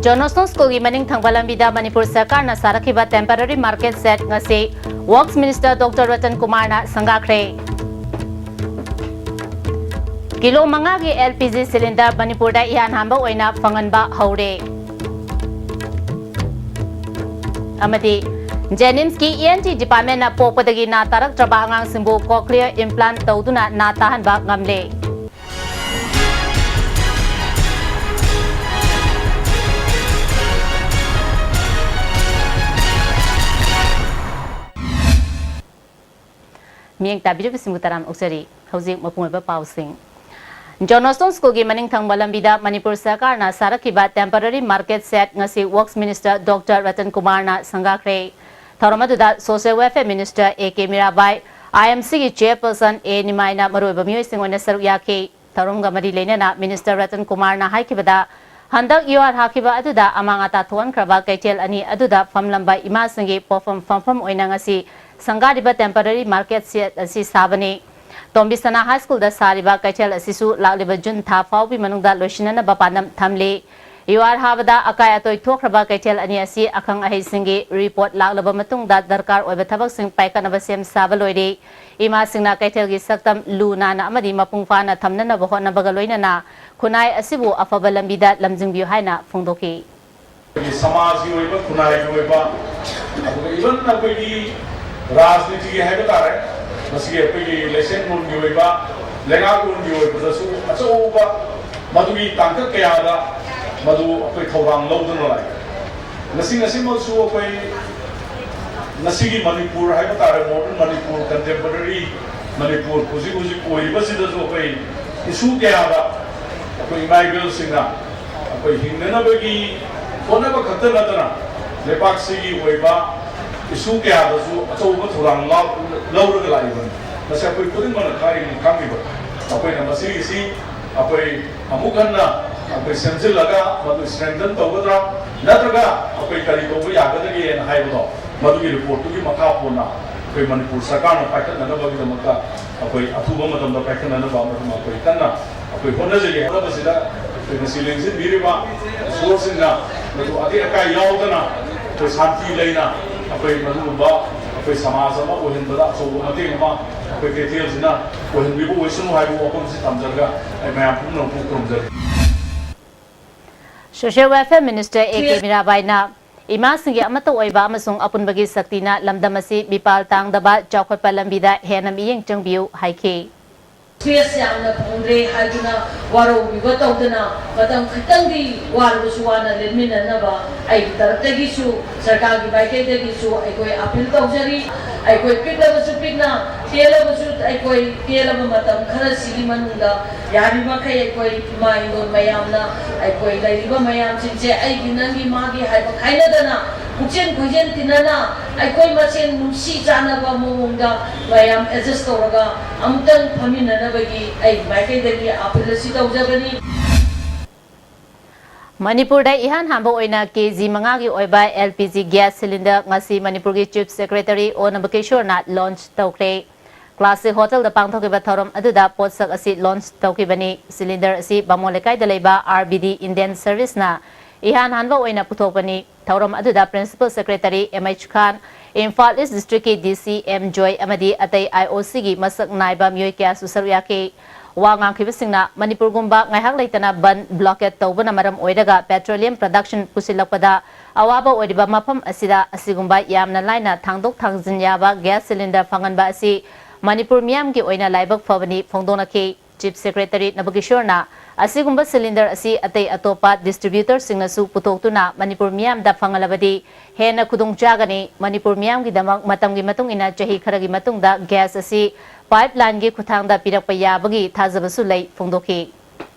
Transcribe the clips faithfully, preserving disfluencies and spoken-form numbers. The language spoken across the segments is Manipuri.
Johnston Schoolꯒꯤ ꯃꯅꯤꯡ ꯊꯪꯕ ꯂꯝꯕꯤꯗ ꯃꯅꯤꯄꯨꯔ ꯁꯔꯀꯥꯔꯅ ꯁꯥꯔꯛꯈꯤꯕ temporary market shed ꯉꯁꯤ Works Minister Doctor ꯔꯇꯟ ꯀꯨꯃꯥꯔꯅ ꯁꯪꯒꯥꯈ꯭ꯔꯦ꯫ ꯀꯤꯂꯣ ꯃꯉꯥꯒꯤ L P G cylinder ꯃꯅꯤꯄꯨꯔꯗ ꯏꯍꯥꯟ ꯍꯥꯟꯕ ꯑꯣꯏꯅ ꯐꯪꯍꯟꯕ ꯍꯧꯔꯦ꯫ ꯑꯃꯗꯤ JNIMSꯀꯤ E N T departmentꯅ ꯄꯣꯛꯄꯗꯒꯤ ꯅꯥ ꯇꯥꯔꯛꯇ꯭ꯔꯕ ꯑꯉꯥꯡꯁꯤꯡꯕꯨ cochlear implant ꯇꯧꯗꯨꯅ ꯅꯥ ꯇꯥꯍꯟꯕ ꯉꯝꯂꯦ꯫ ꯃꯤꯠꯌꯦꯡ ꯇꯥꯕꯤꯔꯤꯕꯁꯤꯡꯕꯨ ꯇꯔꯥꯝꯅ ꯑꯣꯛꯆꯔꯤ꯫ ꯍꯧꯖꯤꯛ ꯃꯄꯨꯡ ꯑꯣꯏꯕ ꯄꯥꯎꯁꯤꯡ꯫ Johnston Schoolꯒꯤ ꯃꯅꯤꯡ ꯊꯪꯕ ꯂꯝꯕꯤꯗ ꯃꯅꯤꯄꯨꯔ ꯁꯔꯀꯥꯔꯅ ꯁꯥꯔꯛꯈꯤꯕ temporary market shed ꯉꯁꯤ Works Minister Doctor ꯔꯇꯟ ꯀꯨꯃꯥꯔꯅ ꯁꯪꯒꯥꯈ꯭ꯔꯦ꯫ ꯊꯧꯔꯝ ꯑꯗꯨꯗ Social Welfare Minister A K Mirabai, I M Cꯒꯤ chairperson A ꯅꯤꯃꯥꯏꯅ ꯃꯔꯨꯑꯣꯏꯕ ꯃꯤꯑꯣꯏꯁꯤꯡ ꯑꯣꯏꯅ ꯁꯔꯨꯛ ꯌꯥꯈꯤ꯫ ꯊꯧꯔꯝꯒ ꯃꯔꯤ ꯂꯩꯅꯅ Minister ꯔꯇꯟ ꯀꯨꯃꯥꯔꯅ ꯍꯥꯏꯈꯤꯕꯗ, ꯍꯟꯗꯛ ꯌꯨꯍꯥꯔ ꯍꯥꯈꯤꯕ ꯑꯗꯨꯗ ꯑꯃꯥꯡ ꯑꯇꯥ ꯊꯣꯛꯍꯟꯈ꯭ꯔꯕ ꯀꯩꯊꯦꯜ ꯑꯅꯤ ꯑꯗꯨꯗ ꯐꯝꯂꯝꯕ ꯏꯃꯥꯁꯤꯡꯒꯤ ꯄꯣꯠꯐꯝ ꯐꯝꯐꯝ ꯑꯣꯏꯅ ꯉꯁꯤ ꯁꯪꯒꯥꯔꯤꯕ temporary market shed ꯑꯁꯤ ꯁꯥꯕꯅꯤ꯫ ꯇꯣꯝꯕꯤꯁꯅꯥ High Schoolꯗ ꯁꯥꯔꯤꯕ ꯀꯩꯊꯦꯜ ꯑꯁꯤꯁꯨ ꯂꯥꯛꯂꯤꯕ ꯖꯨꯟ ꯊꯥ ꯐꯥꯎꯕꯒꯤ ꯃꯅꯨꯡꯗ ꯂꯣꯏꯁꯤꯟꯅꯅꯕ ꯄꯥꯟꯗꯝ ꯊꯝꯂꯤ꯫ ꯌꯨꯍꯥꯔ ꯍꯥꯕꯗ ꯑꯀꯥꯏ ꯑꯇꯣꯏ ꯊꯣꯛꯈ꯭ꯔꯕ ꯀꯩꯊꯦꯜ ꯑꯅꯤ ꯑꯁꯤ ꯑꯈꯪ ꯑꯍꯩꯁꯤꯡꯒꯤ report ꯂꯥꯛꯂꯕ ꯃꯇꯨꯡꯗ ꯗꯔꯀꯥꯔ ꯑꯣꯏꯕ ꯊꯕꯛꯁꯤꯡ ꯄꯥꯏꯈꯠꯅꯕ ꯁꯦꯝ ꯁꯥꯕ ꯂꯣꯏꯔꯦ꯫ ꯏꯃꯥꯁꯤꯡꯅ ꯀꯩꯊꯦꯜꯒꯤ ꯁꯛꯇꯝ ꯂꯨ ꯅꯥꯟꯅ ꯑꯃꯗꯤ ꯃꯄꯨꯡ ꯐꯥꯅ ꯊꯝꯅꯅꯕ ꯍꯣꯠꯅꯕꯒ ꯂꯣꯏꯅꯅ ꯈꯨꯟꯅꯥꯏ ꯑꯁꯤꯕꯨ ꯑꯐꯕ ꯂꯝꯕꯤꯗ ꯂꯝꯖꯤꯡꯕꯤꯌꯨ ꯍꯥꯏꯅ ꯐꯣꯡꯗꯣꯛꯈꯤ꯫ ꯑꯩꯈꯣꯏꯒꯤ ꯁꯃꯥꯖꯒꯤ ꯑꯣꯏꯕ, ꯈꯨꯟꯅꯥꯏꯒꯤ ꯑꯣꯏꯕ, ꯑꯗꯨꯒ even ꯑꯩꯈꯣꯏꯒꯤ ꯔꯥꯖꯅꯤꯇꯤꯒꯤ ꯍꯥꯏꯕ ꯇꯥꯔꯦ, ꯃꯁꯤꯒꯤ ꯑꯩꯈꯣꯏꯒꯤ ꯂꯩꯁꯦꯝꯂꯣꯟꯒꯤ ꯑꯣꯏꯕ, ꯂꯩꯉꯥꯛꯂꯣꯟꯒꯤ ꯑꯣꯏꯕꯗꯁꯨ ꯑꯆꯧꯕ ꯃꯗꯨꯒꯤ ꯇꯥꯡꯀꯛ ꯀꯌꯥꯗ ꯃꯗꯨ ꯑꯩꯈꯣꯏ ꯊꯧꯗꯥꯡ ꯂꯧꯗꯨꯅ ꯂꯥꯛꯏ꯫ ꯉꯁꯤ ꯉꯁꯤꯃꯛꯁꯨ ꯑꯩꯈꯣꯏ ꯉꯁꯤꯒꯤ ꯃꯅꯤꯄꯨꯔ ꯍꯥꯏꯕ ꯇꯥꯔꯦ, modern ꯃꯅꯤꯄꯨꯔ, contemporary ꯃꯅꯤꯄꯨꯔ ꯍꯧꯖꯤꯛ ꯍꯧꯖꯤꯛ ꯑꯣꯏꯔꯤꯕꯁꯤꯗꯁꯨ ꯑꯩꯈꯣꯏ issue ꯀꯌꯥꯗ ꯑꯩꯈꯣꯏ ꯏꯃꯥ ꯏꯕꯦꯜꯁꯤꯡꯅ ꯑꯩꯈꯣꯏ ꯍꯤꯡꯅꯅꯕꯒꯤ ꯍꯣꯠꯅꯕ ꯈꯛꯇ ꯅꯠꯇꯅ ꯂꯩꯕꯥꯛꯁꯤꯒꯤ ꯑꯣꯏꯕ issue ꯀꯌꯥꯗꯁꯨ ꯑꯆꯧꯕ ꯊꯧꯗꯥꯡ ꯂꯧ-, ꯂꯧꯔꯒ ꯂꯥꯛꯏꯕꯅꯤ꯫ ꯃꯁꯤ ꯑꯩꯈꯣꯏ ꯈꯨꯗꯤꯡꯃꯛꯅ ꯈꯪꯉꯤꯕꯅꯤ, ꯈꯪꯉꯤꯕ꯫ ꯑꯩꯈꯣꯏꯅ ꯃꯁꯤꯒꯤꯁꯤ ꯑꯩꯈꯣꯏ ꯑꯃꯨꯛ ꯍꯟꯅ ꯑꯩꯈꯣꯏ ꯁꯦꯝꯖꯤꯜꯂꯒ ꯃꯗꯨ strengthen ꯇꯧꯒꯗ꯭ꯔꯥ, ꯅꯠꯇ꯭ꯔꯒ ꯑꯩꯈꯣꯏ ꯀꯔꯤ ꯇꯧꯕ ꯌꯥꯒꯗꯒꯦꯅ ꯍꯥꯏꯕꯗꯣ, ꯃꯗꯨꯒꯤ reportꯇꯨꯒꯤ ꯃꯈꯥ ꯄꯣꯟꯅ ꯑꯩꯈꯣꯏ ꯃꯅꯤꯄꯨꯔ ꯁꯔꯀꯥꯔꯅ ꯄꯥꯏꯈꯠꯅꯅꯕꯒꯤꯗꯃꯛꯇ ꯑꯩꯈꯣꯏ ꯑꯊꯨꯕ ꯃꯇꯝꯗ ꯄꯥꯏꯈꯠꯅꯅꯕ ꯑꯃꯁꯨꯡ ꯑꯩꯈꯣꯏ ꯀꯟꯅ ꯑꯩꯈꯣꯏ ꯍꯣꯠꯅꯖꯔꯤ꯫ ꯍꯣꯠꯅꯕꯁꯤꯗ ꯉꯁꯤ ꯂꯦꯡꯁꯤꯟꯕꯤꯔꯤꯕ ꯏꯁꯣꯔꯁꯤꯡꯅ ꯃꯗꯨ ꯑꯇꯦꯛ ꯑꯀꯥꯏ ꯌꯥꯎꯗꯅ ꯑꯩꯈꯣꯏ ꯁꯥꯟꯇꯤ ꯂꯩꯅ ꯑꯩꯈꯣꯏ ꯃꯗꯨꯒꯨꯝꯕ ꯑꯩꯈꯣꯏ ꯁꯃꯥꯖ ꯑꯃ ꯑꯣꯏꯍꯟꯕꯗ ꯑꯆꯧꯕ ꯃꯇꯦꯡ ꯑꯃ ꯑꯩꯈꯣꯏ ꯀꯩꯊꯦꯜꯁꯤꯅ ꯑꯣꯏꯍꯟꯕꯤꯕ ꯑꯣꯏꯁꯅꯨ ꯍꯥꯏꯕ ꯋꯥꯐꯝꯁꯤ ꯊꯝꯖꯔꯒ ꯑꯩ ꯃꯌꯥꯝ ꯄꯨꯝꯅꯃꯛꯄꯨ ꯈꯨꯔꯨꯝꯖꯔꯤ꯫ Social Welfare Minister A K ꯃꯤꯔꯥꯕꯥꯏꯅ ꯏꯃꯥꯁꯤꯡꯒꯤ ꯑꯃꯠꯇ ꯑꯣꯏꯕ ꯑꯃꯁꯨꯡ ꯑꯄꯨꯟꯕꯒꯤ ꯁꯛꯇꯤꯅ ꯂꯝꯗꯝ ꯑꯁꯤ ꯃꯤꯄꯥꯜ ꯇꯥꯡꯗꯕ ꯆꯥꯎꯈꯠꯄ ꯂꯝꯕꯤꯗ ꯍꯦꯟꯅ ꯃꯤꯠꯌꯦꯡ ꯆꯪꯕꯤꯌꯨ ꯍꯥꯏꯈꯤ꯫ Space ꯌꯥꯝꯅ ꯐꯪꯗ꯭ꯔꯦ ꯍꯥꯏꯗꯨꯅ ꯋꯥꯔꯧꯕꯤꯕ ꯇꯧꯗꯅ ꯃꯇꯝ ꯈꯤꯇꯪꯗꯤ ꯋꯥꯔꯕꯁꯨ ꯋꯥꯅ ꯂꯦꯟꯃꯤꯟꯅꯅꯕ ꯑꯩꯒꯤ ꯇꯔꯞꯇꯒꯤꯁꯨ ꯁꯔꯀꯥꯔꯒꯤ ꯃꯥꯏꯀꯩꯗꯒꯤꯁꯨ ꯑꯩꯈꯣꯏ appeal ꯇꯧꯖꯔꯤ꯫ ꯑꯩꯈꯣꯏ ꯄꯤꯛꯂꯕꯁꯨ ꯄꯤꯛꯅ, ꯇꯦꯜꯂꯕꯁꯨ ꯑꯩꯈꯣꯏ ꯇꯦꯜꯂꯕ ꯃꯇꯝ ꯈꯔꯁꯤꯒꯤ ꯃꯅꯨꯡꯗ ꯌꯥꯔꯤꯕꯃꯈꯩ ꯑꯩꯈꯣꯏ ꯏꯃꯥ ꯏꯟꯗꯣꯟ ꯃꯌꯥꯝꯅ ꯑꯩꯈꯣꯏ ꯂꯩꯔꯤꯕ ꯃꯌꯥꯝꯁꯤꯡꯁꯦ ꯑꯩꯒꯤ ꯅꯪꯒꯤ ꯃꯥꯒꯤ ꯍꯥꯏꯕ ꯈꯥꯏꯅꯗꯅ ꯄꯨꯛꯆꯦꯟ ꯈꯣꯏꯖꯦꯟ ꯇꯤꯟꯅꯅ ꯑꯩꯈꯣꯏ ꯃꯁꯦꯟ ꯅꯨꯡꯁꯤ ꯆꯥꯟꯅꯕ ꯃꯑꯣꯡꯗ ꯃꯌꯥꯝ adjust ꯇꯧꯔꯒ ꯑꯃꯨꯛꯇꯪ ꯐꯝꯃꯤꯟꯅꯅꯕꯒꯤ ꯑꯩꯒꯤ ꯃꯥꯏꯀꯩꯗꯒꯤ appeal ꯑꯁꯤ ꯇꯧꯖꯕꯅꯤ꯫ ꯃꯅꯤꯄꯨꯔꯗ ꯏꯍꯥꯟ ꯍꯥꯟꯕ ꯑꯣꯏꯅ ꯀꯦ ꯖꯤ ꯃꯉꯥꯒꯤ ꯑꯣꯏꯕ L P G gas cylinder ꯉꯁꯤ ꯃꯅꯤꯄꯨꯔꯒꯤ Chief Secretary ꯑꯣ ꯅꯕꯀꯤꯁꯣꯔꯅ launch ꯇꯧꯈ꯭ꯔꯦ꯫ Classic Hotelꯗ ꯄꯥꯡꯊꯣꯛꯈꯤꯕ ꯊꯧꯔꯝ ꯑꯗꯨꯗ ꯄꯣꯠꯁꯛ ꯑꯁꯤ launch ꯇꯧꯈꯤꯕꯅꯤ꯫ Cylinder ꯑꯁꯤ ꯕꯥꯃꯣꯟ ꯂꯩꯀꯥꯏꯗ ꯂꯩꯕ R B D Indian Serviceꯅ ꯏꯍꯥꯟ ꯍꯥꯟꯕ ꯑꯣꯏꯅ ꯄꯨꯊꯣꯛꯄꯅꯤ꯫ ꯊꯧꯔꯝ ꯑꯗꯨꯗ Principal Secretary M H ꯈꯥꯟ, Imphal East Districtꯀꯤ D C M ꯖꯣꯏ ꯑꯃꯗꯤ ꯑꯇꯩ I O Cꯒꯤ ꯃꯁꯛ ꯅꯥꯏꯕ ꯃꯤꯑꯣꯏ ꯀꯌꯥꯁꯨ ꯁꯔꯨꯛ ꯌꯥꯈꯤ꯫ ꯋꯥ ꯉꯥꯡꯈꯤꯕꯁꯤꯡꯅ ꯃꯅꯤꯄꯨꯔꯒꯨꯝꯕ ꯉꯥꯏꯍꯥꯛ ꯂꯩꯇꯅ ꯕꯟ, blockade ꯇꯧꯕꯅ ꯃꯔꯝ ꯑꯣꯏꯔꯒ petroleum production ꯄꯨꯁꯤꯜꯂꯛꯄꯗ ꯑꯋꯥꯕ ꯑꯣꯏꯔꯤꯕ ꯃꯐꯝ ꯑꯁꯤꯗ ꯑꯁꯤꯒꯨꯝꯕ ꯌꯥꯝꯅ ꯂꯥꯏꯅ ꯊꯥꯡꯗꯣꯛ ꯊꯥꯡꯖꯤꯟ ꯌꯥꯕ gas cylinder ꯐꯪꯍꯟꯕ ꯑꯁꯤ ꯃꯅꯤꯄꯨꯔ ꯃꯤꯌꯥꯝꯒꯤ ꯑꯣꯏꯅ ꯂꯥꯏꯕꯛ ꯐꯕꯅꯤ ꯐꯣꯡꯗꯣꯛꯅꯈꯤ꯫ Chief Secretary ꯅꯕꯀꯤꯁꯣꯔꯅ ꯑꯁꯤꯒꯨꯝꯕ cylinder ꯑꯁꯤ ꯑꯇꯩ ꯑꯇꯣꯞꯄ distributorꯁꯤꯡꯅꯁꯨ ꯄꯨꯊꯣꯛꯇꯨꯅ ꯃꯅꯤꯄꯨꯔ ꯃꯤꯌꯥꯝꯗ ꯐꯪꯍꯜꯂꯕꯗꯤ ꯍꯦꯟꯅ ꯈꯨꯗꯣꯡ ꯆꯥꯒꯅꯤ꯫ ꯃꯅꯤꯄꯨꯔ ꯃꯤꯌꯥꯝꯒꯤꯗꯃꯛ ꯃꯇꯝꯒꯤ ꯃꯇꯨꯡ ꯏꯟꯅ ꯆꯍꯤ ꯈꯔꯒꯤ ꯃꯇꯨꯡꯗ gas ꯑꯁꯤ pipelineꯒꯤ ꯈꯨꯠꯊꯥꯡꯗ ꯄꯤꯔꯛꯄ ꯌꯥꯕꯒꯤ ꯊꯥꯖꯕꯁꯨ ꯂꯩ ꯐꯣꯡꯗꯣꯛꯈꯤ꯫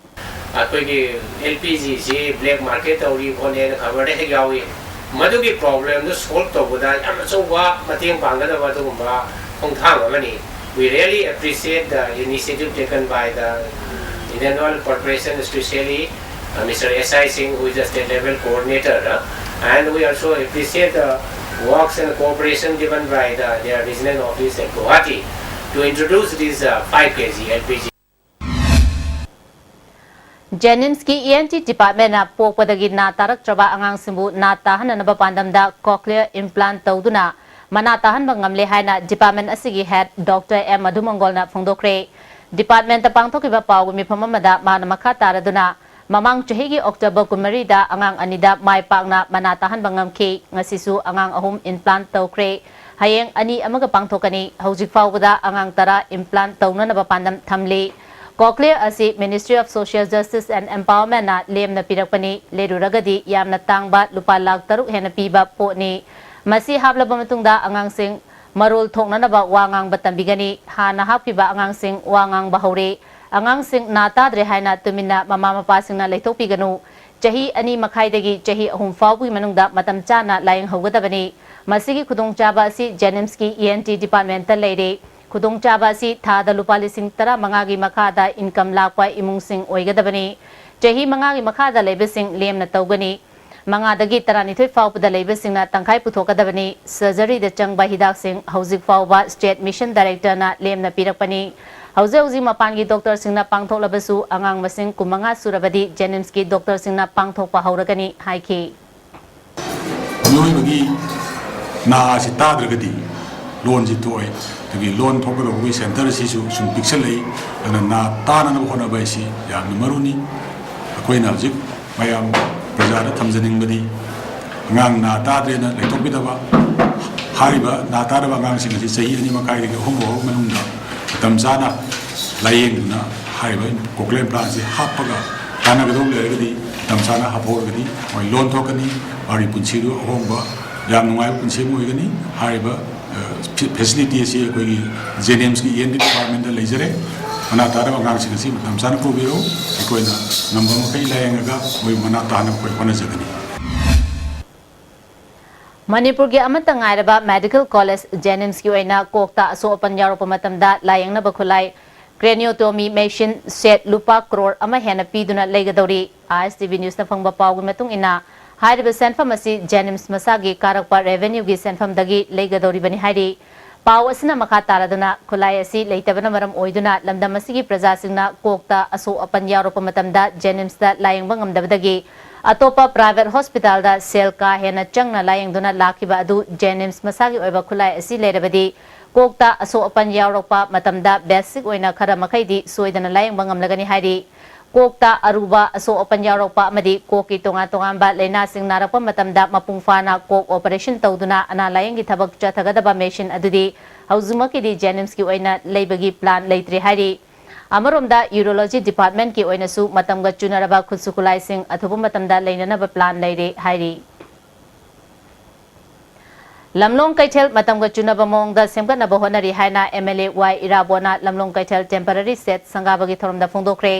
ꯑꯩꯈꯣꯏꯒꯤ L P Gꯁꯤ black market ꯇꯧꯔꯤ ꯈꯣꯠꯂꯦꯅ ꯈꯕꯔꯗ ꯍꯦꯛ ꯌꯥꯎꯏ꯫ ꯃꯗꯨꯒꯤ problemꯗꯨ solve ꯇꯧꯕꯗ ꯌꯥꯝ ꯑꯆꯧꯕ ꯃꯇꯦꯡ ꯄꯥꯡꯒꯗꯕ ꯑꯗꯨꯒꯨꯝꯕ ꯈꯣꯡꯊꯥꯡ ꯑꯃꯅꯤ꯫ We really appreciate the initiative taken by the Indian Oil Corporation, especially, uh, Mister S I Singh, who is the state level coordinator, uh, and we also appreciate the works and cooperation given by the, their regional office at Guwahati to introduce this, uh, five K G L P G. JNIMSꯀꯤ ENT departmentꯅ ꯄꯣꯛꯄꯗꯒꯤ ꯅꯥ ꯇꯥꯔꯛꯇ꯭ꯔꯕ ꯑꯉꯥꯡꯁꯤꯡꯕꯨ ꯅꯥ ꯇꯥꯍꯟꯅꯅꯕ ꯄꯥꯟꯗꯝꯗ cochlear implant ꯇꯧꯗꯨꯅ ꯃꯅꯥ ꯇꯥꯍꯟꯕ ꯉꯝꯂꯦ ꯍꯥꯏꯅ department ꯑꯁꯤꯒꯤ head Doctor M ꯃꯙꯨꯃꯪꯒꯣꯜꯅ ꯐꯣꯡꯗꯣꯛꯈ꯭ꯔꯦ꯫ Departmentꯇ ꯄꯥꯡꯊꯣꯛꯈꯤꯕ ꯄꯥꯎꯒꯤ ꯃꯤꯐꯝ ꯑꯃꯗ ꯃꯥꯅ ꯃꯈꯥ ꯇꯥꯔꯗꯨꯅ, ꯃꯃꯥꯡ ꯆꯍꯤꯒꯤ October ꯀꯨꯟꯃꯔꯤꯗ ꯑꯉꯥꯡ ꯑꯅꯤꯗ ꯃꯥꯏ ꯄꯥꯛꯅ ꯃꯅꯥ ꯇꯥꯍꯟꯕ ꯉꯝꯈꯤ꯫ ꯉꯁꯤꯁꯨ ꯑꯉꯥꯡ ꯑꯍꯨꯝ implant ꯇꯧꯈ꯭ꯔꯦ꯫ ꯍꯌꯦꯡ ꯑꯅꯤ ꯑꯃꯒ ꯄꯥꯡꯊꯣꯛꯀꯅꯤ꯫ ꯍꯧꯖꯤꯛ ꯐꯥꯎꯕꯗ ꯑꯉꯥꯡ ꯇꯔꯥ implant ꯇꯧꯅꯅꯕ ꯄꯥꯟꯗꯝ ꯊꯝꯂꯤ꯫ Cochlear ꯑꯁꯤ Ministry of Social Justice and Empowermentꯅ ꯂꯦꯝꯅ ꯄꯤꯔꯛꯄꯅꯤ꯫ ꯂꯩꯔꯨꯔꯒꯗꯤ ꯌꯥꯝꯅ ꯇꯥꯡꯕ, ꯂꯨꯄꯥ ꯂꯥꯈ ꯇꯔꯨꯛ ꯍꯦꯟꯅ ꯄꯤꯕ ꯄꯣꯠꯅꯤ꯫ ꯃꯁꯤ ꯍꯥꯞꯂꯕ ꯃꯇꯨꯡꯗ ꯑꯉꯥꯡꯁꯤꯡ ꯃꯔꯣꯜ ꯊꯣꯛꯅꯅꯕ ꯋꯥ ꯉꯥꯡꯕ ꯇꯝꯕꯤꯒꯅꯤ꯫ ꯍꯥꯟꯅ ꯍꯥꯞꯈꯤꯕ ꯑꯉꯥꯡꯁꯤꯡ ꯋꯥ ꯉꯥꯡꯕ ꯍꯧꯔꯦ꯫ ꯑꯉꯥꯡꯁꯤꯡ ꯅꯥ ꯇꯥꯗ꯭ꯔꯦ ꯍꯥꯏꯅ ꯇꯨꯃꯤꯟꯅ ꯃꯃꯥ ꯃꯄꯥꯁꯤꯡꯅ ꯂꯩꯊꯣꯛꯄꯤꯒꯅꯨ꯫ ꯆꯍꯤ ꯑꯅꯤ ꯃꯈꯥꯏꯗꯒꯤ ꯆꯍꯤ ꯑꯍꯨꯝ ꯐꯥꯎꯕꯒꯤ ꯃꯅꯨꯡꯗ ꯃꯇꯝ ꯆꯥꯅ ꯂꯥꯌꯦꯡꯍꯧꯒꯗꯕꯅꯤ꯫ ꯃꯁꯤꯒꯤ ꯈꯨꯗꯣꯡꯆꯥꯕ ꯑꯁꯤ JNIMSꯀꯤ ENT departmentꯇ ꯂꯩꯔꯦ꯫ ꯈꯨꯗꯣꯡꯆꯥꯕ ꯑꯁꯤ ꯊꯥꯗ ꯂꯨꯄꯥ ꯂꯤꯁꯤꯡ ꯇꯔꯥꯃꯉꯥꯒꯤ ꯃꯈꯥꯗ income ꯂꯥꯛꯄ ꯏꯃꯨꯡꯁꯤꯡ ꯑꯣꯏꯒꯗꯕꯅꯤ꯫ ꯆꯍꯤ ꯃꯉꯥꯒꯤ ꯃꯈꯥꯗ ꯂꯩꯕꯁꯤꯡ ꯂꯦꯝꯅ ꯇꯧꯒꯅꯤ꯫ ꯃꯉꯥꯗꯒꯤ ꯇꯔꯥꯅꯤꯊꯣꯏ ꯐꯥꯎꯕꯗ ꯂꯩꯕꯁꯤꯡꯅ ꯇꯪꯈꯥꯏ ꯄꯨꯊꯣꯛꯀꯗꯕꯅꯤ꯫ Surgeryꯗ ꯆꯪꯕ ꯍꯤꯗꯥꯛꯁꯤꯡ ꯍꯧꯖꯤꯛ ꯐꯥꯎꯕ State Mission Directorꯅ ꯂꯦꯝꯅ ꯄꯤꯔꯛꯄꯅꯤ꯫ ꯍꯧꯖꯤꯛ ꯍꯧꯖꯤꯛ ꯃꯄꯥꯟꯒꯤ doctorꯁꯤꯡꯅ ꯄꯥꯡꯊꯣꯛꯂꯕꯁꯨ ꯑꯉꯥꯡ ꯃꯁꯤꯡ ꯀꯨꯟꯃꯉꯥ ꯁꯨꯔꯕꯗꯤ JNIMSꯀꯤ doctorꯁꯤꯡꯅ ꯄꯥꯡꯊꯣꯛꯄ ꯍꯧꯔꯒꯅꯤ ꯍꯥꯏꯈꯤ꯫ ꯃꯤꯑꯣꯏꯕꯒꯤ ꯅꯥ ꯑꯁꯤ ꯇꯥꯗ꯭ꯔꯒꯗꯤ ꯂꯣꯟꯁꯤ ꯊꯣꯛꯑꯣꯏ꯫ ꯑꯗꯒꯤ ꯂꯣꯟ ꯊꯣꯛꯀꯗꯧꯕꯒꯤ centre ꯑꯁꯤꯁꯨ ꯁꯨꯝ ꯄꯤꯛꯁꯜꯂꯛꯏ꯫ ꯑꯗꯨꯅ ꯅꯥ ꯇꯥꯅꯅꯕ ꯍꯣꯠꯅꯕ ꯍꯥꯏꯁꯤ ꯌꯥꯝꯅ ꯃꯔꯨꯅꯤ꯫ ꯑꯩꯈꯣꯏꯅ ꯍꯧꯖꯤꯛ ꯃꯌꯥꯝ ꯄ꯭ꯔꯖꯥꯗ ꯊꯝꯖꯅꯤꯡꯕꯗꯤ ꯑꯉꯥꯡ ꯅꯥ ꯇꯥꯗ꯭ꯔꯦꯅ ꯂꯩꯊꯣꯛꯄꯤꯗꯕ, ꯍꯥꯏꯔꯤꯕ ꯅꯥ ꯇꯥꯗꯕ ꯑꯉꯥꯡꯁꯤꯡ ꯑꯁꯤ ꯆꯍꯤ ꯑꯅꯤ ꯃꯈꯥꯏꯗꯒꯤ ꯑꯍꯨꯝ ꯐꯥꯎꯕ ꯃꯅꯨꯡꯗ ꯃꯇꯝ ꯆꯥꯅ ꯂꯥꯌꯦꯡꯗꯨꯅ ꯍꯥꯏꯔꯤꯕ cochlear implant ꯑꯁꯤ ꯍꯥꯞꯄꯒ ꯀꯥꯟꯅꯒꯗꯧꯕ ꯂꯩꯔꯒꯗꯤ ꯃꯇꯝ ꯆꯥꯅ ꯍꯥꯞꯍꯧꯔꯒꯗꯤ ꯃꯣꯏ ꯂꯣꯟ ꯊꯣꯛꯀꯅꯤ, ꯃꯥꯒꯤ ꯄꯨꯟꯁꯤꯗꯨ ꯑꯍꯣꯡꯕ, ꯌꯥꯝ ꯅꯨꯡꯉꯥꯏꯕ ꯄꯨꯟꯁꯤ ꯑꯃ ꯑꯣꯏꯒꯅꯤ꯫ ꯍꯥꯏꯔꯤꯕ facility ꯑꯁꯤ ꯑꯩꯈꯣꯏꯒꯤ JNIMSꯀꯤ ENT departmentꯇ ꯂꯩꯖꯔꯦ꯫ ꯃꯅꯥ ꯇꯥꯔꯕ ꯑꯉꯥꯡꯁꯤꯡ ꯑꯁꯤ ꯃꯇꯝ ꯆꯥꯅ ꯄꯨꯕꯤꯔꯛꯎ꯫ ꯑꯩꯈꯣꯏꯅ ꯉꯝꯕ ꯃꯈꯩ ꯂꯥꯌꯦꯡꯉꯒ ꯃꯣꯏ ꯃꯅꯥ ꯇꯥꯅꯕ ꯑꯩꯈꯣꯏ ꯍꯣꯠꯅꯖꯒꯅꯤ꯫ ꯃꯅꯤꯄꯨꯔꯒꯤ ꯑꯃꯠꯇ ꯉꯥꯏꯔꯕ medical college JNIMSꯀꯤ ꯑꯣꯏꯅ ꯀꯣꯛꯇ ꯑꯁꯣꯛ ꯑꯄꯟ ꯌꯥꯎꯔꯛꯄ ꯃꯇꯝꯗ ꯂꯥꯌꯦꯡꯅꯕ ꯈꯨꯠꯂꯥꯏ craniotomy machine set ꯂꯨꯄꯥ ꯀ꯭ꯔꯣꯔ ꯑꯃ ꯍꯦꯟꯅ ꯄꯤꯗꯨꯅ ꯂꯩꯒꯗꯧꯔꯤ꯫ ISTV Newsꯅ ꯐꯪꯕ ꯄꯥꯎꯒꯤ ꯃꯇꯨꯡ ꯏꯟꯅ, ꯍꯥꯏꯔꯤꯕ ꯁꯦꯟꯐꯝ ꯑꯁꯤ JNIMS ꯃꯁꯥꯒꯤ ꯀꯥꯔꯛꯄ revenueꯒꯤ ꯁꯦꯟꯐꯝꯗꯒꯤ ꯂꯩꯒꯗꯧꯔꯤꯕꯅꯤ ꯍꯥꯏꯔꯤ꯫ ꯄꯥꯎ ꯑꯁꯤꯅ ꯃꯈꯥ ꯇꯥꯔꯗꯨꯅ, ꯈꯨꯠꯂꯥꯏ ꯑꯁꯤ ꯂꯩꯇꯕꯅ ꯃꯔꯝ ꯑꯣꯏꯗꯨꯅ ꯂꯝꯗꯝ ꯑꯁꯤꯒꯤ ꯄ꯭ꯔꯖꯥꯁꯤꯡꯅ ꯀꯣꯛꯇ ꯑꯁꯣꯛ ꯑꯄꯟ ꯌꯥꯎꯔꯛꯄ ꯃꯇꯝꯗ ꯖꯦꯅꯤꯝꯁꯇ ꯂꯥꯌꯦꯡꯕ ꯉꯝꯗꯕꯗꯒꯤ ꯑꯇꯣꯞꯄ private hospitalꯗ ꯁꯦꯜ ꯀꯥ ꯍꯦꯟꯅ ꯆꯪꯅ ꯂꯥꯌꯦꯡꯗꯨꯅ ꯂꯥꯛꯈꯤꯕ ꯑꯗꯨ ꯖꯦꯅꯤꯝꯁ ꯃꯁꯥꯒꯤ ꯑꯣꯏꯕ ꯈꯨꯠꯂꯥꯏ ꯑꯁꯤ ꯂꯩꯔꯕꯗꯤ ꯀꯣꯛꯇ ꯑꯁꯣꯛ ꯑꯄꯟ ꯌꯥꯎꯔꯛꯄ ꯃꯇꯝꯗ basic ꯑꯣꯏꯅ ꯈꯔ ꯃꯈꯩꯗꯤ ꯁꯣꯏꯗꯅ ꯂꯥꯌꯦꯡꯕ ꯉꯝꯂꯒꯅꯤ ꯍꯥꯏꯔꯤ꯫ ꯀꯣꯛꯇ ꯑꯔꯨꯕ ꯑꯁꯣꯛ ꯑꯄꯟ ꯌꯥꯎꯔꯛꯄ ꯑꯃꯗꯤ ꯀꯣꯛꯀꯤ ꯇꯣꯉꯥꯟ ꯇꯣꯉꯥꯟꯕ ꯂꯥꯏꯅꯥꯁꯤꯡ ꯅꯥꯔꯛꯄ ꯃꯇꯝꯗ ꯃꯄꯨꯡ ꯐꯥꯅ ꯀꯣꯛ operation ꯇꯧꯗꯨꯅ ꯑꯅꯥ ꯂꯥꯌꯦꯡꯒꯤ ꯊꯕꯛ ꯆꯠꯊꯒꯗꯕ machine ꯑꯗꯨꯗꯤ ꯍꯧꯖꯤꯛꯃꯛꯀꯤꯗꯤ ꯖꯦꯅꯤꯝꯁꯀꯤ ꯑꯣꯏꯅ ꯂꯩꯕꯒꯤ plan ꯂꯩꯇ꯭ꯔꯤ ꯍꯥꯏꯔꯤ꯫ ꯑꯃꯔꯣꯝꯗ urology departmentꯀꯤ ꯑꯣꯏꯅꯁꯨ ꯃꯇꯝꯒ ꯆꯨꯅꯔꯕ ꯈꯨꯠꯁꯨ ꯈꯨꯠꯂꯥꯏꯁꯤꯡ ꯑꯊꯨꯕ ꯃꯇꯝꯗ ꯂꯩꯅꯅꯕ plan ꯂꯩꯔꯦ ꯍꯥꯏꯔꯤ꯫ ꯂꯝꯂꯣꯡ ꯀꯩꯊꯦꯜ ꯃꯇꯝꯒ ꯆꯨꯅꯕ ꯃꯑꯣꯡꯗ ꯁꯦꯝꯒꯠꯅꯕ ꯍꯣꯠꯅꯔꯤ ꯍꯥꯏꯅ MLA ꯋꯥꯏ ꯏꯔꯥꯕꯣꯠꯅ ꯂꯝꯂꯣꯡ ꯀꯩꯊꯦꯜ temporary shed ꯁꯪꯒꯥꯕꯒꯤ ꯊꯧꯔꯝꯗ ꯐꯣꯡꯗꯣꯛꯈ꯭ꯔꯦ꯫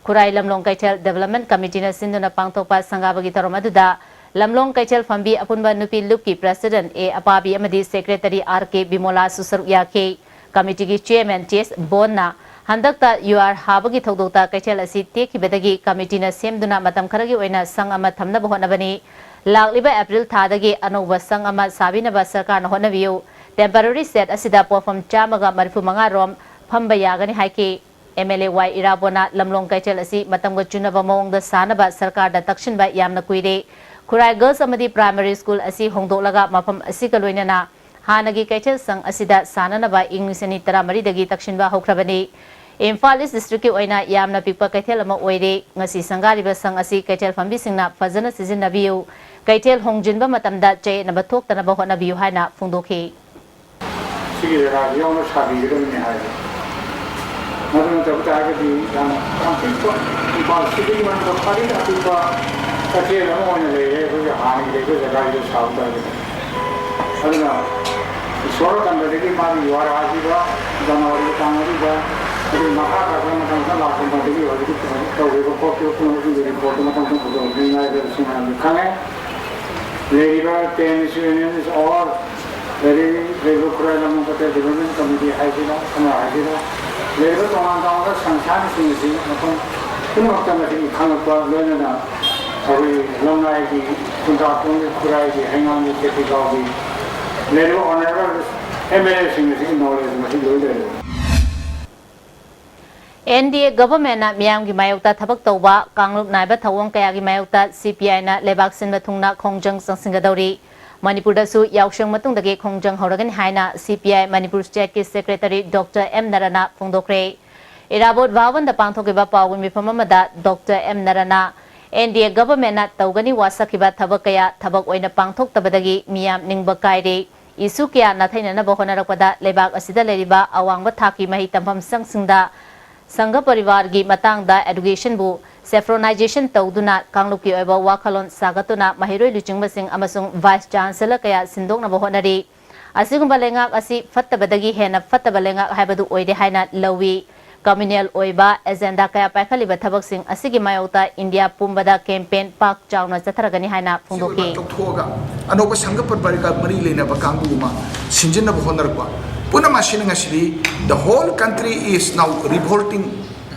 ꯈꯨꯔꯥꯏ ꯂꯝꯂꯣꯡ ꯀꯩꯊꯦꯜ Development Committeeꯅ ꯁꯤꯟꯗꯨꯅ ꯄꯥꯡꯊꯣꯛꯄ ꯁꯪꯒꯥꯕꯒꯤ ꯊꯧꯔꯝ ꯑꯗꯨꯗ ꯂꯝꯂꯣꯡ ꯀꯩꯊꯦꯜ ꯐꯝꯕꯤ ꯑꯄꯨꯟꯕ ꯅꯨꯄꯤ ꯂꯨꯞꯀꯤ president ꯑꯦ ꯑꯄꯥꯕꯤ ꯑꯃꯗꯤ secretary ꯑꯥꯔ ꯀꯦ ꯕꯤꯃꯣꯂꯥꯁꯨ ꯁꯔꯨꯛ ꯌꯥꯈꯤ꯫ Committeeꯒꯤ chairman ꯇꯤ ꯑꯦꯁ ꯕꯣꯟꯅ ꯍꯟꯗꯛꯇ ꯌꯨꯍꯥꯔ ꯍꯥꯕꯒꯤ ꯊꯧꯗꯣꯛꯇ ꯀꯩꯊꯦꯜ ꯑꯁꯤ ꯇꯦꯛꯈꯤꯕꯗꯒꯤ committeeꯅ ꯁꯦꯝꯗꯨꯅ ꯃꯇꯝ ꯈꯔꯒꯤ ꯑꯣꯏꯅ ꯁꯪ ꯑꯃ ꯊꯝꯅꯕ ꯍꯣꯠꯅꯕꯅꯤ꯫ ꯂꯥꯛꯂꯤꯕ April ꯊꯥꯗꯒꯤ ꯑꯅꯧꯕ ꯁꯪ ꯑꯃ ꯁꯥꯕꯤꯅꯕ ꯁꯔꯀꯥꯔꯅ ꯍꯣꯠꯅꯕꯤꯌꯨ꯫ Temporary shed ꯑꯁꯤꯗ ꯄꯣꯠꯐꯝ ꯆꯥꯝꯃꯒ ꯃꯔꯤꯐꯨ ꯃꯉꯥ ꯔꯣꯝ ꯐꯝꯕ ꯌꯥꯒꯅꯤ ꯍꯥꯏꯈꯤ꯫ MLA ꯋꯥꯏ ꯏꯔꯥꯕꯣꯅ ꯂꯝꯂꯣꯡ ꯀꯩꯊꯦꯜ ꯑꯁꯤ ꯃꯇꯝꯒ ꯆꯨꯅꯕ ꯃꯑꯣꯡꯗ ꯁꯥꯅꯕ ꯁꯔꯀꯥꯔꯗ ꯇꯛꯁꯤꯟꯕ ꯌꯥꯝꯅ ꯀꯨꯏꯔꯦ꯫ ꯈꯨꯔꯥꯏ Girls ꯑꯃꯗꯤ Primary School ꯑꯁꯤ ꯍꯣꯡꯗꯣꯛꯂꯒ ꯃꯐꯝ ꯑꯁꯤꯒ ꯂꯣꯏꯅꯅ ꯍꯥꯟꯅꯒꯤ ꯀꯩꯊꯦꯜ ꯁꯪ ꯑꯁꯤꯗ ꯁꯥꯅꯅꯕ ꯏꯪ ꯂꯤꯁꯤꯡ ꯑꯅꯤ ꯇꯔꯥꯃꯔꯤꯗꯒꯤ ꯇꯛꯁꯤꯟꯕ ꯍꯧꯈ꯭ꯔꯕꯅꯤ꯫ ꯏꯝꯐꯥꯜ East Districtꯀꯤ ꯑꯣꯏꯅ ꯌꯥꯝꯅ ꯄꯤꯛꯄ ꯀꯩꯊꯦꯜ ꯑꯃ ꯑꯣꯏꯔꯦ꯫ ꯉꯁꯤ ꯁꯪꯒꯥꯔꯤꯕ ꯁꯪ ꯑꯁꯤ ꯀꯩꯊꯦꯜ ꯐꯝꯕꯤꯁꯤꯡꯅ ꯐꯖꯅ ꯁꯤꯖꯤꯟꯅꯕꯤꯌꯨ꯫ ꯀꯩꯊꯦꯜ ꯍꯣꯡꯖꯤꯟꯕ ꯃꯇꯝꯗ ꯆꯌꯦꯠꯅꯕ ꯊꯣꯛꯇꯅꯕ ꯍꯣꯠꯅꯕꯤꯌꯨ ꯍꯥꯏꯅ ꯐꯣꯡꯗꯣꯛꯈꯤ꯫ ꯁꯤꯒꯤ ꯖꯒꯥꯁꯤ ꯌꯥꯎꯅ ꯁꯥꯕꯤꯒꯗꯕꯅꯤ ꯍꯥꯏꯕ꯫ ꯃꯗꯨ ꯅꯠꯇꯕ ꯇꯥꯔꯒꯗꯤ ꯌꯥꯝ, ꯌꯥꯝ ꯄꯤꯛꯄ, ꯏꯝꯐꯥꯜ cityꯒꯤ ꯃꯅꯨꯡꯗ ꯈ꯭ꯋꯥꯏꯗꯒꯤ ꯑꯄꯤꯛꯄ ꯀꯩꯊꯦꯜ ꯑꯃ ꯑꯣꯏꯅ ꯂꯩꯔꯦ ꯑꯩꯈꯣꯏꯒꯤ ꯍꯥꯟꯅꯒꯤ ꯂꯩꯕ ꯖꯒꯥꯁꯤꯗ ꯁꯥꯕ ꯇꯥꯔꯒꯗꯤ꯫ ꯑꯗꯨꯅ ꯏꯁꯣꯔ ꯀꯟꯕꯗꯒꯤ ꯃꯥꯒꯤ ꯌꯨꯍꯥꯔ ꯍꯥꯈꯤꯕ ꯖꯅꯋꯥꯔꯤꯒꯤ ꯇꯥꯡ ꯃꯔꯤꯗ, ꯑꯗꯨꯒꯤ ꯃꯈꯥ ꯇꯥꯔꯛꯄ ꯃꯇꯝꯗ ꯂꯥꯛꯄ ꯃꯇꯝꯗꯒꯤ ꯍꯧꯖꯤꯛꯀꯤ ꯇꯧꯔꯤꯕ ꯈꯣꯠꯈꯤꯕ ꯄꯨꯝꯅꯃꯛꯁꯤꯡꯗꯨꯒꯤ reportꯇꯨ ꯃꯊꯪ ꯃꯊꯪ ꯄꯨꯊꯣꯔꯛꯀꯅꯤ ꯍꯥꯏꯕꯁꯤꯃ ꯑꯗꯨ ꯈꯪꯉꯦ꯫ ꯂꯩꯔꯤꯕ ten institutions or ꯂꯩꯔꯤꯕ ꯈꯨꯔꯥꯏ ꯂꯝꯂꯣꯡ ꯀꯩꯊꯦꯜ Development Committee ꯍꯥꯏꯁꯤꯔꯥ, ꯑꯃ ꯍꯥꯏꯁꯤꯔꯥ, ꯂꯩꯔꯤꯕ ꯇꯣꯉꯥꯟ ꯇꯣꯉꯥꯟꯕ ꯁꯪꯁꯊꯥꯟꯁꯤꯡ ꯑꯁꯤ ꯃꯐꯝ ꯄꯨꯝꯅꯃꯛꯇ ꯃꯁꯤꯒꯤ ꯈꯪꯂꯛꯄ, ꯂꯣꯏꯅꯅ ꯑꯩꯈꯣꯏ ꯂꯝꯅꯥꯏꯒꯤ, ꯈꯨꯟꯗ꯭ꯔꯥꯛꯈꯣꯡꯒꯤ, ꯈꯨꯔꯥꯏꯒꯤ, ꯍꯩꯉꯥꯡꯒꯤ, ꯈꯦꯇ꯭ꯔꯤꯒꯥꯎꯒꯤ ꯂꯩꯔꯤꯕ honourable ꯑꯦꯝ ꯑꯦꯜ ꯑꯦꯁꯤꯡ ꯑꯁꯤꯒꯤ ꯅꯣꯂꯦꯖ ꯃꯁꯤ ꯂꯣꯏ ꯂꯩꯔꯦ꯫ ꯑꯦꯟ ꯗꯤ ꯑꯦ ꯒꯚꯔꯟꯃꯦꯟꯠꯅ ꯃꯤꯌꯥꯝꯒꯤ ꯃꯥꯌꯣꯛꯇ ꯊꯕꯛ ꯇꯧꯕ, ꯀꯥꯡꯂꯨꯞ ꯅꯥꯏꯕ ꯊꯧꯑꯣꯡ ꯀꯌꯥꯒꯤ ꯃꯥꯌꯣꯛꯇ ꯁꯤ ꯄꯤ ꯑꯥꯏꯅ ꯂꯩꯕꯥꯛ ꯁꯤꯟꯕ ꯊꯨꯡꯅ ꯈꯣꯡꯖꯪ ꯆꯪꯁꯤꯟꯒꯗꯧꯔꯤ꯫ ꯃꯅꯤꯄꯨꯔꯗꯁꯨ ꯌꯥꯎꯁꯪ ꯃꯇꯨꯡꯗꯒꯤ ꯈꯣꯡꯖꯪ ꯍꯧꯔꯒꯅꯤ ꯍꯥꯏꯅ ꯁꯤ ꯄꯤ ꯑꯥꯏ ꯃꯅꯤꯄꯨꯔ ꯁ꯭ꯇꯦꯠꯀꯤ ꯁꯦꯀ꯭ꯔꯦꯇꯔꯤ ꯗꯣꯛꯇꯔ ꯑꯦꯝ ꯅꯔꯥꯅ ꯐꯣꯡꯗꯣꯛꯈ꯭ꯔꯦ꯫ ꯏꯔꯥꯕꯣꯠ ꯚꯕꯟꯗ ꯄꯥꯡꯊꯣꯛꯈꯤꯕ ꯄꯥꯎꯒꯤ ꯃꯤꯐꯝ ꯑꯃꯗ ꯗꯣꯛꯇꯔ ꯑꯦꯝ ꯅꯔꯥꯅ ꯑꯦꯟ ꯗꯤ ꯑꯦ ꯒꯚꯔꯟꯃꯦꯟꯠꯅ ꯇꯧꯒꯅꯤ ꯋꯥꯁꯛꯈꯤꯕ ꯊꯕꯛ ꯀꯌꯥ ꯊꯕꯛ ꯑꯣꯏꯅ ꯄꯥꯡꯊꯣꯛꯇꯕꯗꯒꯤ ꯃꯤꯌꯥꯝ ꯅꯤꯡꯕ ꯀꯥꯏꯔꯦ꯫ ꯏꯁꯨ ꯀꯌꯥ ꯅꯥꯊꯩꯅꯅꯕ ꯍꯣꯠꯅꯔꯛꯄꯗ ꯂꯩꯕꯥꯛ ꯑꯁꯤꯗ ꯂꯩꯔꯤꯕ ꯑꯋꯥꯡꯕ ꯊꯥꯛꯀꯤ ꯃꯍꯩ ꯇꯝꯐꯝ ꯁꯪꯁꯤꯡꯗ ꯁꯪꯘ ꯄꯔꯤꯋꯥꯔꯒꯤ ꯃꯇꯥꯡꯗ ꯑꯦꯗꯨꯀꯦꯁꯟꯕꯨ ꯁꯦꯐ꯭ꯔꯣꯅꯥꯏꯖꯦꯁꯟ ꯇꯧꯗꯨꯅ ꯀꯥꯡꯂꯨꯞꯀꯤ ꯑꯣꯏꯕ ꯋꯥꯈꯜꯂꯣꯟ ꯁꯥꯒꯠꯇꯨꯅ ꯃꯍꯩꯔꯣꯏ ꯂꯨꯆꯤꯡꯕꯁꯤꯡ ꯑꯃꯁꯨꯡ ꯚꯥꯏꯁ ꯆꯥꯟꯁꯦꯂꯔ ꯀꯌꯥ ꯁꯤꯟꯗꯣꯛꯅꯕ ꯍꯣꯠꯅꯔꯤ꯫ ꯑꯁꯤꯒꯨꯝꯕ ꯂꯩꯉꯥꯛ ꯑꯁꯤ ꯐꯠꯇꯕꯗꯒꯤ ꯍꯦꯟꯅ ꯐꯠꯇꯕ ꯂꯩꯉꯥꯛ ꯍꯥꯏꯕꯗꯨ ꯑꯣꯏꯔꯦ ꯍꯥꯏꯅ ꯂꯧꯏ꯫ ꯀꯝꯃ꯭ꯌꯨꯅꯦꯜ ꯑꯣꯏꯕ ꯑꯦꯖꯦꯟꯗꯥ ꯀꯌꯥ ꯄꯥꯏꯈꯠꯂꯤꯕ ꯊꯕꯛꯁꯤꯡ ꯑꯁꯤꯒꯤ ꯃꯥꯌꯣꯛꯇ ꯏꯟꯗꯤꯌꯥ ꯄꯨꯝꯕꯗ ꯀꯦꯝꯄꯦꯟ ꯄꯥꯛ ꯆꯥꯎꯅ ꯆꯠꯊꯔꯒꯅꯤ ꯍꯥꯏꯅ ꯐꯣꯡꯗꯣꯛꯈꯤ꯫ ꯂꯧꯊꯣꯛꯑꯒ ꯑꯅꯧꯕ ꯁꯪꯘ ꯄꯔꯤꯋꯥꯔꯒ ꯃꯔꯤ ꯂꯩꯅꯕ ꯀꯥꯡꯕꯨ ꯑꯃ ꯁꯤꯟꯖꯤꯟꯅꯕ ꯍꯣꯠꯅꯔꯛꯄ ꯄꯨꯝꯅꯃꯛ ꯑꯁꯤꯅ ꯉꯁꯤꯗꯤ the whole country is now revolting,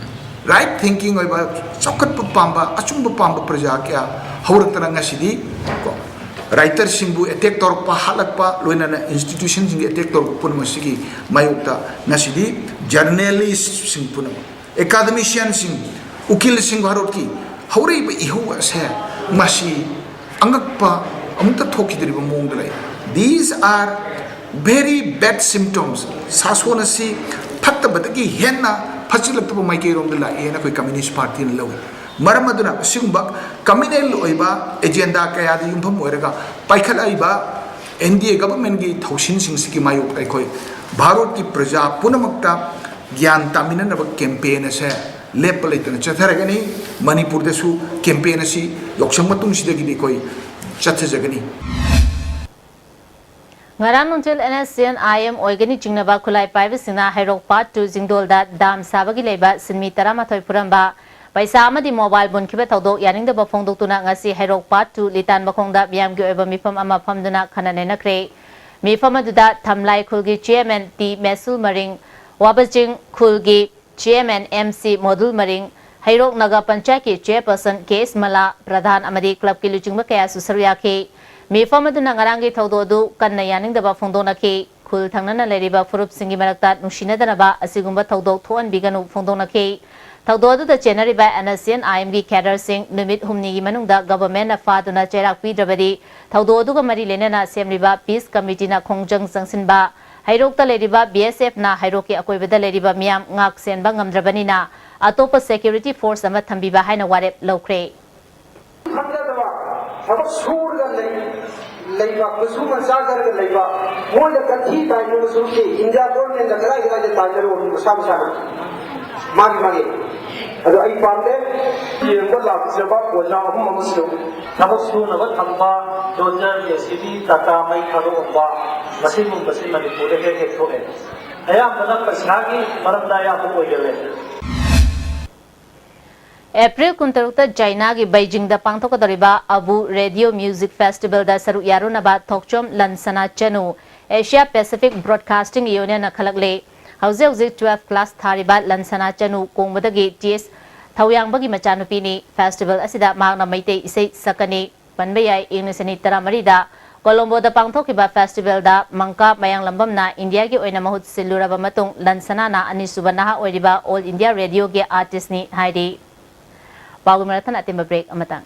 right thinking ꯑꯣꯏꯕ, ꯆꯥꯎꯈꯠꯄ ꯄꯥꯝꯕ, ꯑꯆꯨꯝꯕ ꯄꯥꯝꯕ ꯄ꯭ꯔꯖꯥ ꯀꯌꯥ ꯍꯧꯔꯛꯇꯅ ꯉꯁꯤꯗꯤ ꯀꯣ, ꯔꯥꯏꯇꯔꯁꯤꯡꯕꯨ ꯑꯦꯇꯦꯛ ꯇꯧꯔꯛꯄ, ꯍꯥꯠꯂꯛꯄ, ꯂꯣꯏꯅꯅ ꯏꯟꯁꯇꯤꯇ꯭ꯌꯨꯁꯟꯁꯤꯡꯒꯤ ꯑꯦꯇꯦꯛ ꯇꯧꯔꯛꯄ ꯄꯨꯝꯅꯃꯛ ꯑꯁꯤꯒꯤ ꯃꯥꯌꯣꯛꯇ ꯉꯁꯤꯗꯤ ꯖꯔꯅꯦꯂꯤꯁꯁꯤꯡ ꯄꯨꯝꯅꯃꯛ, ꯑꯦꯀꯥꯗꯃꯤꯁꯤꯌꯟꯁꯤꯡ, ꯎꯀꯤꯜꯁꯤꯡ, ꯚꯥꯔꯠꯀꯤ ꯍꯧꯔꯛꯏꯕ ꯏꯍꯧ ꯑꯁꯦ ꯃꯁꯤ ꯑꯉꯛꯄ ꯑꯃꯨꯛꯇ ꯊꯣꯛꯈꯤꯗ꯭ꯔꯤꯕ ꯃꯑꯣꯡꯗ ꯂꯩ꯫ These are very bad symptoms. ꯁꯥꯁꯣꯟ ꯑꯁꯤ ꯐꯠꯇꯕꯗꯒꯤ ꯍꯦꯟꯅ ꯐꯠꯁꯤꯜꯂꯛꯇꯕ ꯃꯥꯏꯀꯩꯔꯣꯝꯗ ꯂꯥꯛꯑꯦꯅ ꯑꯩꯈꯣꯏ ꯀꯝꯃ꯭ꯌꯨꯅꯤꯁ ꯄꯥꯔꯇꯤꯅ ꯂꯧꯏ꯫ ꯃꯔꯝ ꯑꯗꯨꯅ ꯑꯁꯤꯒꯨꯝꯕ ꯀꯝꯃ꯭ꯌꯨꯅꯦꯜ ꯑꯣꯏꯕ ꯑꯦꯖꯦꯟꯗꯥ ꯀꯌꯥꯗ ꯌꯨꯝꯐꯝ ꯑꯣꯏꯔꯒ ꯄꯥꯏꯈꯠꯂꯛꯏꯕ ꯑꯦꯟ ꯗꯤ ꯑꯦ ꯒꯚꯔꯟꯃꯦꯟꯠꯀꯤ ꯊꯧꯁꯤꯜꯁꯤꯡꯁꯤꯒꯤ ꯃꯥꯌꯣꯛꯇ ꯑꯩꯈꯣꯏ ꯚꯥꯔꯠꯀꯤ ꯄ꯭ꯔꯖꯥ ꯄꯨꯝꯅꯃꯛꯇ ꯒ꯭ꯌꯥꯟ ꯇꯥꯃꯤꯟꯅꯅꯕ ꯀꯦꯝꯄꯦꯟ ꯑꯁꯦ ꯂꯦꯞꯄ ꯂꯩꯇꯅ ꯆꯠꯊꯔꯒꯅꯤ꯫ ꯃꯅꯤꯄꯨꯔꯗꯁꯨ ꯀꯦꯝꯄꯦꯟ ꯑꯁꯤ ꯌꯥꯎꯁꯪ ꯃꯇꯨꯡꯁꯤꯗꯒꯤꯗꯤ ꯑꯩꯈꯣꯏ ꯆꯠꯊꯖꯒꯅꯤ꯫ ꯉꯔꯥꯡ ꯅꯨꯡꯊꯤꯜ and S C and I M ꯑꯣꯏꯒꯅꯤ ꯆꯤꯡꯅꯕ ꯈꯨꯠꯂꯥꯏ ꯄꯥꯏꯕꯁꯤꯡꯅ ꯍꯩꯔꯣꯛ ꯄꯥꯔꯠ ꯇꯨ ꯖꯤꯡꯗꯣꯜꯗ ꯗꯥꯝ ꯁꯥꯕꯒꯤ ꯂꯩꯕ ꯁꯤꯟꯃꯤ ꯇꯔꯥꯃꯥꯊꯣꯏ ꯐꯨꯔꯝꯕ, ꯄꯩꯁꯥ ꯑꯃꯗꯤ ꯃꯣꯕꯥꯏꯜ ꯃꯨꯟꯈꯤꯕ ꯊꯧꯗꯣꯛ ꯌꯥꯅꯤꯡꯗꯕ ꯐꯣꯡꯗꯣꯛꯇꯨꯅ ꯉꯁꯤ ꯍꯩꯔꯣꯛ ꯄꯥꯔꯠ ꯇꯨ ꯂꯤꯇꯥꯟꯕꯈꯣꯡꯗ ꯃꯤꯌꯥꯝꯒꯤ ꯑꯣꯏꯕ ꯃꯤꯐꯝ ꯑꯃ ꯐꯝꯗꯨꯅ ꯈꯟꯅ ꯅꯩꯅꯈ꯭ꯔꯦ꯫ ꯃꯤꯐꯝ ꯑꯗꯨꯗ ꯊꯝꯂꯥꯏ ꯈꯨꯜꯒꯤ ꯆꯤꯌꯔꯃꯦꯟ ꯇꯤ ꯃꯦꯁꯨꯜ ꯃꯔꯤꯡ, ꯋꯥꯕꯆꯤꯡ ꯈꯨꯜꯒꯤ chairman M C Modul Maring, Heirok Nagar ꯄꯟꯆꯥꯌꯠꯀꯤ ꯆꯤꯌꯔꯄꯔꯁꯟ ꯀꯦ ꯑꯦꯁ ꯃꯂꯥ ꯄ꯭ꯔꯙꯥꯟ ꯑꯃꯗꯤ ꯀ꯭ꯂꯕꯀꯤ ꯂꯨꯆꯤꯡꯕ ꯀꯌꯥꯁꯨ ꯁꯔꯨꯛ ꯌꯥꯈꯤ꯫ ꯃꯤꯐꯝ ꯑꯗꯨꯅ ꯉꯔꯥꯡꯒꯤ ꯊꯧꯗꯣꯛ ꯑꯗꯨ ꯀꯟꯅ ꯌꯥꯅꯤꯡꯗꯕ ꯐꯣꯡꯗꯣꯛꯅꯈꯤ꯫ ꯈꯨꯜ ꯊꯪꯅꯅ ꯂꯩꯔꯤꯕ ꯐꯨꯔꯨꯞꯁꯤꯡꯒꯤ ꯃꯔꯛꯇ ꯅꯨꯡꯁꯤꯅꯗꯅꯕ ꯑꯁꯤꯒꯨꯝꯕ ꯊꯧꯗꯣꯛ ꯊꯣꯛꯍꯟꯕꯤꯒꯅꯨ ꯐꯣꯡꯗꯣꯛꯅꯈꯤ꯫ ꯊꯧꯗꯣꯛ ꯑꯗꯨꯗ ꯆꯦꯟꯅꯔꯤꯕ NSCN-IM-ꯒꯤ cadre-ꯁꯤꯡ ꯅꯨꯃꯤꯠ ꯍꯨꯝꯅꯤꯒꯤ ꯃꯅꯨꯡꯗ government-ꯅ ꯐꯥꯗꯨꯅ ꯆꯩꯔꯥꯛ ꯄꯤꯗ꯭ꯔꯕꯗꯤ ꯊꯧꯗꯣꯛ ꯑꯗꯨꯒ ꯃꯔꯤ ꯂꯩꯅꯅ ꯁꯦꯝꯂꯤꯕ peace committee-ꯅ ꯈꯣꯡꯖꯪ ꯆꯪꯁꯤꯟꯕ, ꯍꯩꯔꯣꯛꯇ ꯂꯩꯔꯤꯕ BSF-ꯅ ꯍꯩꯔꯣꯛꯀꯤ ꯑꯀꯣꯏꯕꯗ ꯂꯩꯔꯤꯕ ꯃꯤꯌꯥꯝ ꯉꯥꯛ ꯁꯦꯟꯕ ꯉꯝꯗ꯭ꯔꯕꯅꯤꯅ ꯑꯇꯣꯞꯄ security force ꯑꯃ ꯊꯝꯕꯤꯕ ꯍꯥꯏꯅ ꯋꯥꯔꯦꯞ ꯂꯧꯈ꯭ꯔꯦ꯫ ꯈꯪꯅꯗꯕ, ꯊꯕꯛ ꯁꯨꯔꯒ ꯂꯩ-, ꯂꯩꯕ, ꯀꯨꯆꯨ ꯃꯆꯥ ꯈꯔꯒ ꯂꯩꯕ, ꯃꯣꯏꯗ ꯀꯟꯊꯤ ꯇꯥꯏꯅꯕꯁꯨ ꯅꯠꯇꯦ꯫ ꯏꯟꯗꯤꯌꯥ government-ꯅ ꯀꯗꯥꯏ ꯀꯗꯥꯏꯗ ꯇꯥꯏꯅꯔꯨꯕꯅꯣ ꯃꯁꯥ ꯃꯁꯥꯅ? ꯃꯥꯒꯤ ꯃꯥꯒꯤ꯫ ꯑꯗꯣ ꯑꯩ ꯄꯥꯝꯗꯦ꯫ ꯌꯦꯡꯕ ꯂꯥꯛꯆꯕ ꯑꯣꯖꯥ ꯑꯍꯨꯝ ꯑꯃꯁꯨ ꯊꯕꯛ ꯁꯨꯅꯕ ꯊꯝꯕ, ꯗꯣꯖꯔ, JCB, ꯇꯥꯇꯥ ꯃꯩ ꯊꯥꯗꯣꯛꯑꯝꯕ, ꯃꯁꯤꯒꯨꯝꯕꯁꯤ ꯃꯅꯤꯄꯨꯔꯗ ꯍꯦꯛ ꯍꯦꯛ ꯊꯣꯛꯑꯦ꯫ ꯑꯌꯥꯝꯕꯅ ꯄꯩꯁꯥꯒꯤ ꯃꯔꯝꯗ ꯑꯌꯥꯝꯕ ꯑꯣꯏꯒꯜꯂꯦ꯫ ꯑꯦꯄ꯭ꯔꯤꯜ ꯀꯨꯟꯇꯔꯨꯛꯇ ꯆꯥꯏꯅꯥꯒꯤ ꯕꯩꯖꯤꯡꯗ ꯄꯥꯡꯊꯣꯛꯀꯗꯧꯔꯤꯕ ꯑꯕꯨ Radio Music Festival-ꯗ ꯁꯔꯨꯛ ꯌꯥꯔꯨꯅꯕ ꯊꯣꯛꯆꯣꯝ ꯂꯟꯁꯅꯥ ꯆꯅꯨ Asia Pacific Broadcasting Union-ꯅ ꯈꯜꯂꯛꯂꯦ꯫ ꯍꯧꯖꯤꯛ ꯍꯧꯖꯤꯛ twelfth class ꯊꯥꯔꯤꯕ ꯂꯟꯁꯅꯥ ꯆꯅꯨ ꯀꯣꯡꯕꯗꯒꯤ T S ꯊꯧꯌꯥꯡꯕꯒꯤ ꯃꯆꯥꯅꯨꯄꯤꯅꯤ꯫ Festival ꯑꯁꯤꯗ ꯃꯍꯥꯛꯅ ꯃꯩꯇꯩ ꯏꯁꯩ ꯁꯛꯀꯅꯤ꯫ ꯄꯟꯕ ꯌꯥꯏ, ꯏꯪ ꯂꯤꯁꯤꯡ ꯑꯅꯤ ꯇꯔꯥꯃꯔꯤꯗ ꯀꯣꯂꯣꯝꯕꯣꯗ ꯄꯥꯡꯊꯣꯛꯈꯤꯕ festival-ꯗ ꯃꯪꯀꯥ ꯃꯌꯥꯡꯂꯝꯕꯝꯅ ꯏꯟꯗꯤꯌꯥꯒꯤ ꯑꯣꯏꯅ ꯃꯍꯨꯠ ꯁꯤꯜꯂꯨꯔꯕ ꯃꯇꯨꯡ, ꯂꯟꯁꯅꯥꯅ ꯑꯅꯤꯁꯨꯕ ꯅꯍꯥ ꯑꯣꯏꯔꯤꯕ All India Radio-ꯒꯤ artist-ꯅꯤ ꯍꯥꯏꯔꯤ꯫ ꯄꯥꯎꯒꯤ ꯃꯔꯛ ꯊꯠꯅ ꯑꯇꯦꯟꯕ break ꯑꯃꯇꯪ꯫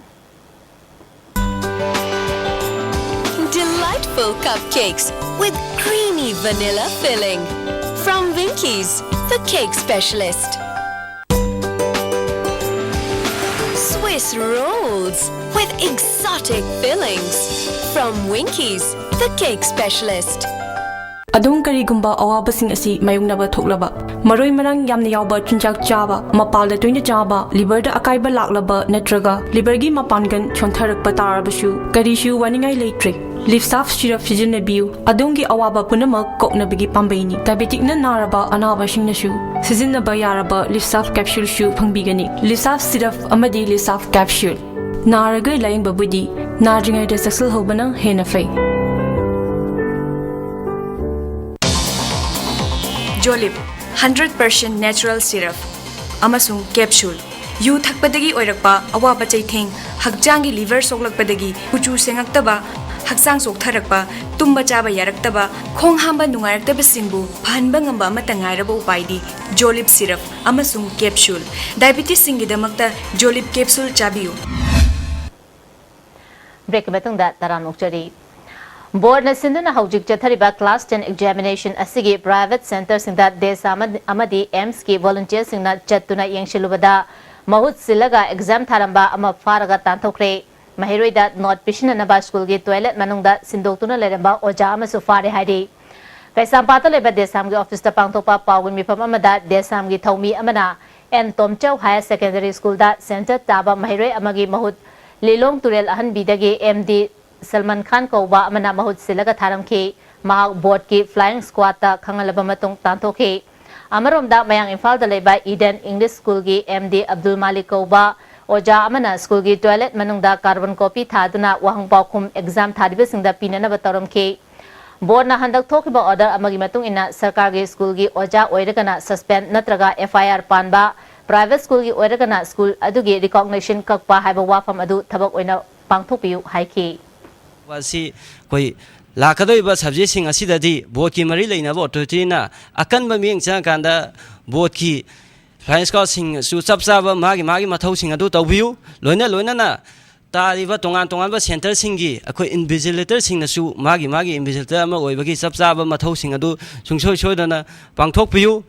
Delightful cupcakes with creamy vanilla filling from Winkies, the cake specialist. Swiss rolls with exotic fillings from Winkies, the cake specialist. ꯑꯗꯣꯝ ꯀꯔꯤꯒꯨꯝꯕ ꯑꯋꯥꯕꯁꯤꯡ ꯑꯁꯤ ꯃꯥꯌꯣꯛꯅꯕ ꯊꯣꯛꯂꯕ, ꯃꯔꯣꯏ ꯃꯔꯥꯡ ꯌꯥꯝꯅ ꯌꯥꯎꯕ ꯆꯤꯟꯖꯥꯛ ꯆꯥꯕ, ꯃꯄꯥꯜꯗ ꯇꯣꯏꯅ ꯆꯥꯕ, liver-ꯗ ꯑꯀꯥꯏꯕ ꯂꯥꯛꯂꯕ ꯅꯠꯇ꯭ꯔꯒ liver-ꯒꯤ ꯃꯄꯥꯡꯒꯜ ꯁꯣꯟꯊꯔꯛꯄ ꯇꯥꯔꯕꯁꯨ ꯀꯔꯤꯁꯨ ꯋꯥꯅꯤꯡꯉꯥꯏ ꯂꯩꯇ꯭ꯔꯦ꯫ Lifsaf syrup ꯁꯤꯖꯤꯟꯅꯕꯤꯌꯨ꯫ ꯑꯗꯣꯝꯒꯤ ꯑꯋꯥꯕ ꯄꯨꯝꯅꯃꯛ ꯀꯣꯛꯅꯕꯒꯤ ꯄꯥꯝꯕꯩꯅꯤ꯫ Diabetic-ꯅ ꯅꯥꯔꯕ ꯑꯅꯥꯕꯁꯤꯡꯅꯁꯨ ꯁꯤꯖꯤꯟꯅꯕ ꯌꯥꯔꯕ Lifsaf capsule-ꯁꯨ ꯐꯪꯕꯤꯒꯅꯤ꯫ Lifsaf syrup ꯑꯃꯗꯤ Lifsaf capsule꯫ ꯅꯥꯔꯒ ꯂꯥꯌꯦꯡꯕꯕꯨꯗꯤ ꯅꯥꯗ꯭ꯔꯤꯉꯩꯗ ꯆꯦꯛꯁꯤꯜꯍꯧꯕꯅ ꯍꯦꯟꯅ ꯐꯩ꯫ Jolib, hundred percent natural syrup ꯑꯃꯁꯨꯡ capsule꯫ ꯌꯨ ꯊꯛꯄꯗꯒꯤ ꯑꯣꯏꯔꯛꯄ ꯑꯋꯥꯕ ꯆꯩꯊꯦꯡ, ꯍꯛꯆꯥꯡꯒꯤ liver ꯁꯣꯛꯂꯛꯄꯗꯒꯤ ꯀꯨꯆꯨ ꯁꯦꯡꯉꯛꯇꯕ, ꯍꯛꯆꯥꯡ ꯆꯣꯛꯊꯔꯛꯄ, ꯇꯨꯝꯕ ꯆꯥꯕ ꯌꯥꯔꯛꯇꯕ, ꯈꯣꯡ ꯍꯥꯝꯕ ꯅꯨꯡꯉꯥꯏꯔꯛꯇꯕꯁꯤꯡꯕꯨ ꯐꯍꯟꯕ ꯉꯝꯕ ꯑꯃꯠꯇ ꯉꯥꯏꯔꯕ ꯎꯄꯥꯏꯗꯤ ꯖꯣꯂꯤꯞ ꯁꯤꯔꯞ ꯑꯃꯁꯨꯡ ꯀꯦꯞꯁꯨꯜ꯫ ꯗꯥꯏꯕꯤꯇꯤꯁꯁꯤꯡꯒꯤꯗꯃꯛꯇ ꯖꯣꯂꯤꯞ ꯀꯦꯞꯁꯨꯜ ꯆꯥꯕꯤꯌꯨ꯫ ꯕ꯭ꯔꯦꯛꯀꯤ ꯃꯇꯨꯡꯗ ꯇꯔꯥꯝꯅ ꯑꯣꯛꯆꯔꯤ꯫ ꯕꯣꯔꯗꯅ ꯁꯤꯟꯗꯨꯅ ꯍꯧꯖꯤꯛ ꯆꯠꯊꯔꯤꯕ class ten examination ꯑꯁꯤꯒꯤ private centreꯁꯤꯡꯗ ꯗꯦꯁ ꯑꯃ-, ꯑꯃꯗꯤ ꯑꯦꯝꯁꯀꯤ volunteerꯁꯤꯡꯅ ꯆꯠꯇꯨꯅ ꯌꯦꯡꯁꯤꯜꯂꯨꯕꯗ ꯃꯍꯨꯠ ꯁꯤꯜꯂꯒ exam ꯊꯥꯔꯝꯕ ꯑꯃ ꯐꯥꯔꯒ ꯇꯥꯟꯊꯣꯛꯈ꯭ꯔꯦ꯫ ꯃꯍꯩꯔꯣꯏꯗ ꯅꯣꯠ ꯄꯤꯁꯤꯟꯅꯅꯕ ꯁ꯭ꯀꯨꯜꯒꯤ toilet ꯃꯅꯨꯡꯗ ꯁꯤꯟꯗꯣꯛꯇꯨꯅ ꯂꯩꯔꯝꯕ ꯑꯣꯖꯥ ꯑꯃꯁꯨ ꯐꯥꯔꯦ ꯍꯥꯏꯔꯤ꯫ ꯀꯩꯁꯥꯝꯄꯥꯠꯇ ꯂꯩꯕ ꯗꯦꯁꯥꯝꯒꯤ ꯑꯣꯐꯤꯁꯇ ꯄꯥꯡꯊꯣꯛꯄ ꯄꯥꯎꯒꯤ ꯃꯤꯐꯝ ꯑꯃꯗ ꯗꯦꯁꯥꯝꯒꯤ ꯊꯧꯃꯤ ꯑꯃꯅ ꯑꯦꯟ ꯇꯣꯝꯆꯧ Higher Secondary Schoolꯗ centre ꯇꯥꯕ ꯃꯍꯩꯔꯣꯏ ꯑꯃꯒꯤ ꯃꯍꯨꯠ ꯂꯤꯂꯣꯡ ꯇꯨꯔꯦꯜ ꯑꯍꯟꯕꯤꯗꯒꯤ ꯑꯦꯝ ꯗꯤ ꯁꯜꯃꯥꯟ ꯈꯥꯟ ꯀꯧꯕ ꯑꯃꯅ ꯃꯍꯨꯠ ꯁꯤꯜꯂꯒ ꯊꯥꯔꯝꯈꯤ꯫ ꯃꯍꯥꯛ ꯕꯣꯔꯗꯀꯤ flying squadꯇ ꯈꯪꯍꯜꯂꯕ ꯃꯇꯨꯡ ꯇꯥꯟꯊꯣꯛꯈꯤ꯫ ꯑꯃꯔꯣꯝꯗ ꯃꯌꯥꯡ ꯏꯝꯐꯥꯜꯗ ꯂꯩꯕ ꯏꯗꯦꯟ ꯏꯪꯂꯤꯁ ꯁ꯭ꯀꯨꯜꯒꯤ ꯑꯦꯝ ꯗꯤ ꯑꯕꯗꯨꯜ ꯃꯥꯂꯤꯛ ꯀꯧꯕ ꯑꯣꯖꯥ ꯑꯃꯅ ꯁ꯭ꯀꯨꯜꯒꯤ toilet ꯃꯅꯨꯡꯗ carbon copy ꯊꯥꯗꯨꯅ ꯋꯥꯍꯪ ꯄꯥꯎꯈꯨꯝ exam ꯊꯥꯔꯤꯕꯁꯤꯡꯗ ꯄꯤꯅꯅꯕ ꯇꯧꯔꯝꯈꯤ꯫ ꯕꯣꯔꯗꯅ ꯍꯟꯗꯛ ꯊꯣꯛꯈꯤꯕ order ꯑꯃꯒꯤ ꯃꯇꯨꯡ ꯏꯟꯅ ꯁꯔꯀꯥꯔꯒꯤ ꯁ꯭ꯀꯨꯜꯒꯤ ꯑꯣꯖꯥ ꯑꯣꯏꯔꯒꯅ suspend ꯅꯠꯇ꯭ꯔꯒ F I R ꯄꯥꯟꯕ, private ꯁ꯭ꯀꯨꯜꯒꯤ ꯑꯣꯏꯔꯒꯅ ꯁ꯭ꯀꯨꯜ ꯑꯗꯨꯒꯤ recognition ꯀꯛꯄ ꯍꯥꯏꯕ ꯋꯥꯐꯝ ꯑꯗꯨ ꯊꯕꯛ ꯑꯣꯏꯅ ꯄꯥꯡꯊꯣꯛꯄꯤꯌꯨ ꯍꯥꯏꯈꯤ꯫ ꯑꯁꯤ ꯑꯩꯈꯣꯏ ꯂꯥꯛꯀꯗꯧꯔꯤꯕ subjectꯁꯤꯡ ꯑꯁꯤꯗꯗꯤ ꯕꯣꯔꯗꯀꯤ ꯃꯔꯤ ꯂꯩꯅꯕ authorityꯅ ꯑꯀꯟꯕ ꯃꯤꯠꯌꯦꯡ ꯆꯪꯉꯀꯥꯟꯗ ꯕꯣꯔꯗꯀꯤ flying squadꯁꯤꯡꯅꯁꯨ ꯆꯞ ꯆꯥꯕ ꯃꯥꯒꯤ ꯃꯥꯒꯤ ꯃꯊꯧꯁꯤꯡ ꯑꯗꯨ ꯇꯧꯕꯤꯌꯨ꯫ ꯂꯣꯏꯅ ꯂꯣꯏꯅꯅ ꯇꯥꯔꯤꯕ ꯇꯣꯉꯥꯟ ꯇꯣꯉꯥꯟꯕ centreꯁꯤꯡꯒꯤ ꯑꯩꯈꯣꯏ invigilatorꯁꯤꯡꯅꯁꯨ ꯃꯥꯒꯤ ꯃꯥꯒꯤ invigilator ꯑꯃ ꯑꯣꯏꯕꯒꯤ ꯆꯞ ꯆꯥꯕ ꯃꯊꯧꯁꯤꯡ ꯑꯗꯨ ꯁꯨꯡꯁꯣꯏ ꯁꯣꯏꯗꯅ ꯄꯥꯡꯊꯣꯛꯄꯤꯌꯨ꯫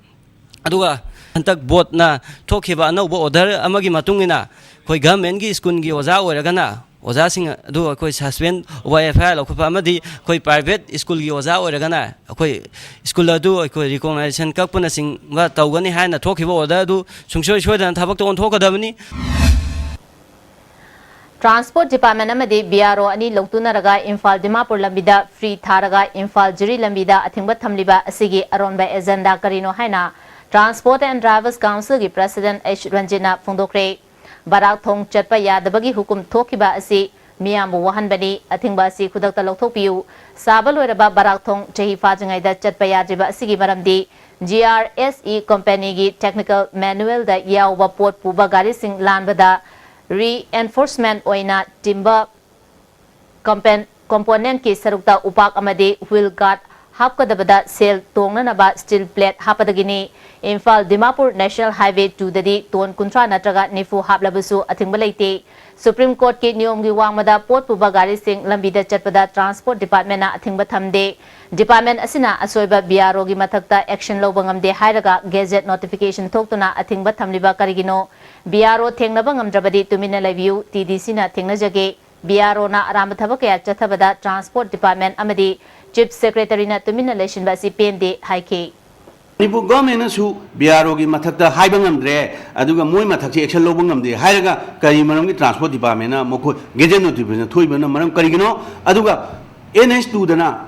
ꯑꯗꯨꯒ ꯍꯟꯗꯛ ꯕꯣꯔꯗꯅ ꯊꯣꯛꯈꯤꯕ ꯑꯅꯧꯕ order ꯑꯃꯒꯤ ꯃꯇꯨꯡ ꯏꯟꯅ ꯑꯩꯈꯣꯏ governmentꯀꯤ ꯁ꯭ꯀꯨꯜꯒꯤ ꯑꯣꯖꯥ ꯑꯣꯏꯔꯒꯅ ꯑꯣꯖꯥꯁꯤꯡ ꯑꯗꯨ ꯑꯩꯈꯣꯏ suspend, F I R ꯂꯧꯈꯠꯄ ꯑꯃꯗꯤ ꯑꯩꯈꯣꯏ private ꯁ꯭ꯀꯨꯜꯒꯤ ꯑꯣꯖꯥ ꯑꯣꯏꯔꯒꯅ ꯑꯩꯈꯣꯏ ꯁ꯭ꯀꯨꯜ ꯑꯗꯨ ꯑꯩꯈꯣꯏ recognition ꯀꯛꯄꯅꯆꯤꯡꯕ ꯇꯧꯒꯅꯤ ꯍꯥꯏꯅ ꯊꯣꯛꯈꯤꯕ order ꯑꯗꯨ ꯁꯨꯡꯁꯣꯏ ꯁꯣꯏꯗꯅ ꯊꯕꯛꯇ ꯑꯣꯟꯊꯣꯛꯀꯗꯕꯅꯤ꯫ Transport Department ꯑꯃꯗꯤ B R O ꯑꯅꯤ ꯂꯧꯇꯨꯅꯔꯒ ꯏꯝꯐꯥꯜ ꯗꯤꯃꯥꯄꯨꯔ ꯂꯝꯕꯤꯗ free ꯊꯥꯔꯒ ꯏꯝꯐꯥꯜ ꯖꯤꯔꯤ ꯂꯝꯕꯤꯗ ꯑꯊꯤꯡꯕ ꯊꯝꯂꯤꯕ ꯑꯁꯤꯒꯤ ꯑꯔꯣꯟꯕ agenda ꯀꯔꯤꯅꯣ ꯍꯥꯏꯅ Transport and Drivers Councilꯒꯤ President H ꯔꯟꯖꯤꯠꯅ ꯐꯣꯡꯗꯣꯛꯈ꯭ꯔꯦ꯫ ꯕꯔꯥꯛ ꯊꯣꯡ ꯆꯠꯄ ꯌꯥꯗꯕꯒꯤ ꯍꯨꯀꯨꯝ ꯊꯣꯛꯈꯤꯕ ꯑꯁꯤ ꯃꯤꯌꯥꯝꯕꯨ ꯋꯥꯍꯟꯕꯅꯤ꯫ ꯑꯊꯤꯡꯕ ꯑꯁꯤ ꯈꯨꯗꯛꯇ ꯂꯧꯊꯣꯛꯄꯤꯌꯨ꯫ ꯁꯥꯕ ꯂꯣꯏꯔꯕ ꯕꯔꯥꯛ ꯊꯣꯡ ꯆꯍꯤ ꯐꯥꯗ꯭ꯔꯤꯉꯩꯗ ꯆꯠꯄ ꯌꯥꯗ꯭ꯔꯤꯕ ꯑꯁꯤꯒꯤ ꯃꯔꯝꯗꯤ G R S E companyꯒꯤ technical manualꯗ ꯌꯥꯎꯕ ꯄꯣꯠ ꯄꯨꯕ ꯒꯥꯔꯤꯁꯤꯡ ꯂꯥꯟꯕꯗ reinforcement ꯑꯣꯏꯅ timber compen-, componentꯀꯤ ꯁꯔꯨꯛꯇ ꯎꯄꯥꯛ ꯑꯃꯗꯤ wheel guard ꯍꯥꯞꯀꯗꯕꯗ ꯁꯦꯜ ꯇꯣꯡꯅꯅꯕ steel plate ꯍꯥꯞꯄꯗꯒꯤꯅꯤ꯫ Imphal Dimapur National Highway twoꯗꯗꯤ ton ꯀꯨꯟꯊ꯭ꯔꯥ ꯅꯠꯇ꯭ꯔꯒ ꯅꯤꯐꯨ ꯍꯥꯞꯂꯕꯁꯨ ꯑꯊꯤꯡꯕ ꯂꯩꯇꯦ꯫ Supreme Courtꯀꯤ ꯅꯤꯌꯣꯝꯒꯤ ꯋꯥꯡꯃꯗ ꯄꯣꯠ ꯄꯨꯕ ꯒꯥꯔꯤꯁꯤꯡ ꯂꯝꯕꯤꯗ ꯆꯠꯄꯗ Transport Departmentꯅ ꯑꯊꯤꯡꯕ ꯊꯝꯗꯦ꯫ Department ꯑꯁꯤꯅ ꯑꯁꯣꯏꯕ BROꯒꯤ ꯃꯊꯛꯇ action ꯂꯧꯕ ꯉꯝꯗꯦ ꯍꯥꯏꯔꯒ gazette notification ꯊꯣꯛꯇꯨꯅ ꯑꯊꯤꯡꯕ ꯊꯝꯂꯤꯕ ꯀꯔꯤꯒꯤꯅꯣ? BRO ꯊꯦꯡꯅꯕ ꯉꯝꯗ꯭ꯔꯕꯗꯤ ꯇꯨꯃꯤꯟꯅ ꯂꯩꯕꯤꯌꯨ, TDCꯅ ꯊꯦꯡꯅꯖꯒꯦ꯫ BROꯅ ꯑꯔꯥꯟꯕ ꯊꯕꯛ ꯀꯌꯥ ꯆꯠꯊꯕꯗ Transport Department ꯑꯃꯗꯤ Chief Secretaryꯅ ꯇꯨꯃꯤꯟꯅ ꯂꯩꯁꯤꯟꯕ ꯑꯁꯤ ꯄꯦꯟꯗꯦ ꯍꯥꯏꯈꯤ꯫ ꯃꯅꯤꯄꯨꯔ governmentꯅꯁꯨ BROꯒꯤ ꯃꯊꯛꯇ ꯍꯥꯏꯕ ꯉꯝꯗ꯭ꯔꯦ, ꯑꯗꯨꯒ ꯃꯣꯏ ꯃꯊꯛꯁꯦ action ꯂꯧꯕ ꯉꯝꯗꯦ ꯍꯥꯏꯔꯒ ꯀꯔꯤ ꯃꯔꯝꯒꯤ Transport Departmentꯅ ꯃꯈꯣꯏ gazette notification ꯊꯣꯛꯏꯕꯅ ꯃꯔꯝ ꯀꯔꯤꯒꯤꯅꯣ? ꯑꯗꯨꯒ NH twoꯗꯅ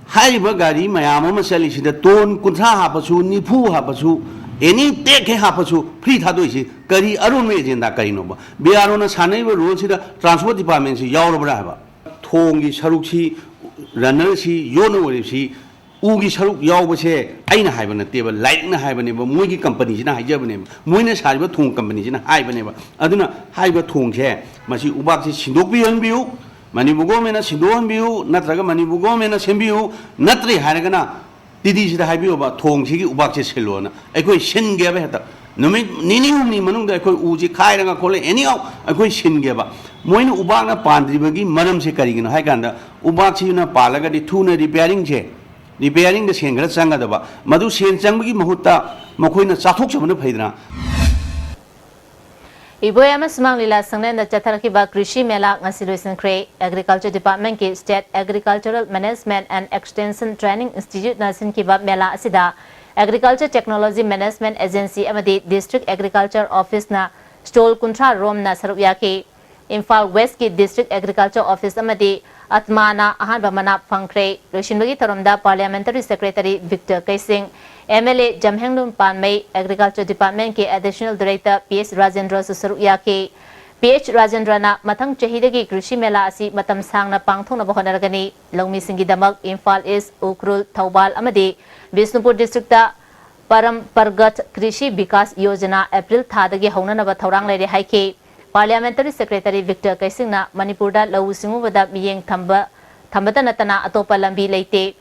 ꯍꯥꯏꯔꯤꯕ ꯒꯥꯔꯤ ꯃꯌꯥꯝ ꯑꯃ ꯆꯠꯂꯤꯁꯤꯗ ton ꯀꯨꯟꯊ꯭ꯔꯥ ꯍꯥꯞꯄꯁꯨ, ꯅꯤꯐꯨ ꯍꯥꯞꯄꯁꯨ, any tag ꯍꯦꯛ ꯍꯥꯞꯄꯁꯨ free ꯊꯥꯗꯣꯛꯏꯁꯤ ꯀꯔꯤ ꯑꯔꯣꯟꯕ agenda ꯀꯔꯤꯅꯣꯕ? BROꯅ ꯁꯥꯟꯅꯔꯤꯕ roleꯁꯤꯗ Transport Departmentꯁꯤ ꯌꯥꯎꯔꯕ꯭ꯔꯥ ꯍꯥꯏꯕ? ꯊꯣꯡꯒꯤ ꯁꯔꯨꯛꯁꯤ, runnerꯁꯤ, ꯌꯣꯠꯅ ꯑꯣꯏꯔꯤꯕꯁꯤ, ꯎꯒꯤ ꯁꯔꯨꯛ ꯌꯥꯎꯕꯁꯦ ꯑꯩꯅ ꯍꯥꯏꯕ ꯅꯠꯇꯦꯕ, ꯂꯥꯏꯔꯤꯛꯅ ꯍꯥꯏꯕꯅꯦꯕ, ꯃꯣꯏꯒꯤ companyꯁꯤꯅ ꯍꯥꯏꯖꯕꯅꯦꯕ, ꯃꯣꯏꯅ ꯁꯥꯔꯤꯕ ꯊꯣꯡ companyꯁꯤꯅ ꯍꯥꯏꯕꯅꯦꯕ꯫ ꯑꯗꯨꯅ ꯍꯥꯏꯔꯤꯕ ꯊꯣꯡꯁꯦ, ꯃꯁꯤ ꯎꯕꯥꯛꯁꯤ ꯁꯤꯟꯗꯣꯛꯄꯤꯍꯟꯕꯤꯌꯨ, ꯃꯅꯤꯄꯨꯔ governmentꯅ ꯁꯤꯟꯗꯣꯛꯍꯟꯕꯤꯌꯨ, ꯅꯠꯇ꯭ꯔꯒ ꯃꯅꯤꯄꯨꯔ governmentꯅ ꯁꯦꯝꯕꯤꯌꯨ, ꯅꯠꯇ꯭ꯔꯦ ꯍꯥꯏꯔꯒꯅ TDCꯗ ꯍꯥꯏꯕꯤꯌꯣꯕ, ꯊꯣꯡꯁꯤꯒꯤ ꯎꯕꯥꯛꯁꯦ ꯁꯤꯜꯂꯣꯅ, ꯑꯩꯈꯣꯏ ꯁꯤꯟꯒꯦꯕ ꯍꯦꯛꯇ꯫ ꯅꯨꯃꯤꯠ ꯅꯤꯅꯤ ꯍꯨꯝꯅꯤ ꯃꯅꯨꯡꯗ ꯑꯩꯈꯣꯏ ꯎꯁꯤ ꯈꯥꯏꯔꯒ ꯈꯣꯠꯂꯦ, anyhow ꯑꯩꯈꯣꯏ ꯁꯤꯟꯒꯦꯕ꯫ ꯃꯣꯏꯅ ꯎꯕꯥꯛꯅ ꯄꯥꯟꯗ꯭ꯔꯤꯕꯒꯤ ꯃꯔꯝꯁꯦ ꯀꯔꯤꯒꯤꯅꯣ ꯍꯥꯏ ꯀꯥꯟꯗ, ꯎꯕꯥꯛꯁꯤꯅ ꯄꯥꯜꯂꯒꯗꯤ ꯊꯨꯅ repairingꯁꯦ, repairingꯗ ꯁꯦꯟ ꯈꯔ ꯆꯪꯒꯗꯕ, ꯃꯗꯨ ꯁꯦꯟ ꯆꯪꯕꯒꯤ ꯃꯍꯨꯠꯇ ꯃꯈꯣꯏꯅ ꯆꯥꯊꯣꯛꯆꯕꯅ ꯐꯩꯗꯅ꯫ ꯏꯕꯣꯌꯥꯝ ꯁꯨꯃꯥꯡ ꯂꯤꯂꯥ ꯁꯪꯂꯦꯟꯗ ꯆꯠꯊꯔꯛꯈꯤꯕ ꯀ꯭ꯔꯤꯁꯤ ꯃꯦꯂꯥ ꯉꯁꯤ ꯂꯣꯏꯁꯤꯟꯈ꯭ꯔꯦ꯫ Agriculture Departmentꯀꯤ State Agricultural Management and Extension Training Instituteꯅ ꯁꯤꯟꯈꯤꯕ ꯃꯦꯂꯥ ꯑꯁꯤꯗ Agriculture Technology Management Agency ꯑꯃꯗꯤ District Agriculture Officeꯅ stall ꯀꯨꯟꯊ꯭ꯔꯥ ꯔꯣꯝꯅ ꯁꯔꯨꯛ ꯌꯥꯈꯤ꯫ ꯏꯝꯐꯥꯜ Westꯀꯤ District Agriculture Office ꯑꯃꯗꯤ ꯑꯠꯃꯥꯅ ꯑꯍꯥꯟꯕ ꯃꯅꯥ ꯐꯪꯈ꯭ꯔꯦ꯫ ꯂꯣꯏꯁꯤꯟꯕꯒꯤ ꯊꯧꯔꯝꯗ Parliamentary Secretary Victor ꯀꯩꯁꯤꯡ, MLA ꯖꯝꯍꯦꯡꯂꯨꯡ ꯄꯥꯟꯃꯩ, Agriculture Departmentꯀꯤ Additional Director P H ꯔꯥꯖꯦꯟꯗ꯭ꯔꯁꯨ ꯁꯔꯨꯛ ꯌꯥꯈꯤ꯫ P H ꯔꯥꯖꯦꯟꯗ꯭ꯔꯅ ꯃꯊꯪ ꯆꯍꯤꯗꯒꯤ ꯀ꯭ꯔꯤꯁꯤ ꯃꯦꯂꯥ ꯑꯁꯤ ꯃꯇꯝ ꯁꯥꯡꯅ ꯄꯥꯡꯊꯣꯛꯅꯕ ꯍꯣꯠꯅꯔꯒꯅꯤ꯫ ꯂꯧꯃꯤꯁꯤꯡꯒꯤꯗꯃꯛ ꯏꯝꯐꯥꯜ East, ꯎꯈ꯭ꯔꯨꯜ, ꯊꯧꯕꯥꯜ ꯑꯃꯗꯤ ꯕꯤꯁꯅꯨꯄꯨꯔ districtꯇ ꯄꯔꯝꯄꯔꯒꯠ ꯀ꯭ꯔꯤꯁꯤ ꯕꯤꯀꯥꯁ ꯌꯣꯖꯅꯥ April ꯊꯥꯗꯒꯤ ꯍꯧꯅꯅꯕ ꯊꯧꯔꯥꯡ ꯂꯩꯔꯦ ꯍꯥꯏꯈꯤ꯫ Parliamentary Secretary Victor ꯀꯩꯁꯤꯡꯅ ꯃꯅꯤꯄꯨꯔꯗ ꯂꯧꯎ ꯁꯤꯡꯎꯕꯗ ꯃꯤꯠꯌꯦꯡ ꯊꯝꯕ, ꯊꯝꯕꯇ ꯅꯠꯇꯅ ꯑꯇꯣꯞꯄ ꯂꯝꯕꯤ ꯂꯩꯇꯦ꯫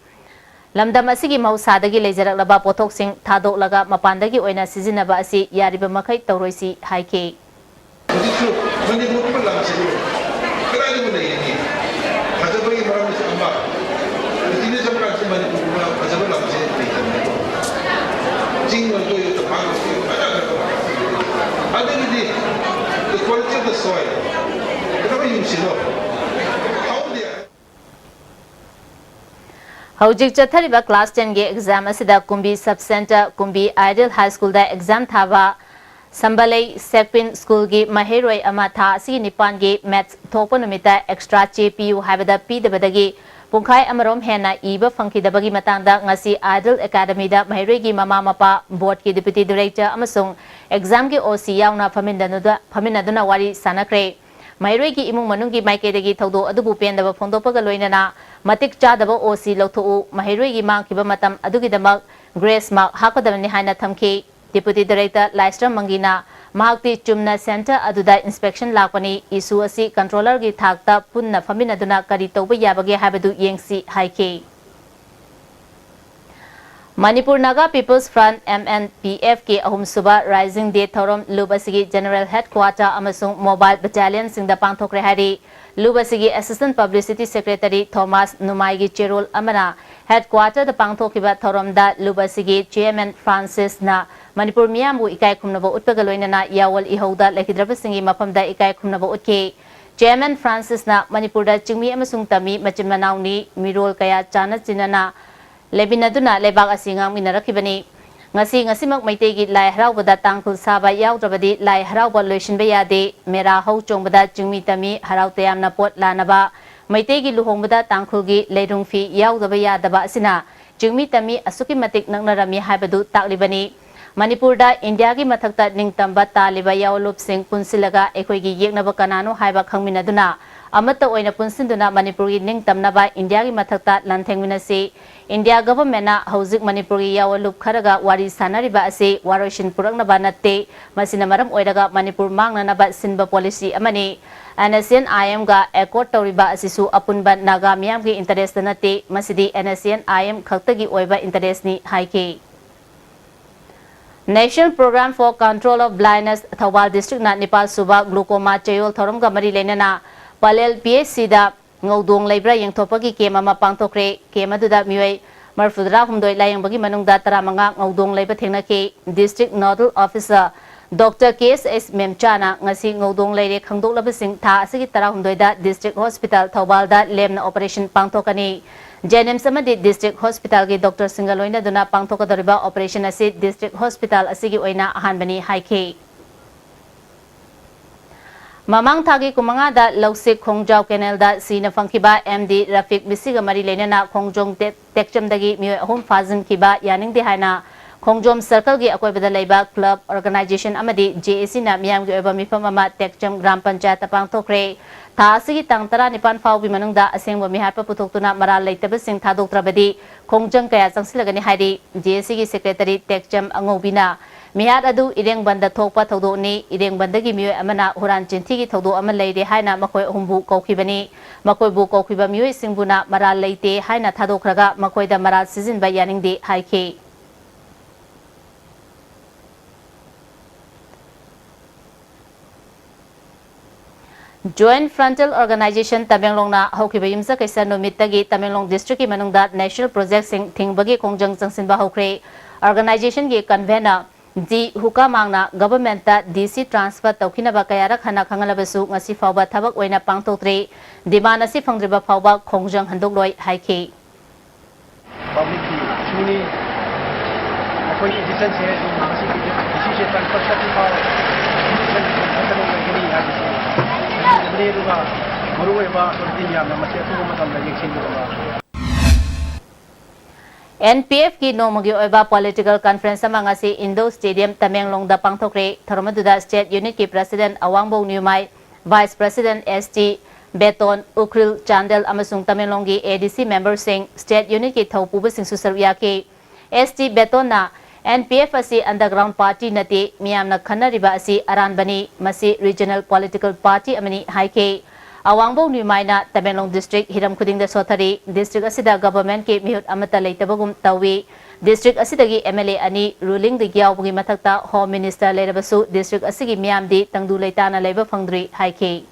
ꯂꯝꯗꯝ ꯑꯁꯤꯒꯤ ꯃꯍꯧꯁꯥꯗꯒꯤ ꯂꯩꯖꯔꯛꯂꯕ ꯄꯣꯠꯊꯣꯛꯁꯤꯡ ꯊꯥꯗꯣꯛꯂꯒ ꯃꯄꯥꯟꯗꯒꯤ ꯑꯣꯏꯅ ꯁꯤꯖꯤꯟꯅꯕ ꯑꯁꯤ ꯌꯥꯔꯤꯕ ꯃꯈꯩ ꯇꯧꯔꯣꯏꯁꯤ ꯍꯥꯏꯈꯤ꯫ ꯍꯧꯖꯤꯛꯁꯨ ꯃꯅꯤꯄꯨꯔꯒꯨꯝꯕ ꯂꯝꯁꯤꯕꯨ ꯀꯗꯥꯏꯗꯕꯨ ꯂꯩꯒꯅꯤ? ꯐꯖꯕꯒꯤ ꯃꯔꯝꯁꯨ ꯑꯃ, ꯄ꯭ꯔꯤꯊꯤꯕꯤꯗ ꯆꯠꯄ ꯀꯥꯟꯗ ꯃꯅꯤꯄꯨꯔꯒꯨꯝꯕ ꯐꯖꯕ ꯂꯝꯁꯦ ꯂꯩꯇꯕꯅꯦꯀꯣ꯫ ꯆꯤꯡ ꯑꯣꯏꯔꯁꯨ, ꯇꯝꯄꯥꯛ ꯑꯣꯏꯔꯁꯨ, ꯐꯖ ꯐꯖꯕ ꯉꯥꯛꯇꯅꯤ꯫ ꯑꯗꯒꯤꯗꯤ the quality of the soil, ꯀꯩꯗꯧꯕ ꯌꯦꯡꯁꯤꯜꯂꯣ꯫ ꯍꯧꯗꯦ꯫ ꯍꯧꯖꯤꯛ ꯆꯠꯊꯔꯤꯕ class ten ꯒꯤ exam ꯑꯁꯤꯗ ꯀꯨꯝꯕꯤ sub center, ꯀꯨꯝꯕꯤ Ideal High School ꯗ exam ꯊꯥꯕ ꯁꯝꯕꯂꯩ ꯁꯦꯛꯄꯤꯟ school ꯒꯤ ꯃꯍꯩꯔꯣꯏ ꯑꯃ ꯊꯥ ꯑꯁꯤꯒꯤ ꯅꯤꯄꯥꯟꯒꯤ maths ꯊꯣꯛꯄ ꯅꯨꯃꯤꯠꯇ extra ꯆꯦ ꯄꯤꯌꯨ ꯍꯥꯏꯕꯗ ꯄꯤꯗꯕꯗꯒꯤ ꯄꯨꯡꯈꯥꯏ ꯑꯃꯔꯣꯝ ꯍꯦꯟꯅ ꯏꯕ ꯐꯪꯈꯤꯗꯕꯒꯤ ꯃꯇꯥꯡꯗ ꯉꯁꯤ Ideal Academy ꯗ ꯃꯍꯩꯔꯣꯏꯒꯤ ꯃꯃꯥ ꯃꯄꯥ, board ꯀꯤ deputy director ꯑꯃꯁꯨꯡ exam ꯒꯤ O C ꯌꯥꯎꯅ ꯐꯝꯃꯤꯟꯅꯗꯨꯅ, ꯐꯝꯃꯤꯟꯅꯗꯨꯅ ꯋꯥꯔꯤ ꯁꯥꯟꯅꯈ꯭ꯔꯦ꯫ ꯃꯍꯩꯔꯣꯏꯒꯤ ꯏꯃꯨꯡ ꯃꯅꯨꯡꯒꯤ ꯃꯥꯏꯀꯩꯗꯒꯤ ꯊꯧꯗꯣꯛ ꯑꯗꯨꯕꯨ ꯄꯦꯟꯗꯕ ꯐꯣꯡꯗꯣꯛꯄꯒ ꯂꯣꯏꯅꯅ ꯃꯇꯤꯛ ꯆꯥꯗꯕ O C ꯂꯧꯊꯣꯛꯎ, ꯃꯍꯩꯔꯣꯏꯒꯤ ꯃꯥꯡꯈꯤꯕ ꯃꯇꯝ ꯑꯗꯨꯒꯤꯗꯃꯛ grace mark ꯍꯥꯞꯀꯗꯕꯅꯤ ꯍꯥꯏꯅ ꯊꯝꯈꯤ꯫ Deputy Director ꯂꯥꯏꯁ꯭ꯔꯝ ꯃꯪꯒꯤꯅ ꯃꯍꯥꯛꯇꯤ ꯆꯨꯝꯅ center ꯑꯗꯨꯗ inspection ꯂꯥꯛꯄꯅꯤ, issue ꯑꯁꯤ controller ꯒꯤ ꯊꯥꯛꯇ ꯄꯨꯟꯅ ꯐꯝꯃꯤꯟꯅꯗꯨꯅ ꯀꯔꯤ ꯇꯧꯕ ꯌꯥꯕꯒꯦ ꯍꯥꯏꯕꯗꯨ ꯌꯦꯡꯁꯤ ꯍꯥꯏꯈꯤ꯫ Manipur Naga People's Front, M N P F ꯀꯤ ꯑꯍꯨꯝꯁꯨꯕ Rising Day ꯊꯧꯔꯝ ꯂꯨꯞ ꯑꯁꯤꯒꯤ General Headquarter ꯑꯃꯁꯨꯡ Mobile Battalion ꯁꯤꯡꯗ ꯄꯥꯡꯊꯣꯛꯈ꯭ꯔꯦ ꯍꯥꯏꯔꯤ꯫ ꯂꯨꯞ ꯑꯁꯤꯒꯤ Assistant Publicity Secretary ꯊꯣꯃꯥꯁ ꯅꯨꯃꯥꯏꯒꯤ ꯆꯦꯔꯣꯜ ꯑꯃꯅ headquarter ꯗ ꯄꯥꯡꯊꯣꯛꯈꯤꯕ ꯊꯧꯔꯝꯗ ꯂꯨꯞ ꯑꯁꯤꯒꯤ Chairman ꯐ꯭ꯔꯥꯟꯁꯤꯁꯅ ꯃꯅꯤꯄꯨꯔ ꯃꯤꯌꯥꯝꯕꯨ ꯏꯀꯥꯏ ꯈꯨꯝꯅꯕ ꯎꯠꯄꯒ ꯂꯣꯏꯅꯅ ꯌꯥꯑꯣꯜ ꯏꯍꯧꯗ ꯂꯩꯈꯤꯗ꯭ꯔꯕꯁꯤꯡꯒꯤ ꯃꯐꯝꯗ ꯏꯀꯥꯏ ꯈꯨꯝꯅꯕ ꯎꯠꯈꯤ꯫ Chairman ꯐ꯭ꯔꯥꯟꯁꯤꯁꯅ ꯃꯅꯤꯄꯨꯔꯗ ꯆꯤꯡꯃꯤ ꯑꯃꯁꯨꯡ ꯇꯝꯃꯤ ꯃꯆꯤꯟ ꯃꯅꯥꯎꯅꯤ, ꯃꯤꯔꯣꯜ ꯀꯌꯥ ꯆꯥꯟꯅ ꯆꯤꯟꯅꯅ ꯂꯩꯃꯤꯟꯅꯗꯨꯅ ꯂꯩꯕꯥꯛ ꯑꯁꯤ ꯉꯥꯛꯃꯤꯟꯅꯔꯛꯈꯤꯕꯅꯤ꯫ ꯉꯁꯤ, ꯉꯁꯤꯃꯛ ꯃꯩꯇꯩꯒꯤ ꯂꯥꯏ ꯍꯔꯥꯎꯕꯗ ꯇꯥꯡꯈꯨꯜ ꯁꯥꯕ ꯌꯥꯎꯗ꯭ꯔꯕꯗꯤ ꯂꯥꯏ ꯍꯔꯥꯎꯕ ꯂꯣꯏꯁꯤꯟꯕ ꯌꯥꯗꯦ꯫ ꯃꯦꯔꯥ ꯍꯧ ꯆꯣꯡꯕꯗ ꯆꯤꯡꯃꯤ ꯇꯝꯃꯤ ꯍꯔꯥꯎ ꯇꯌꯥꯝꯅ ꯄꯣꯠ ꯂꯥꯟꯅꯕ, ꯃꯩꯇꯩꯒꯤ ꯂꯨꯍꯣꯡꯕꯗ ꯇꯥꯡꯈꯨꯜꯒꯤ ꯂꯩꯔꯨꯡ ꯐꯤ ꯌꯥꯎꯗꯕ ꯌꯥꯗꯕ ꯑꯁꯤꯅ ꯆꯤꯡꯃꯤ ꯇꯝꯃꯤ ꯑꯁꯨꯛꯀꯤ ꯃꯇꯤꯛ ꯅꯛꯅꯔꯝꯃꯤ ꯍꯥꯏꯕꯗꯨ ꯇꯥꯛꯂꯤꯕꯅꯤ꯫ ꯃꯅꯤꯄꯨꯔꯗ ꯏꯟꯗꯤꯌꯥꯒꯤ ꯃꯊꯛꯇ ꯅꯤꯡꯇꯝꯕ ꯇꯥꯜꯂꯤꯕ ꯌꯥꯑꯣꯟꯂꯨꯞꯁꯤꯡ ꯄꯨꯟꯁꯤꯜꯂꯒ ꯑꯩꯈꯣꯏꯒꯤ ꯌꯦꯛꯅꯕ ꯀꯅꯥꯅꯣ ꯍꯥꯏꯕ ꯈꯪꯃꯤꯟꯅꯗꯨꯅ ꯑꯃꯠꯇ ꯑꯣꯏꯅ ꯄꯨꯟꯁꯤꯟꯗꯨꯅ ꯃꯅꯤꯄꯨꯔꯒꯤ ꯅꯤꯡꯇꯝꯅꯕ ꯏꯟꯗꯤꯌꯥꯒꯤ ꯃꯊꯛꯇ ꯂꯥꯟꯊꯦꯡꯃꯤꯟꯅꯁꯤ꯫ ꯏꯟꯗꯤꯌꯥ ꯒꯚꯔꯟꯃꯦꯟꯠꯅ ꯍꯧꯖꯤꯛ ꯃꯅꯤꯄꯨꯔꯒꯤ ꯌꯥꯑꯣꯟꯂꯨꯞ ꯈꯔꯒ ꯋꯥꯔꯤ ꯁꯥꯅꯔꯤꯕ ꯑꯁꯤ ꯋꯥꯔꯣꯏꯁꯤꯟ ꯄꯨꯔꯛꯅꯕ ꯅꯠꯇꯦ꯫ ꯃꯁꯤꯅ ꯃꯔꯝ ꯑꯣꯏꯔꯒ ꯃꯅꯤꯄꯨꯔ ꯃꯥꯡꯅꯅꯕ ꯁꯤꯟꯕ ꯄꯣꯂꯤꯁꯤ ꯑꯃꯅꯤ꯫ NSCN-IMꯒ ꯑꯦꯀꯣꯔꯗ ꯇꯧꯔꯤꯕ ꯑꯁꯤꯁꯨ ꯑꯄꯨꯟꯕ ꯅꯥꯒꯥ ꯃꯤꯌꯥꯝꯒꯤ ꯏꯟꯇꯔꯦꯁꯇ ꯅꯠꯇꯦ꯫ ꯃꯁꯤꯗꯤ NSCN-IM ꯈꯛꯇꯒꯤ ꯑꯣꯏꯕ ꯏꯟꯇꯔꯦꯁꯅꯤ ꯍꯥꯏꯈꯤ꯫ National Program for Control of Blindness Thoubal ꯗꯤꯁꯇ꯭ꯔꯤꯛꯅ ꯅꯤꯄꯥꯜ ꯁꯨꯕ ꯒ꯭ꯂꯨꯀꯣꯃꯥ ꯆꯌꯣꯜ ꯊꯧꯔꯝꯒ ꯃꯔꯤ ꯂꯩꯅꯅ ꯄꯂꯦꯜ PHCꯗ ꯉꯧꯗꯣꯡ ꯂꯩꯕ꯭ꯔꯥ ꯌꯦꯡꯊꯣꯛꯄꯒꯤ ꯀꯦꯝ ꯑꯃ ꯄꯥꯡꯊꯣꯛꯈ꯭ꯔꯦ꯫ ꯀꯦꯝ ꯑꯗꯨꯗ ꯃꯤꯑꯣꯏ ꯃꯔꯤꯐꯨꯇꯔꯥ ꯍꯨꯝꯗꯣꯏ ꯂꯥꯌꯦꯡꯕꯒꯤ ꯃꯅꯨꯡꯗ ꯇꯔꯥꯃꯉꯥ ꯉꯧꯗꯣꯡ ꯂꯩꯕ ꯊꯦꯡꯅꯈꯤ꯫ ꯗꯤꯁꯇ꯭ꯔꯤꯛ ꯅꯣꯗꯜ ꯑꯣꯐꯤꯁꯔ ꯗꯣꯛꯇꯔ ꯀꯦ ꯑꯦꯁ ꯑꯦꯁ ꯃꯦꯝꯆꯥꯅ ꯉꯁꯤ ꯉꯧꯗꯣꯡ ꯂꯩꯔꯦ ꯈꯪꯗꯣꯛꯂꯕꯁꯤꯡ ꯊꯥ ꯑꯁꯤꯒꯤ ꯇꯔꯥꯍꯨꯝꯗꯣꯏꯗ ꯗꯤꯁꯇ꯭ꯔꯤꯛ ꯍꯣꯁꯄꯤꯇꯥꯜ ꯊꯧꯕꯥꯜꯗ ꯂꯦꯝꯅ ꯑꯣꯄꯔꯦꯁꯟ ꯄꯥꯡꯊꯣꯛꯀꯅꯤ꯫ JNIMS ꯑꯃꯗꯤ ꯗꯤꯁꯇ꯭ꯔꯤꯛ ꯍꯣꯁꯄꯤꯇꯥꯜꯒꯤ ꯗꯣꯛꯇꯔꯁꯤꯡꯒ ꯂꯣꯏꯅꯗꯨꯅ ꯄꯥꯡꯊꯣꯛꯀꯗꯧꯔꯤꯕ ꯑꯣꯄꯔꯦꯁꯟ ꯑꯁꯤ ꯗꯤꯁꯇ꯭ꯔꯤꯛ ꯍꯣꯁꯄꯤꯇꯥꯜ ꯑꯁꯤꯒꯤ ꯑꯣꯏꯅ ꯑꯍꯥꯟꯕꯅꯤ ꯍꯥꯏꯈꯤ꯫ ꯃꯃꯥꯡ ꯊꯥꯒꯤ ꯀꯨꯟꯃꯉꯥꯗ ꯂꯧꯁꯤꯛ ꯈꯣꯡꯖꯥꯎ ꯀꯦꯅꯦꯜꯗ ꯁꯤꯅ ꯐꯪꯈꯤꯕ MD ꯔꯐꯤꯛ ꯃꯤꯁꯤꯒ ꯃꯔꯤ ꯂꯩꯅꯅ ꯈꯣꯡꯖꯣꯝ ꯇꯦꯛ-, ꯇꯦꯛꯆꯝꯗꯒꯤ ꯃꯤꯑꯣꯏ ꯑꯍꯨꯝ ꯐꯥꯖꯤꯟꯈꯤꯕ ꯌꯥꯅꯤꯡꯗꯦ ꯍꯥꯏꯅ ꯈꯣꯡꯖꯣꯝ ꯁꯔꯀꯜꯒꯤ ꯑꯀꯣꯏꯕꯗ ꯂꯩꯕ ꯀ꯭ꯂꯕ ꯑꯣꯔꯒꯅꯥꯏꯖꯦꯁꯟ ꯑꯃꯗꯤ JACꯅ ꯃꯤꯌꯥꯝꯒꯤ ꯑꯣꯏꯕ ꯃꯤꯐꯝ ꯑꯃ ꯇꯦꯛꯆꯝ ꯒ꯭ꯔꯥꯝ ꯄꯟꯆꯥꯌꯠꯇ ꯄꯥꯡꯊꯣꯛꯈ꯭ꯔꯦ꯫ ꯊꯥ ꯑꯁꯤꯒꯤ ꯇꯥꯡ ꯇꯔꯥꯅꯤꯄꯥꯟ ꯐꯥꯎꯕꯒꯤ ꯃꯅꯨꯡꯗ ꯑꯁꯦꯡꯕ ꯃꯤꯍꯥꯠꯄ ꯄꯨꯊꯣꯛꯇꯨꯅ ꯃꯔꯥꯜ ꯂꯩꯇꯕꯁꯤꯡ ꯊꯥꯗꯣꯛꯇ꯭ꯔꯕꯗꯤ ꯈꯣꯡꯖꯪ ꯀꯌꯥ ꯆꯪꯁꯤꯜꯂꯒꯅꯤ ꯍꯥꯏꯔꯤ꯫ JACꯒꯤ ꯁꯦꯀ꯭ꯔꯦꯇꯔꯤ ꯇꯦꯛꯆꯝ ꯑꯉꯧꯕꯤꯅ ꯃꯤꯍꯥꯠ ꯑꯗꯨ ꯏꯔꯦꯡꯕꯟꯗ ꯊꯣꯛꯄ ꯊꯧꯗꯣꯛꯅꯤ, ꯏꯔꯦꯡꯕꯟꯗꯒꯤ ꯃꯤꯑꯣꯏ ꯑꯃꯅ ꯍꯨꯔꯥꯟ ꯆꯤꯟꯊꯤꯒꯤ ꯊꯧꯗꯣꯛ ꯑꯃ ꯂꯩꯔꯦ ꯍꯥꯏꯅ ꯃꯈꯣꯏ ꯑꯍꯨꯝꯕꯨ ꯀꯧꯈꯤꯕꯅꯤ꯫ ꯃꯈꯣꯏꯕꯨ ꯀꯧꯈꯤꯕ ꯃꯤꯑꯣꯏꯁꯤꯡꯕꯨꯅ ꯃꯔꯥꯜ ꯂꯩꯇꯦ ꯍꯥꯏꯅ ꯊꯥꯗꯣꯛꯈ꯭ꯔꯒ ꯃꯈꯣꯏꯗ ꯃꯔꯥꯜ ꯁꯤꯖꯤꯟꯕ ꯌꯥꯅꯤꯡꯗꯦ ꯍꯥꯏꯈꯤ꯫ Joint Frontal Organization ꯇꯃꯦꯡꯂꯣꯡꯅ ꯍꯧꯈꯤꯕ ꯌꯨꯝꯁꯀꯩꯁ ꯅꯨꯃꯤꯠꯇꯒꯤ ꯇꯃꯦꯡꯂꯣꯡ ꯗꯤꯁꯇ꯭ꯔꯤꯛꯀꯤ ꯃꯅꯨꯡꯗ ꯅꯦꯁꯅꯦꯜ ꯄ꯭ꯔꯣꯖꯦꯛꯁꯤꯡ ꯊꯤꯡꯕꯒꯤ ꯈꯣꯡꯖꯪ ꯆꯪꯁꯤꯟꯕ ꯍꯧꯈ꯭ꯔꯦ꯫ ꯑꯣꯔꯒꯅꯥꯏꯖꯦꯁꯟꯒꯤ ꯀꯟꯚꯦꯅꯔ ꯖꯤ ꯍꯨꯀꯥꯃꯥꯡꯅ ꯒꯚꯔꯟꯃꯦꯟꯠꯇ DC ꯇ꯭ꯔꯥꯟꯁꯐꯔ ꯇꯧꯈꯤꯅꯕ ꯀꯌꯥꯔꯛ ꯍꯟꯅ ꯈꯪꯍꯜꯂꯕꯁꯨ ꯉꯁꯤ ꯐꯥꯎꯕ ꯊꯕꯛ ꯑꯣꯏꯅ ꯄꯥꯡꯊꯣꯛꯇ꯭ꯔꯤ꯫ ꯗꯤꯃꯥꯟ ꯑꯁꯤ ꯐꯪꯗ꯭ꯔꯤꯕ ꯐꯥꯎꯕ ꯈꯣꯡꯖꯪ ꯍꯟꯗꯣꯛꯂꯣꯏ ꯍꯥꯏꯈꯤ꯫ ꯄꯕ꯭ꯂꯤꯛꯀꯤ ꯏꯁꯨꯅꯤ꯫ ꯑꯩꯈꯣꯏꯒꯤ ꯏꯗꯤꯁꯟꯁꯦ ꯃꯁꯤꯒꯤ ꯗꯤꯁꯤꯁꯦ ꯇ꯭ꯔꯥꯟꯁꯐꯔ ꯆꯠꯇ꯭ꯔꯤ ꯐꯥꯎ ꯏꯗꯤꯁꯟ ꯈꯛꯇꯃꯛ ꯂꯩꯒꯅꯤ ꯍꯥꯏꯕꯁꯤ ꯍꯥꯏꯖꯅꯤꯡꯕꯅꯤ꯫ ꯑꯗꯨꯒ ꯃꯔꯨꯑꯣꯏꯕ ꯑꯣꯊꯣꯔꯤꯇꯤ ꯃꯌꯥꯝꯅ ꯃꯁꯤ ꯑꯊꯨꯕ ꯃꯇꯝꯗ ꯌꯦꯡꯁꯤꯟꯒꯗꯕ꯫ NPFꯀꯤ ꯅꯣꯡꯃꯒꯤ ꯑꯣꯏꯕ ꯄꯣꯂꯤꯇꯤꯀꯦꯜ ꯀꯟꯐꯔꯦꯟꯁ ꯑꯃ ꯉꯁꯤ ꯏꯟꯗꯣ ꯁ꯭ꯇꯦꯗꯤꯌꯝ ꯇꯃꯦꯡꯂꯣꯡꯗ ꯄꯥꯡꯊꯣꯛꯈ꯭ꯔꯦ꯫ ꯊꯧꯔꯝ ꯑꯗꯨꯗ ꯁ꯭ꯇꯦꯠ ꯌꯨꯅꯤꯠꯀꯤ president Awangbou Newmai, vice president ST Beton, Ukhrul, Chandel ꯑꯃꯁꯨꯡ ꯇꯃꯦꯡꯂꯣꯡꯒꯤ ꯑꯦ ꯗꯤ ꯁꯤ ꯃꯦꯝꯕꯔꯁꯤꯡ, ꯁ꯭ꯇꯦꯠ ꯌꯨꯅꯤꯠꯀꯤ ꯊꯧꯄꯨꯕꯁꯤꯡꯁꯨ ꯁꯔꯨꯛ ꯌꯥꯈꯤ꯫ ꯑꯦꯁ ꯇꯤ ꯕꯦꯇꯣꯟꯅ, "ꯑꯦꯟ ꯄꯤ ꯑꯦꯐ ꯑꯁꯤ ꯑꯟꯗꯔꯒ꯭ꯔꯥꯎꯟ ꯄꯥꯔꯇꯤ ꯅꯠꯇꯦ, ꯃꯤꯌꯥꯝꯅ ꯈꯟꯅꯔꯤꯕ ꯑꯁꯤ ꯑꯔꯥꯟꯕꯅꯤ, ꯃꯁꯤ ꯔꯤꯖꯅꯦꯜ ꯄꯣꯂꯤꯇꯤꯀꯦꯜ ꯄꯥꯔꯇꯤ ꯑꯃꯅꯤ" ꯍꯥꯏꯈꯤ꯫ ꯑꯋꯥꯡꯕꯧ ꯅ꯭ꯌꯨꯃꯥꯏꯅ ꯇꯃꯦꯡꯂꯣꯡ ꯗꯤꯁꯇ꯭ꯔꯤꯛ ꯍꯤꯔꯝ ꯈꯨꯗꯤꯡꯗ ꯁꯣꯠꯊꯔꯤ꯫ ꯗꯤꯁꯇ꯭ꯔꯤꯛ ꯑꯁꯤꯗ ꯒꯚꯔꯟꯃꯦꯟꯠꯀꯤ ꯃꯤꯍꯨꯠ ꯑꯃꯠꯇ ꯂꯩꯇꯕꯒꯨꯝ ꯇꯧꯏ꯫ ꯗꯤꯁꯇ꯭ꯔꯤꯛ ꯑꯁꯤꯗꯒꯤ ꯑꯦꯝ ꯑꯦꯜ ꯑꯦ ꯑꯅꯤ ꯔꯨꯂꯤꯡꯗꯒꯤ ꯌꯥꯎꯕꯒꯤ ꯃꯊꯛꯇ ꯍꯣꯝ ꯃꯤꯅꯤꯁꯇꯔ ꯂꯩꯔꯕꯁꯨ ꯗꯤꯁꯇ꯭ꯔꯤꯛ ꯑꯁꯤꯒꯤ ꯃꯤꯌꯥꯝꯗꯤ ꯇꯪꯗꯨ ꯂꯩꯇꯥꯅ ꯂꯩꯕ ꯐꯪꯗ꯭ꯔꯤ ꯍꯥꯏꯈꯤ꯫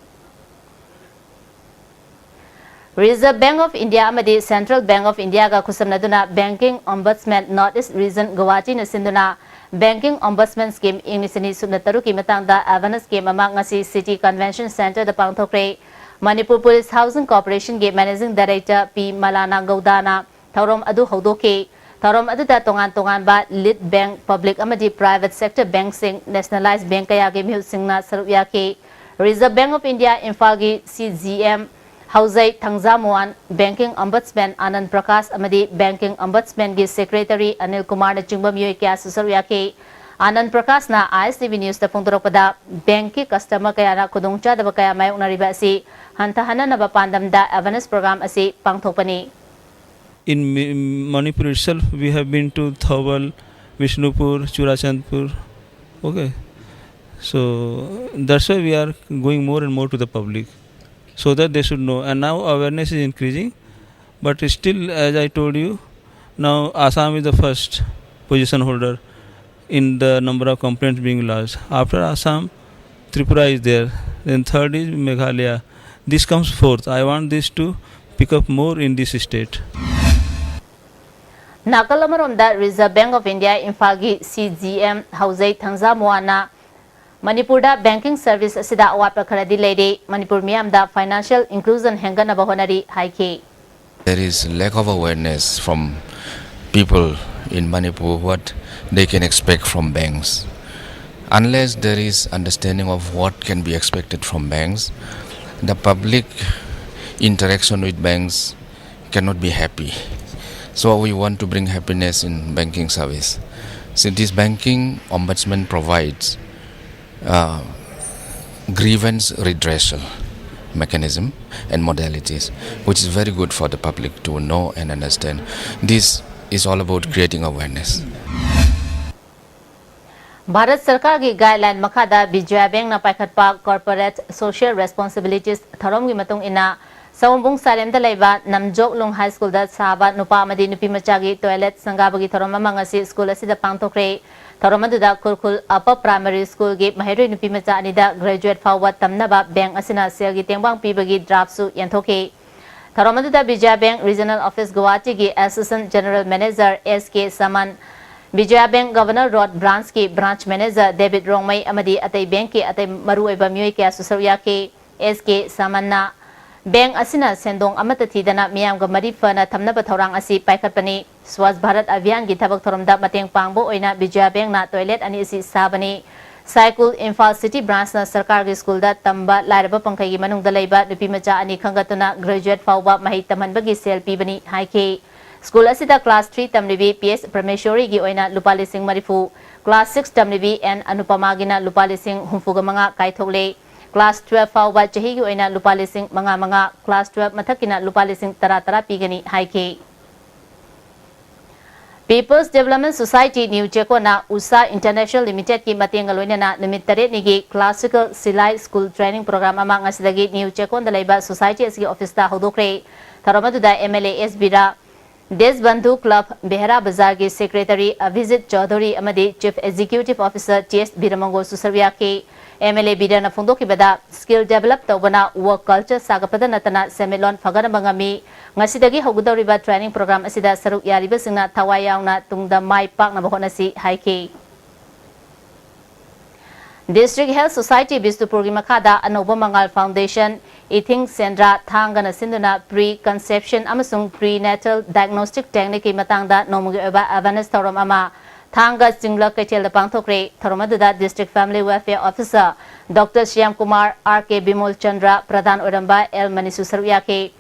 Reserve Bank of India ꯑꯃꯗꯤ Central Bank of Indiaꯒ ꯈꯨꯠꯁꯝꯅꯗꯨꯅ Banking Ombudsman North East Region ꯒꯨꯋꯥꯍꯥꯇꯤꯅ ꯁꯤꯟꯗꯨꯅ Banking Ombudsman Scheme ꯏꯪ ꯂꯤꯁꯤꯡ ꯑꯅꯤ ꯁꯨꯞꯅ ꯇꯔꯨꯛꯀꯤ ꯃꯇꯥꯡꯗ awareness camp ꯑꯃ ꯉꯁꯤ City Convention Centreꯗ ꯄꯥꯡꯊꯣꯛꯈ꯭ꯔꯦ꯫ ꯃꯅꯤꯄꯨꯔ ꯄꯨꯂꯤꯁ ꯍꯥꯎꯁꯤꯡ ꯀꯣꯔꯄꯣꯔꯦꯁꯟꯒꯤ ꯃꯦꯅꯦꯖꯤꯡ ꯗꯥꯏꯔꯦꯛꯇꯔ ꯄꯤ ꯃꯂꯥꯅꯥ ꯒꯧꯗꯥꯅ ꯊꯧꯔꯝ ꯑꯗꯨ ꯍꯧꯗꯣꯛꯈꯤ꯫ ꯊꯧꯔꯝ ꯑꯗꯨꯗ ꯇꯣꯉꯥꯟ ꯇꯣꯉꯥꯟꯕ ꯂꯤꯗ ꯕꯦꯡꯛ, ꯄꯕ꯭ꯂꯤꯛ ꯑꯃꯗꯤ ꯄ꯭ꯔꯥꯏꯚꯦꯠ ꯁꯦꯛꯇꯔ ꯕꯦꯡꯛꯁꯤꯡ, ꯅꯦꯁꯅꯦꯂꯥꯏꯖ ꯕꯦꯡꯛ ꯀꯌꯥꯒꯤ ꯃꯤꯍꯨꯠꯁꯤꯡꯅ ꯁꯔꯨꯛ ꯌꯥꯈꯤ꯫ Reserve Bank of India ꯏꯝꯐꯥꯜꯒꯤ ꯁꯤ ꯖꯤ ꯑꯦꯝ ꯍꯧꯖꯩ ꯊꯪꯖꯥꯃꯣꯍꯟ, Banking Ombudsman ꯑꯅꯟ ꯄ꯭ꯔꯀꯥꯁ ꯑꯃꯗꯤ Banking Ombudsmanꯒꯤ ꯁꯦꯀ꯭ꯔꯦꯇꯔꯤ ꯑꯅꯤꯜ ꯀꯨꯃꯥꯔꯅꯆꯤꯡꯕ ꯃꯤꯑꯣꯏ ꯀꯌꯥꯁꯨ ꯁꯔꯨꯛ ꯌꯥꯈꯤ꯫ ꯑꯅꯟ ꯄ꯭ꯔꯀꯥꯁꯅ ꯑꯥꯏ ꯑꯦꯁ ꯇꯤ ꯚꯤ ꯅ꯭ꯌꯨꯁꯇ ꯐꯣꯡꯗꯣꯔꯛꯄꯗ, ꯕꯦꯡꯛꯀꯤ ꯀꯁꯇꯃꯔ ꯀꯌꯥꯅ ꯈꯨꯗꯣꯡꯆꯥꯗꯕ ꯀꯌꯥ ꯃꯥꯌꯣꯛꯅꯔꯤꯕ ꯑꯁꯤ ꯍꯟꯊꯍꯟꯅꯅꯕ ꯄꯥꯟꯗꯝꯗ awareness program ꯑꯁꯤ ꯄꯥꯡꯊꯣꯛꯄꯅꯤ꯫ In Mi- Manipur itself, we have been to Thoubal, Bishnupur, Churachandpur. Okay, so that's why we are going more and more to the public, so that they should know. And now awareness is increasing, but still, as I told you, now Assam is the first position holder in the number of complaints being lodged. After Assam, Tripura is there. Then third is Meghalaya. This comes fourth. I want this to pick up more in this state. ꯅꯥꯀꯜ ꯑꯃꯔꯣꯝꯗ, Reserve Bank of India ꯏꯝꯐꯥꯜꯒꯤ ꯁꯤ ꯖꯤ ꯑꯦꯝ ꯍꯧꯖꯩ ꯊꯪꯖꯥꯃꯣꯍꯟꯅ ꯃꯅꯤꯄꯨꯔꯗ banking service ꯑꯁꯤꯗ ꯑꯋꯥꯠꯄ ꯈꯔꯗꯤ ꯂꯩꯔꯤ, ꯃꯅꯤꯄꯨꯔ ꯃꯤꯌꯥꯝꯗ financial inclusion ꯍꯦꯟꯒꯠꯅꯕ ꯍꯣꯠꯅꯔꯤ ꯍꯥꯏꯈꯤ꯫ There is lack of awareness from people in Manipur what they can expect from banks. Unless there is understanding of what can be expected from banks, the public interaction with banks cannot be happy. So we want to bring happiness in banking service. So this banking ombudsman provides uh, grievance redressal. mechanism and modalities, which is very good for the public to know and understand. This is all about creating awareness. Bharat ꯁꯔꯀꯥꯔꯒꯤ ꯒꯥꯏꯗꯂꯥꯏꯟ ꯃꯈꯥꯗ ꯕꯤꯖꯌꯥ ꯕꯦꯡꯛꯅ ꯄꯥꯏꯈꯠꯄ Corporate Social Responsibilities ꯊꯧꯔꯝꯒꯤ ꯃꯇꯨꯡ ꯏꯟꯅ, ꯁꯑꯣꯝꯕꯨꯡ ꯁꯥꯔꯦꯝꯗ ꯂꯩꯕ ꯅꯝꯖꯣꯛꯂꯨꯡ ꯍꯥꯏ ꯁ꯭ꯀꯨꯜꯗ ꯁꯥꯕ ꯅꯨꯄꯥ ꯑꯃꯗꯤ ꯅꯨꯄꯤ ꯃꯆꯥꯒꯤ ꯇꯣꯏꯂꯦꯠ ꯁꯪꯒꯥꯕꯒꯤ ꯊꯧꯔꯝ ꯑꯃ ꯉꯁꯤ ꯁ꯭ꯀꯨꯜ ꯑꯁꯤꯗ ꯄꯥꯡꯊꯣꯛꯈ꯭ꯔꯦ꯫ ꯊꯧꯔꯝ ꯑꯗꯨꯗ ꯈꯨꯔꯈꯨꯜ ꯑꯄꯔ ꯄ꯭ꯔꯥꯏꯃꯔꯤ ꯁ꯭ꯀꯨꯜꯒꯤ ꯃꯍꯩꯔꯣꯏ ꯅꯨꯄꯤ ꯃꯆꯥ ꯑꯅꯤꯗ ꯒ꯭ꯔꯦꯖꯨꯑꯦꯠ ꯐꯥꯎꯕ ꯇꯝꯅꯕ ꯕꯦꯡꯛ ꯑꯁꯤꯅ ꯁꯦꯜꯒꯤ ꯇꯦꯡꯕꯥꯡ ꯄꯤꯕꯒꯤ ꯗ꯭ꯔꯥꯐꯁꯨ ꯌꯦꯟꯊꯣꯛꯈꯤ꯫ ꯊꯧꯔꯝ ꯑꯗꯨꯗ ꯕꯤꯖꯌꯥ ꯕꯦꯡꯛ ꯔꯤꯖꯅꯦꯜ ꯑꯣꯐꯤꯁ ꯒꯨꯋꯥꯍꯥꯇꯤꯒꯤ assistant general manager S K Saman, Vijaya bank governor road ꯕ꯭ꯔꯥꯟꯆꯀꯤ ꯕ꯭ꯔꯥꯟꯆ ꯃꯦꯅꯦꯖꯔ ꯗꯦꯕꯤꯠ ꯔꯣꯡꯃꯩ ꯑꯃꯗꯤ ꯑꯇꯩ ꯕꯦꯡꯛꯀꯤ ꯑꯇꯩ ꯃꯔꯨꯑꯣꯏꯕ ꯃꯤꯑꯣꯏ ꯀꯌꯥꯁꯨ ꯁꯔꯨꯛ ꯌꯥꯈꯤ꯫ ꯑꯦꯁ ꯀꯦ ꯁꯃꯟꯅ ꯕꯦꯡꯛ ꯑꯁꯤꯅ ꯁꯦꯟꯗꯣꯡ ꯑꯃꯠꯇ ꯊꯤꯗꯅ ꯃꯤꯌꯥꯝꯒ ꯃꯔꯤ ꯐꯅ ꯊꯝꯅꯕ ꯊꯧꯔꯥꯡ ꯑꯁꯤ ꯄꯥꯏꯈꯠꯄꯅꯤ꯫ ꯁ꯭ꯋꯥꯁ ꯚꯥꯔꯠ ꯑꯚꯤꯌꯥꯟꯒꯤ ꯊꯕꯛ ꯊꯧꯔꯝꯗ ꯃꯇꯦꯡ ꯄꯥꯡꯕ ꯑꯣꯏꯅ ꯕꯤꯖꯌꯥ ꯕꯦꯡꯛꯅ ꯇꯣꯏꯂꯦꯠ ꯑꯅꯤ ꯑꯁꯤ ꯁꯥꯕꯅꯤ꯫ ꯁꯥꯏꯀꯨꯜ ꯏꯝꯐꯥꯜ ꯁꯤꯇꯤ ꯕ꯭ꯔꯥꯟꯆꯅ ꯁꯔꯀꯥꯔꯒꯤ ꯁ꯭ꯀꯨꯜꯗ ꯇꯝꯕ ꯂꯥꯏꯔꯕ ꯄꯟꯈꯩꯒꯤ ꯃꯅꯨꯡꯗ ꯂꯩꯕ ꯅꯨꯄꯤ ꯃꯆꯥ ꯑꯅꯤ ꯈꯟꯒꯠꯇꯨꯅ ꯒ꯭ꯔꯦꯖꯨꯑꯦꯠ ꯐꯥꯎꯕ ꯃꯍꯩ ꯇꯝꯍꯟꯕꯒꯤ ꯁꯦꯜ ꯄꯤꯕꯅꯤ ꯍꯥꯏꯈꯤ꯫ ꯁ꯭ꯀꯨꯜ ꯑꯁꯤꯗ ꯀ꯭ꯂꯥꯁ ꯊ꯭ꯔꯤ ꯇꯝꯂꯤꯕꯤ ꯄꯤ ꯑꯦꯁ ꯄ꯭ꯔꯃꯦꯁꯣꯔꯤꯒꯤ ꯑꯣꯏꯅ ꯂꯨꯄꯥ ꯂꯤꯁꯤꯡ ꯃꯔꯤꯐꯨ, ꯀ꯭ꯂꯥꯁ ꯁꯤꯛꯁ ꯇꯝꯂꯤꯕꯤ ꯑꯦꯟ ꯑꯅꯨꯄꯃꯥꯒꯤꯅ ꯂꯨꯄꯥ ꯂꯤꯁꯤꯡ ꯍꯨꯝꯐꯨꯒ ꯃꯉꯥ ꯀꯥꯏꯊꯣꯛꯂꯦ꯫ ꯀ꯭ꯂꯥꯁ ꯇꯨꯋꯦꯜꯐ ꯐꯥꯎꯕ ꯆꯍꯤꯒꯤ ꯑꯣꯏꯅ ꯂꯨꯄꯥ ꯂꯤꯁꯤꯡ ꯃꯉꯥ ꯃꯉꯥ, ꯀ꯭ꯂꯥꯁ ꯇꯨꯋꯦꯜꯐ ꯃꯊꯛꯀꯤꯅ ꯂꯨꯄꯥ ꯂꯤꯁꯤꯡ ꯇꯔꯥ ꯇꯔꯥ ꯄꯤꯒꯅꯤ ꯍꯥꯏꯈꯤ꯫ People's Development Society ꯅ꯭ꯌꯨ ꯆꯦꯀꯣꯟꯅ ꯎꯁꯥ ꯏꯟꯇꯔꯅꯦꯁꯅꯦꯜ ꯂꯤꯃꯤꯇꯦꯗꯀꯤ ꯃꯇꯦꯡꯒ ꯂꯣꯏꯅꯅ ꯅꯨꯃꯤꯠ ꯇꯔꯦꯠꯅꯤꯒꯤ ꯀ꯭ꯂꯥꯁꯤꯀꯦꯜ ꯁꯤꯂꯥꯏ ꯁ꯭ꯀꯨꯜ ꯇ꯭ꯔꯦꯅꯤꯡ ꯄ꯭ꯔꯣꯒ꯭ꯔꯥꯝ ꯑꯃ ꯉꯁꯤꯗꯒꯤ ꯅ꯭ꯌꯨ ꯆꯦꯀꯣꯟꯗ ꯂꯩꯕ ꯁꯣꯁꯥꯏꯇꯤ ꯑꯁꯤꯒꯤ ꯑꯣꯐꯤꯁꯇ ꯍꯧꯗꯣꯛꯈ꯭ꯔꯦ꯫ ꯊꯧꯔꯝ ꯑꯗꯨꯗ M L A S Bira, Deshbandhu club ꯚꯦꯍꯔꯥ ꯕꯖꯥꯔꯒꯤ ꯁꯦꯀ꯭ꯔꯦꯇꯔꯤ ꯑꯚꯤꯖꯤꯠ ꯆꯧꯙꯨꯔꯤ ꯑꯃꯗꯤ chief executive officer T S ꯕꯤꯔꯃꯪꯒꯣꯜꯁꯨ ꯁꯔꯨꯛ ꯌꯥꯈꯤ꯫ ꯑꯦꯝ ꯑꯦꯜ ꯑꯦ ꯕꯤꯔꯥꯅ ꯐꯣꯡꯗꯣꯛꯈꯤꯕꯗ, ꯁ꯭ꯀꯤꯜ ꯗꯦꯚꯦꯂꯞ ꯇꯧꯕꯅ ꯋꯔꯛ ꯀꯜꯆꯔ ꯁꯥꯒꯠꯄꯗ ꯅꯠꯇꯅ ꯁꯦꯟꯃꯤꯠꯂꯣꯟ ꯐꯒꯠꯍꯟꯕ ꯉꯝꯃꯤ꯫ ꯉꯁꯤꯗꯒꯤ ꯍꯧꯒꯗꯧꯔꯤꯕ ꯇ꯭ꯔꯦꯅꯤꯡ ꯄ꯭ꯔꯣꯒ꯭ꯔꯥꯝ ꯑꯁꯤꯗ ꯁꯔꯨꯛ ꯌꯥꯔꯤꯕꯁꯤꯡꯅ ꯊꯋꯥꯏ ꯌꯥꯎꯅ ꯇꯨꯡꯗ ꯃꯥꯏ ꯄꯥꯛꯅꯕ ꯍꯣꯠꯅꯁꯤ ꯍꯥꯏꯈꯤ꯫ District Health Society ꯕꯤꯁꯅꯨꯄꯨꯔꯒꯤ ꯃꯈꯥꯗ ꯑꯅꯧꯕ ꯃꯉꯥꯜ ꯐꯥꯎꯟꯗꯦꯁꯟ, ꯏꯊꯤꯡ ꯁꯦꯟꯗ꯭ꯔꯥ ꯊꯥꯡꯒꯅ ꯁꯤꯟꯗꯨꯅ ꯄ꯭ꯔꯤ ꯀꯟꯁꯦꯞꯁꯟ ꯑꯃꯁꯨꯡ ꯄ꯭ꯔꯤ ꯅꯦꯇꯜ ꯗꯥꯏꯒꯅꯣꯁꯇꯤꯛ ꯇꯦꯛꯅꯤꯛꯀꯤ ꯃꯇꯥꯡꯗ ꯅꯣꯡꯃꯒꯤ ꯑꯣꯏꯕ ꯑꯦꯋꯦꯔꯅꯦꯁ ꯊꯧꯔꯝ ꯑꯃ ꯊꯥꯡꯒ ꯆꯤꯡꯂꯛ ꯀꯩꯊꯦꯜꯗ ꯄꯥꯡꯊꯣꯛꯈ꯭ꯔꯦ꯫ ꯊꯧꯔꯝ ꯑꯗꯨꯗ District Family Welfare Officer doctor Shyam Kumar, R K Bimol Chandra, pradhan ꯑꯣꯏꯔꯝꯕ ꯑꯦꯜ ꯃꯅꯤꯁꯨ ꯁꯔꯨꯛ ꯌꯥꯈꯤ꯫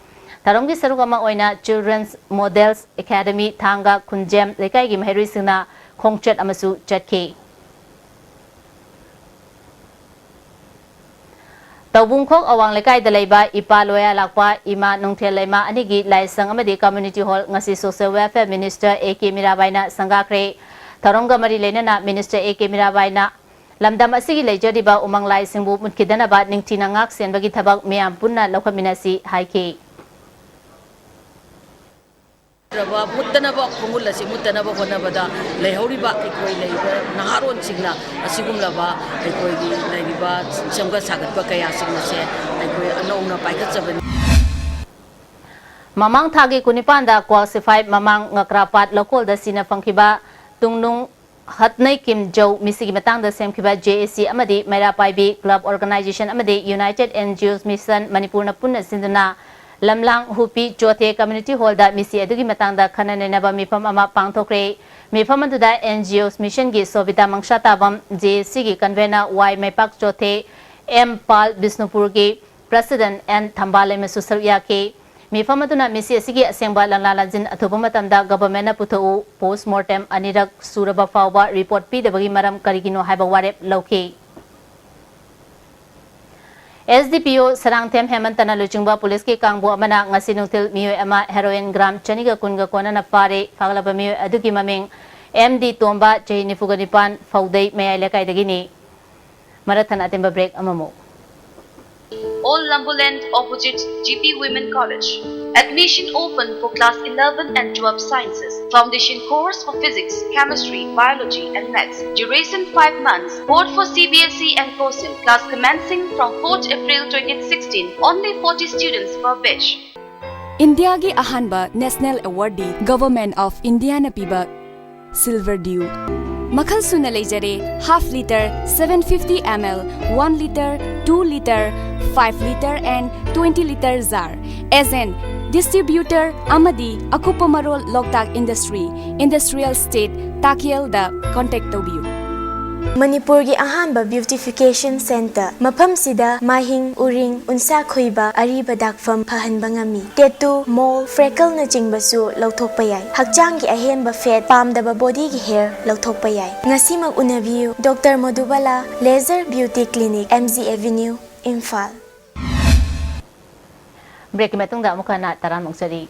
ꯊꯧꯔꯝꯒꯤ ꯁꯔꯨꯛ ꯑꯃ ꯑꯣꯏꯅ Children's Models Academy ꯊꯥꯡꯒ ꯈꯨꯟꯖꯦꯝ ꯂꯩꯀꯥꯏꯒꯤ ꯃꯍꯩꯔꯣꯏꯁꯤꯡꯅ ꯈꯣꯡꯆꯠ ꯑꯃꯁꯨ ꯆꯠꯈꯤ꯫ ꯇꯧꯕꯨꯡꯈꯣꯛ ꯑꯋꯥꯡ ꯂꯩꯀꯥꯏꯗ ꯂꯩꯕ ꯏꯄꯥ ꯂꯣꯌꯥ ꯂꯥꯛꯄ ꯏꯃꯥ ꯅꯨꯡꯊꯦꯜ ꯂꯩꯃ ꯑꯅꯤꯒꯤ ꯂꯥꯏꯁꯪ ꯑꯃꯗꯤ Community Hall ꯉꯁꯤ Social Welfare Minister A K ꯃꯤꯔꯥꯕꯥꯏꯅ ꯁꯪꯒꯥꯈ꯭ꯔꯦ꯫ ꯊꯧꯔꯝꯒ ꯃꯔꯤ ꯂꯩꯅꯅ Minister A K ꯃꯤꯔꯥꯕꯥꯏꯅ ꯂꯝꯗꯝ ꯑꯁꯤꯒꯤ ꯂꯩꯖꯔꯤꯕ ꯎꯃꯪ ꯂꯥꯏꯁꯤꯡꯕꯨ ꯃꯨꯠꯈꯤꯗꯅꯕ ꯅꯤꯡꯊꯤꯅ ꯉꯥꯛ ꯁꯦꯟꯕꯒꯤ ꯊꯕꯛ ꯃꯤꯌꯥꯝ ꯄꯨꯟꯅ ꯂꯧꯈꯠꯃꯤꯟꯅꯁꯤ ꯍꯥꯏꯈꯤ꯫ ꯃꯨꯠꯇꯅꯕ, ꯈꯣꯡꯒꯨꯜ ꯑꯁꯤ ꯃꯨꯠꯇꯅꯕ ꯍꯣꯠꯅꯕꯗ ꯂꯩꯍꯧꯔꯤꯕ ꯑꯩꯈꯣꯏ ꯂꯩꯔꯤꯕ ꯅꯍꯥꯔꯣꯟꯁꯤꯡꯅ ꯑꯁꯤꯒꯨꯝꯂꯕ ꯑꯩꯈꯣꯏꯒꯤ ꯂꯩꯔꯤꯕ ꯁꯦꯝꯒꯠ ꯁꯥꯒꯠꯄ ꯀꯌꯥꯁꯤꯡ ꯑꯁꯦ ꯑꯩꯈꯣꯏ ꯑꯅꯧꯅ ꯄꯥꯏꯈꯠꯆꯕꯅꯤ꯫ ꯃꯃꯥꯡ ꯊꯥꯒꯤ ꯀꯨꯟꯅꯤꯄꯥꯟꯗ ꯀ꯭ꯋꯥꯜꯁꯤꯐꯥꯏ ꯃꯃꯥꯡ ꯉꯀ꯭ꯔꯥꯄꯥꯠ ꯂꯧꯀꯣꯜꯗ ꯁꯤꯅ ꯐꯪꯈꯤꯕ ꯇꯨꯡꯅꯨꯡ ꯍꯠꯅꯩ ꯀꯤꯝ ꯖꯧ ꯃꯤꯁꯤꯒꯤ ꯃꯇꯥꯡꯗ ꯁꯦꯝꯈꯤꯕ J A C ꯑꯃꯗꯤ ꯃꯩꯔꯥ ꯄꯥꯏꯕꯤ Club Organization ꯑꯃꯗꯤ United N G Os Mission ꯃꯅꯤꯄꯨꯔꯅ ꯄꯨꯟꯅ ꯁꯤꯟꯗꯨꯅ ꯂꯝꯂꯥꯡ ꯍꯨꯄꯤ ꯆꯣꯊꯦ Community Hall ꯗ ꯃꯤꯁꯤ ꯑꯗꯨꯒꯤ ꯃꯇꯥꯡꯗ ꯈꯟꯅ ꯅꯩꯅꯕ ꯃꯤꯐꯝ ꯑꯃ ꯄꯥꯡꯊꯣꯛꯈ꯭ꯔꯦ꯫ ꯃꯤꯐꯝ ꯑꯗꯨꯗ N G Os Mission ꯒꯤ Sobita Mangsatabam, J A C ꯒꯤ convener Y Meipak Chothe, M Pal, ꯕꯤꯁꯅꯨꯄꯨꯔꯒꯤ President ꯑꯦꯟ ꯊꯝꯕꯥꯂꯩꯃꯁꯨ ꯁꯔꯨꯛ ꯌꯥꯈꯤ꯫ ꯃꯤꯐꯝ ꯑꯗꯨꯅ ꯃꯤꯁꯤ ꯑꯁꯤꯒꯤ ꯑꯁꯦꯡꯕ ꯂꯝꯂꯥ ꯂꯝꯖꯤꯟ ꯑꯊꯨꯕ ꯃꯇꯝꯗ Government ꯅ ꯄꯨꯊꯣꯛꯎ, post mortem ꯑꯅꯤꯔꯛ ꯁꯨꯔꯕ ꯐꯥꯎꯕ report ꯄꯤꯗꯕꯒꯤ ꯃꯔꯝ ꯀꯔꯤꯒꯤꯅꯣ ꯍꯥꯏꯕ ꯋꯥꯔꯦꯞ ꯂꯧꯈꯤ꯫ S D P O Sarangthem ꯍꯦꯃꯟꯇꯅ ꯂꯨꯆꯤꯡꯕ ꯄꯨꯂꯤꯁꯀꯤ ꯀꯥꯡꯕꯨ ꯑꯃꯅ ꯉꯁꯤ ꯅꯨꯡꯊꯤꯜ ꯃꯤꯑꯣꯏ ꯑꯃ heroin gram ꯆꯅꯤꯒ ꯀꯨꯟꯒ ꯀꯣꯟꯅꯅ ꯐꯥꯔꯦ꯫ ꯐꯥꯒꯠꯂꯕ ꯃꯤꯑꯣꯏ ꯑꯗꯨꯒꯤ ꯃꯃꯤꯡ ꯑꯦꯝ ꯗꯤ ꯇꯣꯝꯕ, ꯆꯍꯤ ꯅꯤꯐꯨꯒ ꯅꯤꯄꯥꯟ, ꯐꯧꯗꯩ ꯃꯌꯥꯏ ꯂꯩꯀꯥꯏꯗꯒꯤꯅꯤ꯫ ꯃꯔꯛ ꯊꯠꯅ ꯑꯇꯦꯟꯕ break ꯑꯃꯃꯨꯛ꯫ Old Lumberland, opposite G P Women College. Admission open for class eleven and twelve sciences. Foundation course for physics, chemistry, biology and maths. Duration five months. Board for C B S E and COSET. Class commencing from fourth April twenty sixteen. Only forty students per batch. ꯏꯟꯗꯤꯌꯥꯒꯤ ꯑꯍꯥꯟꯕ national award D Government of India ꯅ ꯄꯤꯕ Silver Dew꯫ ꯃꯈꯜ ꯁꯨꯅ ꯂꯩꯖꯔꯦ: half litre, seven fifty M L, one litre, two litre, five litre and twenty litre jar꯫ Agent, distributor ꯑꯃꯗꯤ ꯑꯀꯨꯞꯄ ꯃꯔꯣꯜ ꯂꯣꯛꯇꯥꯛ Industry, Industrial Estate, ꯇꯥꯛꯌꯦꯜꯗ contact ꯇꯧꯕꯤꯌꯨ꯫ ꯃꯅꯤꯄꯨꯔꯒꯤ ꯑꯍꯥꯟꯕ beautification centre꯫ ꯃꯐꯝꯁꯤꯗ ꯃꯥꯏꯍꯤꯡ, ꯎꯔꯤꯡ, ꯎꯟꯁꯥ ꯈꯨꯏꯕ, ꯑꯔꯤꯕ ꯗꯥꯛꯐꯝ ꯐꯍꯟꯕ ꯉꯝꯃꯤ꯫ Tattoo, mole, freckle ꯅꯆꯤꯡꯕꯁꯨ ꯂꯧꯊꯣꯛꯄ ꯌꯥꯏ꯫ ꯍꯛꯆꯥꯡꯒꯤ ꯑꯍꯦꯟꯕ fat, ꯄꯥꯝꯗꯕ body ꯒꯤ hair ꯂꯧꯊꯣꯛꯄ ꯌꯥꯏ꯫ ꯉꯁꯤꯃꯛ ꯎꯅꯕꯤꯌꯨ꯫ Doctor ꯃꯣꯗꯨꯕꯥꯂꯥ, Laser Beauty Clinic, M G Avenue, Imphal. ꯕ꯭ꯔꯦꯛꯀꯤ ꯃꯇꯨꯡꯗ ꯑꯃꯨꯛ ꯍꯟꯅ ꯇꯔꯥꯝꯅ ꯑꯣꯛꯆꯔꯤ꯫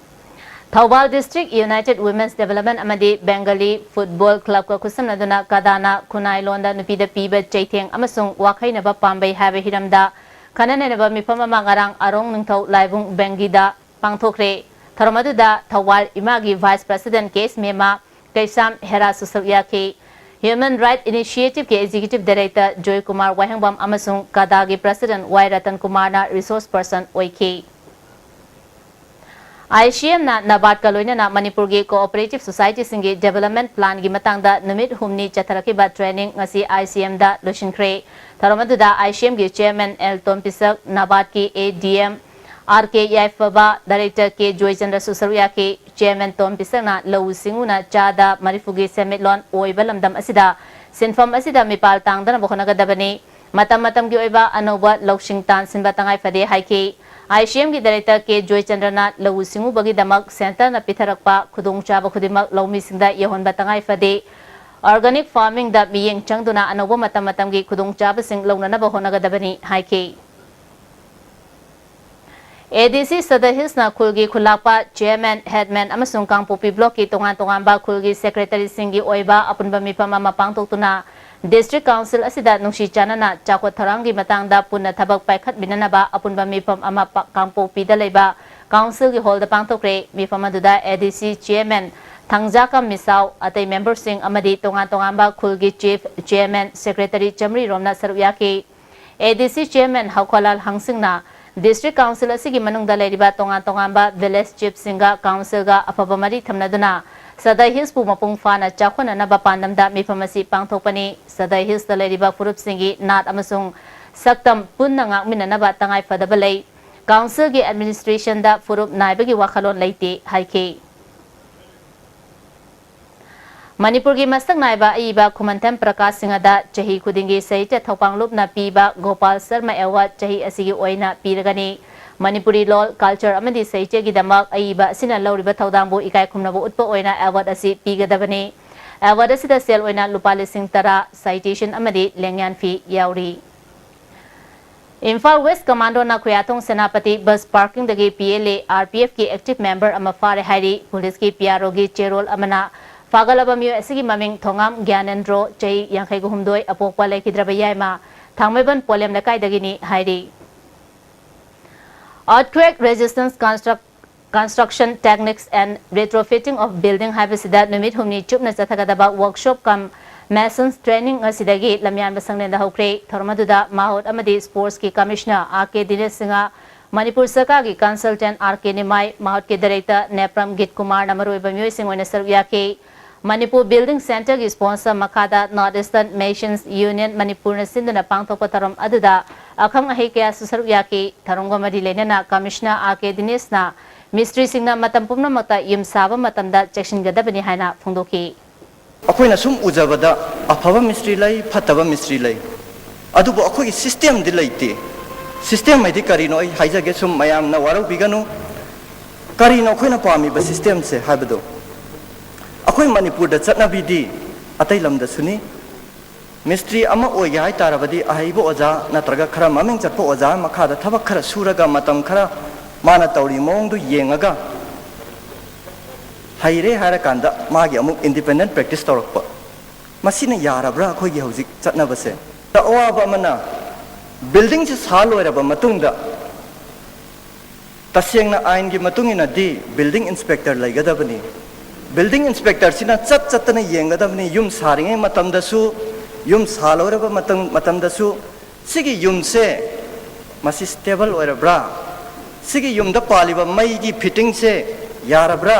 Thoubal District United Women's Development ꯑꯃꯗꯤ Bengali Football Clubꯀ ꯈꯨꯠꯁꯝꯅꯗꯨꯅ ꯀꯗꯥꯅ ꯈꯨꯟꯅꯥꯏ ꯂꯣꯟꯗ ꯅꯨꯄꯤꯗ ꯄꯤꯕ ꯆꯩꯊꯦꯡ ꯑꯃꯁꯨꯡ ꯋꯥꯈꯩꯅꯕ ꯄꯥꯝꯕꯩ ꯍꯥꯏꯕ ꯍꯤꯔꯝꯗ ꯈꯟꯅ ꯅꯩꯅꯕ ꯃꯤꯐꯝ ꯑꯃ ꯉꯔꯥꯡ ꯑꯔꯣꯡ ꯅꯤꯡꯊꯧ ꯂꯥꯏꯕꯨꯡ ꯕꯦꯡꯒꯤꯗ ꯄꯥꯡꯊꯣꯛꯈ꯭ꯔꯦ꯫ ꯊꯧꯔꯝ ꯑꯗꯨꯗ ꯊꯧꯕꯥꯜ ꯏꯃꯥꯒꯤ Vice President ꯀꯦ ꯑꯦꯁ ꯃꯦꯃꯥ, ꯀꯩꯁꯥꯝ ꯍꯦꯔꯥꯁꯨ ꯁꯔꯨꯛ ꯌꯥꯈꯤ꯫ Human Right Initiativeꯀꯤ Executive Director ꯖꯣꯏ ꯀꯨꯃꯥꯔ ꯋꯥꯍꯦꯡꯕꯝ ꯑꯃꯁꯨꯡ ꯀꯗꯥꯒꯤ President ꯋꯥꯏ ꯔꯇꯟ ꯀꯨꯃꯥꯔꯅ Resource Person ꯑꯣꯏꯈꯤ꯫ ꯑꯥꯏ ꯁꯤ ꯑꯦꯝꯅ ꯅꯕꯥꯔꯗꯀ ꯂꯣꯏꯅꯅ ꯃꯅꯤꯄꯨꯔꯒꯤ Cooperative Societyꯁꯤꯡꯒꯤ Development Planꯒꯤ ꯃꯇꯥꯡꯗ ꯅꯨꯃꯤꯠ ꯍꯨꯝꯅꯤ ꯆꯠꯊꯔꯛꯈꯤꯕ training ꯉꯁꯤ ꯑꯥꯏ ꯁꯤ ꯑꯦꯝꯗ ꯂꯣꯏꯁꯤꯟꯈ꯭ꯔꯦ꯫ ꯊꯧꯔꯝ ꯑꯗꯨꯗ ꯑꯥꯏ ꯁꯤ ꯑꯦꯝꯒꯤ Chairman ꯑꯦꯜ ꯇꯣꯝꯄꯤꯁꯛ, ꯅꯕꯥꯔꯗꯀꯤ ꯑꯦ ꯗꯤ ꯑꯦꯝ ꯑꯥꯔ ꯀꯦ ꯌꯥꯏꯐꯕ, Director ꯀꯦ ꯖꯣꯏꯆꯟꯗ꯭ꯔꯁꯨ ꯁꯔꯨꯛ ꯌꯥꯈꯤ꯫ Chairman ꯇꯣꯝ ꯄꯤꯁꯛꯅ ꯂꯧꯎ ꯁꯤꯡꯎꯅ ꯆꯥꯗ ꯃꯔꯤꯐꯨꯒꯤ ꯁꯦꯟꯃꯤꯠꯂꯣꯟ ꯑꯣꯏꯕ ꯂꯝꯗꯝ ꯑꯁꯤꯗ ꯁꯤꯟꯐꯝ ꯑꯁꯤꯗ ꯃꯤꯄꯥꯜ ꯇꯥꯡꯗꯅꯕ ꯍꯣꯠꯅꯒꯗꯕꯅꯤ꯫ ꯃꯇꯝ ꯃꯇꯝꯒꯤ ꯑꯣꯏꯕ ꯑꯅꯧꯕ ꯂꯧꯁꯤꯡ ꯇꯥꯟꯁꯤꯟꯕ ꯇꯉꯥꯏ ꯐꯗꯦ ꯍꯥꯏꯈꯤ꯫ ꯑꯥꯏ ꯁꯤ ꯑꯦꯝꯒꯤ Director ꯀꯦ ꯖꯣꯏꯆꯟꯗ꯭ꯔꯅ ꯂꯧꯎ ꯁꯤꯡꯎꯕꯒꯤꯗꯃꯛ centreꯅ ꯄꯤꯊꯔꯛꯄ ꯈꯨꯗꯣꯡꯆꯥꯕ ꯈꯨꯗꯤꯡꯃꯛ ꯂꯧꯃꯤꯁꯤꯡꯗ ꯌꯧꯍꯟꯕ ꯇꯉꯥꯏ ꯐꯗꯦ꯫ Organic farmingꯗ ꯃꯤꯠꯌꯦꯡ ꯆꯪꯗꯨꯅ ꯑꯅꯧꯕ ꯃꯇꯝ ꯃꯇꯝꯒꯤ ꯈꯨꯗꯣꯡꯆꯥꯕꯁꯤꯡ ꯂꯧꯅꯅꯕ ꯍꯣꯠꯅꯒꯗꯕꯅꯤ ꯍꯥꯏꯈꯤ꯫ ꯑꯦ ꯗꯤ ꯁꯤ ꯁꯗꯔ ꯍꯤꯜꯁꯅ ꯈꯨꯜꯒꯤ ꯈꯨꯜꯂꯥꯛꯄ Chairman, Headman ꯑꯃꯁꯨꯡ ꯀꯥꯡꯄꯣꯛꯄꯤ Blockꯀꯤ ꯇꯣꯉꯥꯟ ꯇꯣꯉꯥꯟꯕ ꯈꯨꯜꯒꯤ Secretaryꯁꯤꯡꯒꯤ ꯑꯣꯏꯕ ꯑꯄꯨꯟꯕ ꯃꯤꯐꯝ ꯑꯃ ꯄꯥꯡꯊꯣꯛꯇꯨꯅ District Council ꯑꯁꯤꯗ ꯅꯨꯡꯁꯤ ꯆꯥꯟꯅꯅ ꯆꯥꯎꯈꯠ ꯊꯧꯔꯥꯡꯒꯤ ꯃꯇꯥꯡꯗ ꯄꯨꯟꯅ ꯊꯕꯛ ꯄꯥꯏꯈꯠꯃꯤꯟꯅꯅꯕ ꯑꯄꯨꯟꯕ ꯃꯤꯐꯝ ꯑꯃ ꯄ-, ꯀꯥꯡꯄꯣꯛꯄꯤꯗ ꯂꯩꯕ Councilꯒꯤ hallꯗ ꯄꯥꯡꯊꯣꯛꯈ꯭ꯔꯦ꯫ ꯃꯤꯐꯝ ꯑꯗꯨꯗ ꯑꯦ ꯗꯤ ꯁꯤ Chairman ꯊꯥꯡꯖꯥꯀꯝ ꯃꯤꯁꯥꯎ, ꯑꯇꯩ memberꯁꯤꯡ ꯑꯃꯗꯤ ꯇꯣꯉꯥꯟ ꯇꯣꯉꯥꯟꯕ ꯈꯨꯜꯒꯤ Chief, Chairman, Secretary ꯆꯥꯃꯔꯤ ꯔꯣꯝꯅ ꯁꯔꯨꯛ ꯌꯥꯈꯤ꯫ ꯑꯦ ꯗꯤ ꯁꯤ Chairman ꯍꯧꯈꯣꯂꯥꯜ ꯍꯪꯁꯤꯡꯅ District Council ꯑꯁꯤꯒꯤ ꯃꯅꯨꯡꯗ ꯂꯩꯔꯤꯕ ꯇꯣꯉꯥꯟ ꯇꯣꯉꯥꯟꯕ Village Chiefꯁꯤꯡꯒ Councilꯒ ꯑꯐꯕ ꯃꯔꯤ ꯊꯝꯅꯗꯨꯅ ꯁꯗꯔ ꯍꯤꯜꯁꯄꯨ ꯃꯄꯨꯡ ꯐꯥꯅ ꯆꯥꯎꯈꯠꯅꯅꯕ ꯄꯥꯟꯗꯝꯗ ꯃꯤꯐꯝ ꯑꯁꯤ ꯄꯥꯡꯊꯣꯛꯄꯅꯤ꯫ ꯁꯗꯔ ꯍꯤꯜꯁꯇ ꯂꯩꯔꯤꯕ ꯐꯨꯔꯨꯞꯁꯤꯡꯒꯤ ꯅꯥꯠ ꯑꯃꯁꯨꯡ ꯁꯛꯇꯝ ꯄꯨꯟꯅ ꯉꯥꯛꯃꯤꯟꯅꯅꯕ ꯇꯉꯥꯏ ꯐꯗꯕ ꯂꯩ꯫ Councilꯒꯤ administrationꯗ ꯐꯨꯔꯨꯞ ꯅꯥꯏꯕꯒꯤ ꯋꯥꯈꯜꯂꯣꯟ ꯂꯩꯇꯦ ꯍꯥꯏꯈꯤ꯫ ꯃꯅꯤꯄꯨꯔꯒꯤ ꯃꯁꯛ ꯅꯥꯏꯕ ꯑꯏꯕ ꯈꯨꯃꯟꯊꯦꯝ ꯄ꯭ꯔꯀꯥꯁ ꯁꯤꯡꯍꯗ ꯆꯍꯤ ꯈꯨꯗꯤꯡꯒꯤ ꯁꯥꯍꯤꯇ꯭ꯌ ꯊꯧꯄꯥꯡꯂꯨꯞꯅ ꯄꯤꯕ ꯒꯣꯄꯥꯜ ꯁꯔꯃ Award ꯆꯍꯤ ꯑꯁꯤꯒꯤ ꯑꯣꯏꯅ ꯄꯤꯔꯒꯅꯤ꯫ ꯃꯅꯤꯄꯨꯔꯤ ꯂꯣꯜ, culture ꯑꯃꯗꯤ ꯁꯥꯍꯤꯇ꯭ꯌꯒꯤꯗꯃꯛ ꯑꯏꯕ ꯑꯁꯤꯅ ꯂꯧꯔꯤꯕ ꯊꯧꯗꯥꯡꯕꯨ ꯏꯀꯥꯏ ꯈꯨꯝꯅꯕ ꯎꯠꯄ ꯑꯣꯏꯅ award ꯑꯁꯤ ꯄꯤꯒꯗꯕꯅꯤ꯫ Award ꯑꯁꯤꯗ ꯁꯦꯜ ꯑꯣꯏꯅ ꯂꯨꯄꯥ ꯂꯤꯁꯤꯡ ꯇꯔꯥ, citation ꯑꯃꯗꯤ ꯂꯦꯡꯌꯥꯟ fee ꯌꯥꯎꯔꯤ꯫ ꯏꯝꯐꯥꯜ ꯋꯦꯁ ꯀꯃꯥꯟꯗꯣꯅ ꯈꯨꯌꯥꯊꯣꯡ ꯁꯦꯅꯥꯄꯇꯤ ꯕꯁ ꯄꯥꯔꯀꯤꯡꯗꯒꯤ P L A R P ꯑꯦꯐꯀꯤ ꯑꯦꯛꯇꯤꯚ ꯃꯦꯝꯕꯔ ꯑꯃ ꯐꯥꯔꯦ ꯍꯥꯏꯔꯤ꯫ ꯄꯨꯂꯤꯁꯀꯤ ꯄꯤ ꯑꯥꯔ ꯑꯣꯒꯤ ꯆꯦꯔꯣꯜ ꯑꯃꯅ ꯐꯥꯒꯠꯂꯕ ꯃꯤꯑꯣꯏ ꯑꯁꯤꯒꯤ ꯃꯃꯤꯡ ꯊꯣꯉꯥꯝ ꯒ꯭ꯌꯥꯅꯦꯟꯗ꯭ꯔꯣ, ꯆꯍꯤ ꯌꯥꯡꯈꯩꯒ ꯍꯨꯝꯗꯣꯏ, ꯑꯄꯣꯛꯄ ꯂꯩꯈꯤꯗ꯭ꯔꯕ ꯌꯥꯏꯃ, ꯊꯥꯡꯃꯩꯕꯟ ꯄꯣꯂꯦꯝ ꯂꯩꯀꯥꯏꯗꯒꯤꯅꯤ ꯍꯥꯏꯔꯤ꯫ Earthquake Resistance Construct Construction Techniques and Retrofitting of Building ꯍꯥꯏꯕꯁꯤꯗ ꯅꯨꯃꯤꯠ ꯍꯨꯝꯅꯤ ꯆꯨꯞꯅ ꯆꯠꯊꯒꯗꯕ workshop cum masons training ꯉꯁꯤꯗꯒꯤ ꯂꯝꯌꯥꯟꯕ ꯁꯪꯂꯦꯟꯗ ꯍꯧꯈ꯭ꯔꯦ꯫ ꯊꯧꯔꯝ ꯑꯗꯨꯗ ꯃꯥꯍꯣꯠ ꯑꯃꯗꯤ sports ꯀꯤ commissioner ꯑꯥꯔ ꯀꯦ ꯗꯤꯅꯦꯁ ꯁꯤꯡꯍ, ꯃꯅꯤꯄꯨꯔ ꯁꯔꯀꯥꯔꯒꯤ consultant ꯑꯥꯔ ꯀꯦ ꯅꯤꯃꯥꯏ, ꯃꯥꯍꯣꯠꯀꯤ director ꯅꯦꯄ꯭ꯔꯝ ꯒꯤꯠ ꯀꯨꯃꯥꯔꯅ ꯃꯔꯨꯑꯣꯏꯕ ꯃꯤꯑꯣꯏꯁꯤꯡ ꯑꯣꯏꯅ ꯁꯔꯨꯛ ꯌꯥꯈꯤ꯫ ꯃꯅꯤꯄꯨꯔ Building Centre ꯒꯤ sponsor ꯃꯈꯥꯗ North Eastern Masons Union ꯃꯅꯤꯄꯨꯔꯅ ꯁꯤꯟꯗꯨꯅ ꯄꯥꯡꯊꯣꯛꯄ ꯊꯧꯔꯝ ꯑꯗꯨꯗ ꯑꯈꯪ ꯑꯍꯩ ꯀꯌꯥꯁꯨ ꯁꯔꯨꯛ ꯌꯥꯈꯤ꯫ ꯊꯧꯔꯝꯒ ꯃꯔꯤ ꯂꯩꯅꯅ commissioner ꯑꯥꯔ ꯀꯦ ꯗꯤꯅꯦꯁꯅ ꯃꯤꯁꯇ꯭ꯔꯤꯁꯤꯡꯅ ꯃꯇꯝ ꯄꯨꯝꯅꯃꯛꯇ ꯌꯨꯝ ꯁꯥꯕ ꯃꯇꯝꯗ ꯆꯦꯛꯁꯤꯟꯒꯗꯕꯅꯤ ꯍꯥꯏꯅ ꯐꯣꯡꯗꯣꯛꯈꯤ꯫ ꯑꯩꯈꯣꯏꯅ ꯁꯨꯝ ꯎꯖꯕꯗ ꯑꯐꯕ ꯃꯤꯁꯇ꯭ꯔꯤ ꯂꯩ, ꯐꯠꯇꯕ ꯃꯤꯁꯇ꯭ꯔꯤ ꯂꯩ, ꯑꯗꯨꯕꯨ ꯑꯩꯈꯣꯏꯒꯤ system ꯗꯤ ꯂꯩꯇꯦ꯫ System ꯍꯥꯏꯗꯤ ꯀꯔꯤꯅꯣ ꯑꯩ ꯍꯥꯏꯖꯒꯦ, ꯁꯨꯝ ꯃꯌꯥꯝꯅ ꯋꯥꯔꯧꯕꯤꯒꯅꯨ꯫ ꯀꯔꯤꯅꯣ ꯑꯩꯈꯣꯏꯅ ꯄꯥꯝꯃꯤꯕ system ꯁꯦ ꯍꯥꯏꯕꯗꯣ? ꯑꯩꯈꯣꯏ ꯃꯅꯤꯄꯨꯔꯗ ꯆꯠꯅꯕꯤꯗꯤ ꯑꯇꯩ ꯂꯝꯗꯁꯨꯅꯤ꯫ ꯃꯤꯁꯇ꯭ꯔꯤ ꯑꯃ ꯑꯣꯏꯒꯦ ꯍꯥꯏ ꯇꯥꯔꯕꯗꯤ ꯑꯍꯩꯕ ꯑꯣꯖꯥ ꯅꯠꯇ꯭ꯔꯒ ꯈꯔ ꯃꯃꯤꯡ ꯆꯠꯄ ꯑꯣꯖꯥ ꯃꯈꯥꯗ ꯊꯕꯛ ꯈꯔ ꯁꯨꯔꯒ ꯃꯇꯝ ꯈꯔ ꯃꯥꯅ ꯇꯧꯔꯤ ꯃꯑꯣꯡꯗꯨ ꯌꯦꯡꯉꯒ ꯍꯩꯔꯦ ꯍꯥꯏꯔꯀꯥꯟꯗ ꯃꯥꯒꯤ ꯑꯃꯨꯛ independent practice ꯇꯧꯔꯛꯄ꯫ ꯃꯁꯤꯅ ꯌꯥꯔꯕ꯭ꯔꯥ ꯑꯩꯈꯣꯏꯒꯤ ꯍꯧꯖꯤꯛ ꯆꯠꯅꯕꯁꯦ? ꯑꯋꯥꯕ ꯑꯃꯅ building ꯁꯦ ꯁꯥ ꯂꯣꯏꯔꯕ ꯃꯇꯨꯡꯗ ꯇꯁꯦꯡꯅ ꯑꯥꯏꯟꯒꯤ ꯃꯇꯨꯡ ꯏꯟꯅꯗꯤ building inspector ꯂꯩꯒꯗꯕꯅꯤ꯫ Building inspector ꯁꯤꯅ ꯆꯠ ꯆꯠꯇꯅ ꯌꯦꯡꯒꯗꯕꯅꯤ꯫ ꯌꯨꯝ ꯁꯥꯔꯤꯉꯩ ꯃꯇꯝꯗꯁꯨ, ꯌꯨꯝ ꯁꯥ ꯂꯣꯏꯔꯕ ꯃꯇꯝ, ꯃꯇꯝꯗꯁꯨ ꯁꯤꯒꯤ ꯌꯨꯝꯁꯦ ꯃꯁꯤ stable ꯑꯣꯏꯔꯕ꯭ꯔꯥ? ꯁꯤꯒꯤ ꯌꯨꯝꯗ ꯄꯥꯜꯂꯤꯕ ꯃꯩꯒꯤ fitting ꯁꯦ ꯌꯥꯔꯕ꯭ꯔꯥ?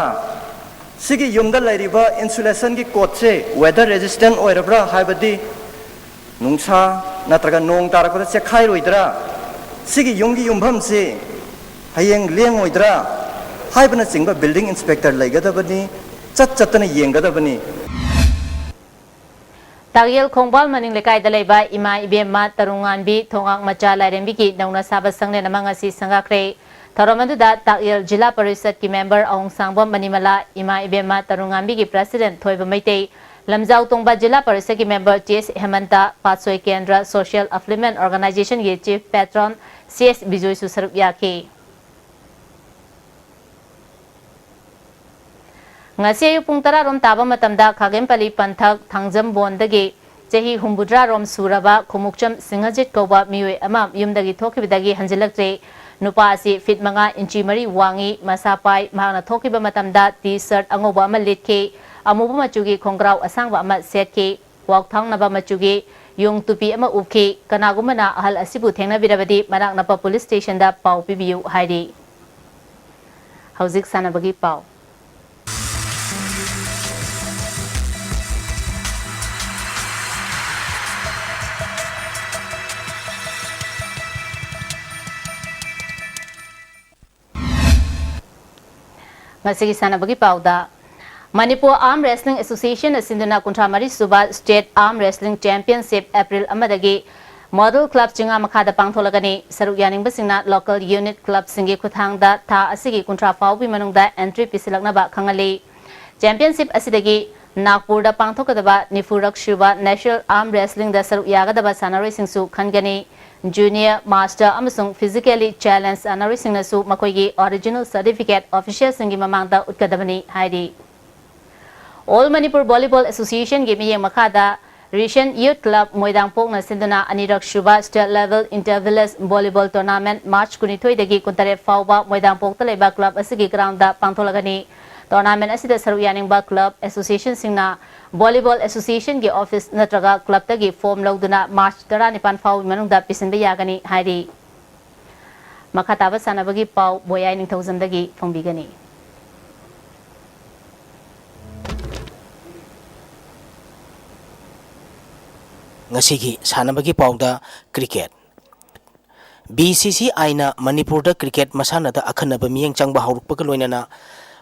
ꯁꯤꯒꯤ ꯌꯨꯝꯗ ꯂꯩꯔꯤꯕ insulation ꯒꯤ ꯀꯣꯠꯁꯦ weather resistant ꯑꯣꯏꯔꯕ꯭ꯔꯥ? ꯍꯥꯏꯕꯗꯤ ꯅꯨꯡꯁꯥ ꯅꯠꯇ꯭ꯔꯒ ꯅꯣꯡ ꯇꯥꯔꯛꯄꯗ ꯆꯦꯛꯈꯥꯏꯔꯣꯏꯗ꯭ꯔꯥ? ꯁꯤꯒꯤ ꯌꯨꯝꯒꯤ ꯌꯨꯝꯐꯝꯁꯤ ꯍꯌꯦꯡ ꯂꯦꯡꯉꯣꯏꯗ꯭ꯔꯥ? ꯍꯥꯏꯕꯅꯆꯤꯡꯕ building inspector ꯂꯩꯒꯗꯕꯅꯤ, ꯆꯠ ꯆꯠꯇꯅ ꯌꯦꯡꯒꯗꯕꯅꯤ꯫ ꯇꯥꯛꯌꯦꯜ ꯈꯣꯡꯕꯥꯜ ꯃꯅꯤꯡ ꯂꯩꯀꯥꯏꯗ ꯂꯩꯕ ꯏꯃꯥ ꯏꯕꯦꯝꯃ ꯇꯔꯨꯉꯥꯟꯕꯤ ꯊꯣꯉꯥꯛ ꯃꯆꯥ ꯂꯥꯏꯔꯦꯝꯕꯤꯒꯤ ꯅꯧꯅ ꯁꯥꯕ ꯁꯪꯂꯦꯟ ꯑꯃ ꯉꯁꯤ ꯁꯪꯒꯥꯈ꯭ꯔꯦ꯫ ꯊꯧꯔꯝ ꯑꯗꯨꯗ ꯇꯥꯛꯌꯦꯜ ꯖꯤꯂꯥ ꯄꯔꯤꯁꯠꯀꯤ ꯃꯦꯝꯕꯔ ꯑꯋꯨꯡꯁꯥꯡꯕꯝ ꯃꯅꯤꯃꯂꯥ, ꯏꯃꯥ ꯏꯕꯦꯝꯃ ꯇꯔꯨꯉꯥꯟꯕꯤꯒꯤ president ꯊꯣꯏꯕ ꯃꯩꯇꯩ, ꯂꯝꯖꯥꯎ ꯇꯣꯡꯕ ꯖꯤꯂꯥ ꯄꯔꯤꯁꯠꯀꯤ ꯃꯦꯝꯕꯔ ꯇꯤ ꯑꯦꯁ ꯍꯦꯃꯟꯇ, ꯄꯥꯠꯁꯣꯏ ꯀꯦꯟꯗ꯭ꯔ ꯁꯣꯁꯤꯌꯦꯜ ꯑꯐ꯭ꯂꯨꯑꯦꯟ ꯑꯣꯔꯒꯅꯥꯏꯖꯦꯁꯟꯒꯤ ꯆꯤꯐ ꯄꯦꯇ꯭ꯔꯣꯟ ꯁꯤ ꯑꯦꯁ ꯕꯤꯖꯣꯏꯁꯨ ꯁꯔꯨꯛ ꯌꯥꯈꯤ꯫ ꯉꯁꯤ ꯑꯌꯨꯛ ꯄꯨꯡ ꯇꯔꯥ ꯔꯣꯝ ꯇꯥꯕ ꯃꯇꯝꯗ ꯈꯥꯒꯦꯝꯄꯜꯂꯤ ꯄꯟꯊꯛ ꯊꯥꯡꯖꯝꯕꯣꯟꯗꯒꯤ ꯆꯍꯤ ꯍꯨꯝꯐꯨꯇꯔꯥ ꯔꯣꯝ ꯁꯨꯔꯕ ꯈꯨꯃꯨꯛꯆꯝ ꯁꯤꯡꯍꯖꯤꯠ ꯀꯧꯕ ꯃꯤꯑꯣꯏ ꯑꯃ ꯌꯨꯝꯗꯒꯤ ꯊꯣꯛꯈꯤꯕꯗꯒꯤ ꯍꯟꯖꯤꯜꯂꯛꯇ꯭ꯔꯦ꯫ ꯅꯨꯄꯥ ꯑꯁꯤ ꯐꯤꯠ ꯃꯉꯥ ꯏꯟꯆꯤ ꯃꯔꯤ ꯋꯥꯡꯉꯤ, ꯃꯁꯥ ꯄꯥꯏ꯫ ꯃꯍꯥꯛꯅ ꯊꯣꯛꯈꯤꯕ ꯃꯇꯝꯗ ꯇꯤ ꯁꯔꯠ ꯑꯉꯧꯕ ꯑꯃ ꯂꯤꯠꯈꯤ, ꯑꯃꯨꯕ ꯃꯆꯨꯒꯤ ꯈꯣꯡꯒ꯭ꯔꯥꯎ ꯑꯁꯥꯡꯕ ꯑꯃ ꯁꯦꯠꯈꯤ꯫ ꯋꯥꯎꯊꯥꯡꯅꯕ ꯃꯆꯨꯒꯤ ꯌꯣꯡ ꯇꯨꯄꯤ ꯑꯃ ꯎꯞꯈꯤ꯫ ꯀꯅꯥꯒꯨꯝꯕꯅ ꯑꯍꯜ ꯑꯁꯤꯕꯨ ꯊꯦꯡꯅꯕꯤꯔꯕꯗꯤ ꯃꯅꯥꯛ ꯅꯛꯄ ꯄꯨꯂꯤꯁ ꯁ꯭ꯇꯦꯁꯟꯗ ꯄꯥꯎ ꯄꯤꯕꯤꯌꯨ ꯍꯥꯏꯔꯤ꯫ ꯍꯧꯖꯤꯛ ꯁꯥꯟꯅꯕꯒꯤ ꯄꯥꯎ꯫ ꯉꯁꯤꯒꯤ ꯁꯥꯟꯅꯕꯒꯤ ꯄꯥꯎꯗ, ꯃꯅꯤꯄꯨꯔ ꯑꯥꯔꯝ ꯔꯦꯁꯂꯤꯡ ꯑꯦꯁꯣꯁꯤꯌꯦꯁꯟꯅ ꯁꯤꯟꯗꯨꯅ ꯀꯨꯟꯊ꯭ꯔꯥ ꯃꯔꯤ ꯁꯨꯕ ꯁ꯭ꯇꯦꯠ ꯑꯥꯔꯝ ꯔꯦꯁꯂꯤꯡ ꯆꯦꯝꯄꯤꯌꯟꯁꯤꯞ ꯑꯦꯄ꯭ꯔꯤꯜ ꯑꯃꯗꯒꯤ ꯃꯣꯗꯦꯜ ꯀ꯭ꯂꯕ ꯆꯤꯡꯉꯥ ꯃꯈꯥꯗ ꯄꯥꯡꯊꯣꯛꯂꯒꯅꯤ꯫ ꯁꯔꯨꯛ ꯌꯥꯅꯤꯡꯕꯁꯤꯡꯅ ꯂꯣꯀꯦꯜ ꯌꯨꯅꯤꯠ ꯀ꯭ꯂꯕꯁꯤꯡꯒꯤ ꯈꯨꯠꯊꯥꯡꯗ ꯊꯥ ꯑꯁꯤꯒꯤ ꯀꯨꯟꯊ꯭ꯔꯥ ꯐꯥꯎꯕꯒꯤ ꯃꯅꯨꯡꯗ ꯑꯦꯟꯇ꯭ꯔꯤ ꯄꯤꯁꯤꯜꯂꯛꯅꯕ ꯈꯪꯍꯜꯂꯤ꯫ ꯆꯦꯝꯄꯤꯌꯟꯁꯤꯞ ꯑꯁꯤꯗꯒꯤ ꯅꯥꯒꯄꯨꯔꯗ ꯄꯥꯡꯊꯣꯛꯀꯗꯕ ꯅꯤꯐꯨꯔꯛ ꯁꯨꯕ ꯅꯦꯁꯅꯦꯜ ꯑꯥꯔꯝ ꯔꯦꯁꯂꯤꯡꯗ ꯁꯔꯨꯛ ꯌꯥꯒꯗꯕ ꯁꯥꯟꯅꯔꯣꯏꯁꯤꯡꯁꯨ ꯈꯟꯒꯅꯤ꯫ ꯖꯨꯅꯤꯌꯔ, ꯃꯥꯁꯇꯔ ꯑꯃꯁꯨꯡ ꯐꯤꯖꯤꯀꯦꯜꯂꯤ ꯆꯦꯂꯦꯟꯖ ꯁꯥꯟꯅꯔꯣꯏꯁꯤꯡꯅꯁꯨ ꯃꯈꯣꯏꯒꯤ ꯑꯣꯔꯤꯖꯤꯅꯦꯜ ꯁꯔꯇꯤꯐꯤꯀꯦꯠ ꯑꯣꯐꯤꯁꯤꯌꯦꯜꯁꯤꯡꯒꯤ ꯃꯃꯥꯡꯗ ꯎꯠꯀꯗꯕꯅꯤ ꯍꯥꯏꯔꯤ꯫ ꯑꯣꯜ ꯃꯅꯤꯄꯨꯔ ꯚꯣꯂꯤꯕꯣꯜ ꯑꯦꯁꯣꯁꯤꯌꯦꯁꯟꯒꯤ ꯃꯤꯠꯌꯦꯡ ꯃꯈꯥꯗ ꯔꯤꯁꯟ ꯌꯨꯠ ꯀ꯭ꯂꯕ ꯃꯣꯏꯗꯥꯡꯄꯣꯛꯅ ꯁꯤꯟꯗꯨꯅ ꯑꯅꯤꯔꯛ ꯁꯨꯕ state level inter village volleyball tournament March ꯀꯨꯟꯅꯤꯊꯣꯏꯗꯒꯤ ꯀꯨꯟꯇꯔꯦꯠ ꯐꯥꯎꯕ ꯃꯣꯏꯗꯥꯡꯄꯣꯛꯇ ꯂꯩꯕ ꯀ꯭ꯂꯕ ꯑꯁꯤꯒꯤ ꯒ꯭ꯔꯥꯎꯟꯗ ꯄꯥꯡꯊꯣꯛꯂꯒꯅꯤ꯫ ꯇꯣꯔꯅꯥꯃꯦꯟꯠ ꯑꯁꯤꯗ ꯁꯔꯨꯛ ꯌꯥꯅꯤꯡꯕ ꯀ꯭ꯂꯕ ꯑꯦꯁꯣꯁꯤꯌꯦꯁꯟꯁꯤꯡꯅ ꯚꯣꯂꯤꯕꯣꯜ ꯑꯦꯁꯣꯁꯤꯌꯦꯁꯟꯒꯤ ꯑꯣꯐꯤꯁ ꯅꯠꯇ꯭ꯔꯒ ꯀ꯭ꯂꯕꯇꯒꯤ ꯐꯣꯔꯝ ꯂꯧꯗꯨꯅ ꯃꯥꯔꯆ ꯇꯔꯥꯅꯤꯄꯥꯟ ꯐꯥꯎꯕꯒꯤ ꯃꯅꯨꯡꯗ ꯄꯤꯁꯤꯟꯕ ꯌꯥꯒꯅꯤ ꯍꯥꯏꯔꯤ꯫ ꯃꯈꯥ ꯇꯥꯕ ꯁꯥꯟꯅꯕꯒꯤ ꯄꯥꯎ ꯕꯣꯌꯥꯏ ꯅꯤꯡꯊꯧꯖꯝꯗꯒꯤ ꯐꯣꯡꯕꯤꯒꯅꯤ꯫ ꯉꯁꯤꯒꯤ ꯁꯥꯟꯅꯕꯒꯤ ꯄꯥꯎꯗ ꯀ꯭ꯔꯤꯀꯦꯠ꯫ ꯕꯤ ꯁꯤ ꯁꯤ ꯑꯥꯏꯅ ꯃꯅꯤꯄꯨꯔꯗ ꯀ꯭ꯔꯤꯀꯦꯠ ꯃꯁꯥꯟꯅꯗ ꯑꯈꯟꯅꯕ ꯃꯤꯠꯌꯦꯡ ꯆꯪꯕ ꯍꯧꯔꯛꯄꯒ ꯂꯣꯏꯅꯅ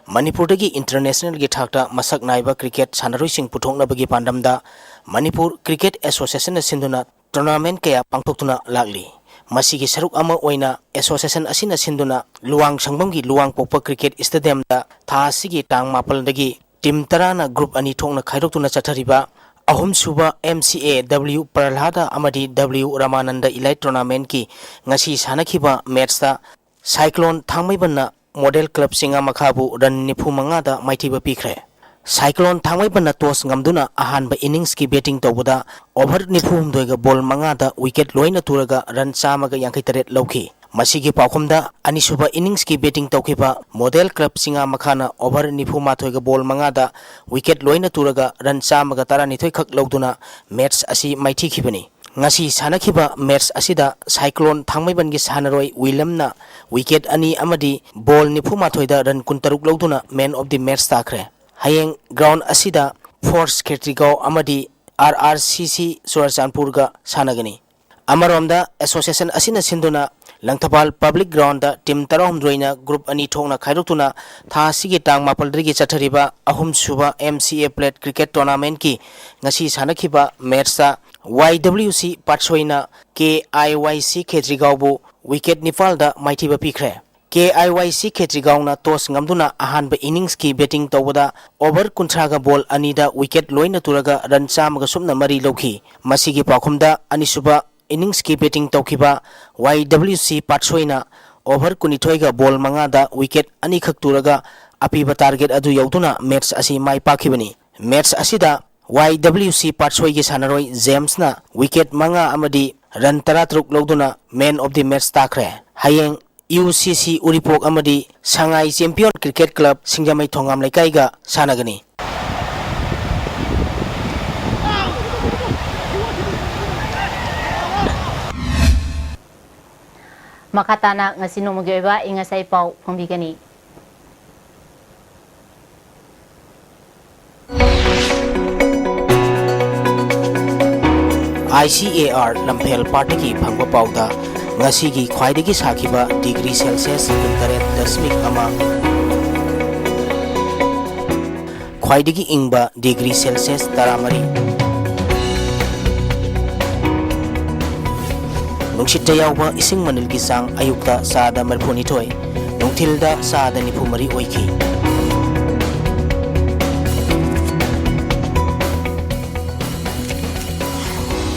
ꯃꯅꯤꯄꯨꯔꯗꯒꯤ ꯏꯟꯇꯔꯅꯦꯁꯅꯦꯜꯒꯤ ꯊꯥꯛꯇ ꯃꯁꯛ ꯅꯥꯏꯕ ꯀ꯭ꯔꯤꯀꯦꯠ ꯁꯥꯟꯅꯔꯣꯏꯁꯤꯡ ꯄꯨꯊꯣꯛꯅꯕꯒꯤ ꯄꯥꯟꯗꯝꯗ ꯃꯅꯤꯄꯨꯔ ꯀ꯭ꯔꯤꯀꯦꯠ ꯑꯦꯁꯣꯁꯤꯌꯦꯁꯟꯅ ꯁꯤꯟꯗꯨꯅ ꯇꯣꯔꯅꯥꯃꯦꯟꯠ ꯀꯌꯥ ꯄꯥꯡꯊꯣꯛꯇꯨꯅ ꯂꯥꯛꯂꯤ꯫ ꯃꯁꯤꯒꯤ ꯁꯔꯨꯛ ꯑꯃ ꯑꯣꯏꯅ ꯑꯦꯁꯣꯁꯤꯌꯦꯁꯟ ꯑꯁꯤꯅ ꯁꯤꯟꯗꯨꯅ ꯂꯨꯋꯥꯡ ꯁꯪꯕꯝꯒꯤ ꯂꯨꯋꯥꯡꯄꯣꯛꯄ ꯀ꯭ꯔꯤꯀꯦꯠ ꯁ꯭ꯇꯦꯗꯤꯌꯝꯗ ꯊꯥ ꯑꯁꯤꯒꯤ ꯇꯥꯡ ꯃꯥꯄꯜꯗꯒꯤ ꯇꯤꯝ ꯇꯔꯥꯅ ꯒ꯭ꯔꯨꯞ ꯑꯅꯤ ꯊꯣꯛꯅ ꯈꯥꯏꯗꯣꯛꯇꯨꯅ ꯆꯠꯊꯔꯤꯕ ꯑꯍꯨꯝꯁꯨꯕ M C A W ꯄ꯭ꯔꯍꯂꯥꯗ ꯑꯃꯗꯤ W ꯔꯥꯃꯥꯅꯟꯗ Elite Tournamentꯀꯤ ꯉꯁꯤ ꯁꯥꯟꯅꯈꯤꯕ ꯃꯦꯠꯁꯇ ꯁꯥꯏꯀ꯭ꯂꯣꯟ ꯊꯥꯡꯃꯩꯕꯟꯅ ꯃꯣꯗꯦꯜ ꯀ꯭ꯂꯕ ꯆꯤꯉꯥꯃꯈꯥꯕꯨ ꯔꯟ ꯅꯤꯐꯨ ꯃꯉꯥꯗ ꯃꯥꯏꯊꯤꯕ ꯄꯤꯈ꯭ꯔꯦ꯫ ꯁꯥꯏꯀ꯭ꯂꯣꯟ ꯊꯥꯡꯃꯩꯕꯟꯅ ꯇꯣꯁ ꯉꯝꯗꯨꯅ ꯑꯍꯥꯟꯕ ꯏꯅꯤꯡꯁꯀꯤ ꯕꯦꯇꯤꯡ ꯇꯧꯕꯗ ꯑꯣꯚꯔ ꯅꯤꯐꯨ ꯍꯨꯝꯗꯣꯏꯒ ꯕꯣꯜ ꯃꯉꯥꯗ ꯋꯤꯀꯦꯠ ꯂꯣꯏꯅ ꯇꯨꯔꯒ ꯔꯟ ꯆꯥꯝꯃꯒ ꯌꯥꯡꯈꯩ ꯇꯔꯦꯠ ꯂꯧꯈꯤ꯫ ꯃꯁꯤꯒꯤ ꯄꯥꯎꯈꯨꯝꯗ ꯑꯅꯤꯁꯨꯕ ꯏꯅꯤꯡꯁꯀꯤ ꯕꯦꯇꯤꯡ ꯇꯧꯈꯤꯕ ꯃꯣꯗꯦꯜ ꯀ꯭ꯂꯕ ꯆꯤꯉꯥꯃꯈꯥꯅ ꯑꯣꯚꯔ ꯅꯤꯐꯨ ꯃꯥꯊꯣꯏꯒ ꯕꯣꯜ ꯃꯉꯥꯗ ꯋꯤꯀꯦꯠ ꯂꯣꯏꯅ ꯇꯨꯔꯒ ꯔꯟ ꯆꯥꯝꯃꯒ ꯇꯔꯥꯅꯤꯊꯣꯏ ꯈꯛ ꯂꯧꯗꯨꯅ ꯃꯦꯠꯁ ꯑꯁꯤ ꯃꯥꯏꯊꯤꯈꯤꯕꯅꯤ꯫ ꯉꯁꯤ ꯁꯥꯟꯅꯈꯤꯕ ꯃꯦꯠꯁ ꯑꯁꯤꯗ ꯁꯥꯏꯀ꯭ꯂꯣꯟ ꯊꯥꯡꯃꯩꯕꯟꯒꯤ ꯁꯥꯟꯅꯔꯣꯏ ꯋꯤꯂꯝꯅ ꯋꯤꯀꯦꯠ ꯑꯅꯤ ꯑꯃꯗꯤ ꯕꯣꯜ ꯅꯤꯐꯨ ꯃꯥꯊꯣꯏꯗ ꯔꯟ ꯀꯨꯟꯇꯔꯨꯛ ꯂꯧꯗꯨꯅ Man of the Match ꯇꯥꯈ꯭ꯔꯦ꯫ ꯍꯌꯦꯡ ꯒ꯭ꯔꯥꯎꯟ ꯑꯁꯤꯗ ꯐꯣꯔꯁ ꯈꯦꯇ꯭ꯔꯤꯒꯥꯎ ꯑꯃꯗꯤ R R C C ꯆꯨꯔꯆꯥꯟꯄꯨꯔꯒ ꯁꯥꯟꯅꯒꯅꯤ꯫ ꯑꯃꯔꯣꯝꯗ, ꯑꯦꯁꯣꯁꯤꯌꯦꯁꯟ ꯑꯁꯤꯅ ꯁꯤꯟꯗꯨꯅ ꯂꯪꯊꯕꯥꯜ ꯄꯕ꯭ꯂꯤꯛ ꯒ꯭ꯔꯥꯎꯟꯗ ꯇꯤꯝ ꯇꯔꯥꯍꯨꯝꯗꯣꯏꯅ ꯒ꯭ꯔꯨꯞ ꯑꯅꯤ ꯊꯣꯛꯅ ꯈꯥꯏꯗꯣꯛꯇꯨꯅ ꯊꯥ ꯑꯁꯤꯒꯤ ꯇꯥꯡ ꯃꯥꯄꯜꯗꯒꯤ ꯆꯠꯊꯔꯤꯕ ꯑꯍꯨꯝꯁꯨꯕ M C A Plate Cricket Tournamentꯀꯤ ꯉꯁꯤ ꯁꯥꯟꯅꯈꯤꯕ ꯃꯦꯠꯁꯇ Y W C ꯄꯥꯠꯁꯣꯏꯅ K I Y C ꯈꯦꯇ꯭ꯔꯤꯒꯥꯎꯕꯨ ꯋꯤꯀꯦꯠ ꯅꯤꯄꯥꯜꯗ ꯃꯥꯏꯊꯤꯕ ꯄꯤꯈ꯭ꯔꯦ꯫ K I Y C ꯈꯦꯇ꯭ꯔꯤꯒꯥꯎꯅ ꯇꯣꯁ ꯉꯝꯗꯨꯅ ꯑꯍꯥꯟꯕ ꯏꯅꯤꯡꯁꯀꯤ ꯕꯦꯇꯤꯡ ꯇꯧꯕꯗ ꯑꯣꯚꯔ ꯀꯨꯟꯊ꯭ꯔꯥꯒ ꯕꯣꯜ ꯑꯅꯤꯗ ꯋꯤꯀꯦꯠ ꯂꯣꯏꯅ ꯇꯨꯔꯒ ꯔꯟ ꯆꯥꯝꯃꯒ ꯁꯨꯞꯅ ꯃꯔꯤ ꯂꯧꯈꯤ꯫ ꯃꯁꯤꯒꯤ ꯄꯥꯎꯈꯨꯝꯗ ꯑꯅꯤꯁꯨꯕ ꯏꯅꯤꯡꯁꯀꯤ ꯕꯦꯇꯤꯡ ꯇꯧꯈꯤꯕ Y W C ꯄꯥꯠꯁꯣꯏꯅ ꯑꯣꯚꯔ ꯀꯨꯟꯅꯤꯊꯣꯏꯒ ꯕꯣꯜ ꯃꯉꯥꯗ ꯋꯤꯀꯦꯠ ꯑꯅꯤꯈꯛ ꯇꯨꯔꯒ ꯑꯄꯤꯕ ꯇꯥꯔꯒꯦꯠ ꯑꯗꯨ ꯌꯧꯗꯨꯅ ꯃꯦꯠꯁ ꯑꯁꯤ ꯃꯥꯏ ꯄꯥꯛꯈꯤꯕꯅꯤ꯫ ꯃꯦꯠꯁ ꯑꯁꯤꯗ Y W C ꯄꯥꯠꯁꯣꯏꯒꯤ ꯁꯥꯟꯅꯔꯣꯏ ꯖꯦꯝꯁꯅ ꯋꯤꯀꯦꯠ ꯃꯉꯥ ꯑꯃꯗꯤ ꯔꯟ ꯇꯔꯥꯇꯔꯨꯛ ꯂꯧꯗꯨꯅ Man of the Match ꯇꯥꯈ꯭ꯔꯦ꯫ ꯍꯌꯦꯡ U C C ꯎꯔꯤꯄꯣꯛ ꯑꯃꯗꯤ ꯁꯉꯥꯏ ꯆꯦꯝꯄꯤꯌꯟ ꯀ꯭ꯔꯤꯀꯦꯠ ꯀ꯭ꯂꯕ ꯁꯤꯡꯖꯃꯩ ꯊꯣꯉꯥꯝ ꯂꯩꯀꯥꯏꯒ ꯁꯥꯟꯅꯒꯅꯤ꯫ ꯃꯈꯥ ꯇꯥꯅ ꯉꯁꯤ ꯅꯣꯡꯃꯒꯤ ꯑꯣꯏꯕ ꯑꯏꯪ ꯑꯁꯥꯒꯤ ꯄꯥꯎ ꯐꯣꯡꯕꯤꯒꯅꯤ꯫ I C A R ꯂꯝꯐꯦꯜ ꯄꯥꯠꯇꯒꯤ ꯐꯪꯕ ꯄꯥꯎꯗ ꯉꯁꯤꯒꯤ ꯈ꯭ꯋꯥꯏꯗꯒꯤ ꯁꯥꯈꯤꯕ ꯗꯤꯒ꯭ꯔꯤ ꯁꯦꯜꯁꯤꯌꯁ ꯀꯨꯟꯇꯔꯦꯠ ꯗꯁꯃꯤꯛ ꯑꯃ, ꯈ꯭ꯋꯥꯏꯗꯒꯤ ꯏꯪꯕ ꯗꯤꯒ꯭ꯔꯤ ꯁꯦꯜꯁꯤꯌꯁ ꯇꯔꯥꯃꯔꯤ꯫ ꯅꯨꯡꯁꯤꯠꯇ ꯌꯥꯎꯕ ꯏꯁꯤꯡ ꯃꯅꯤꯜꯒꯤ ꯆꯥꯡ ꯑꯌꯨꯛꯇ ꯆꯥꯗ ꯃꯔꯤꯐꯨꯅꯤꯊꯣꯏ, ꯅꯨꯡꯊꯤꯜꯗ ꯆꯥꯗ ꯅꯤꯐꯨꯃꯔꯤ ꯑꯣꯏꯈꯤ꯫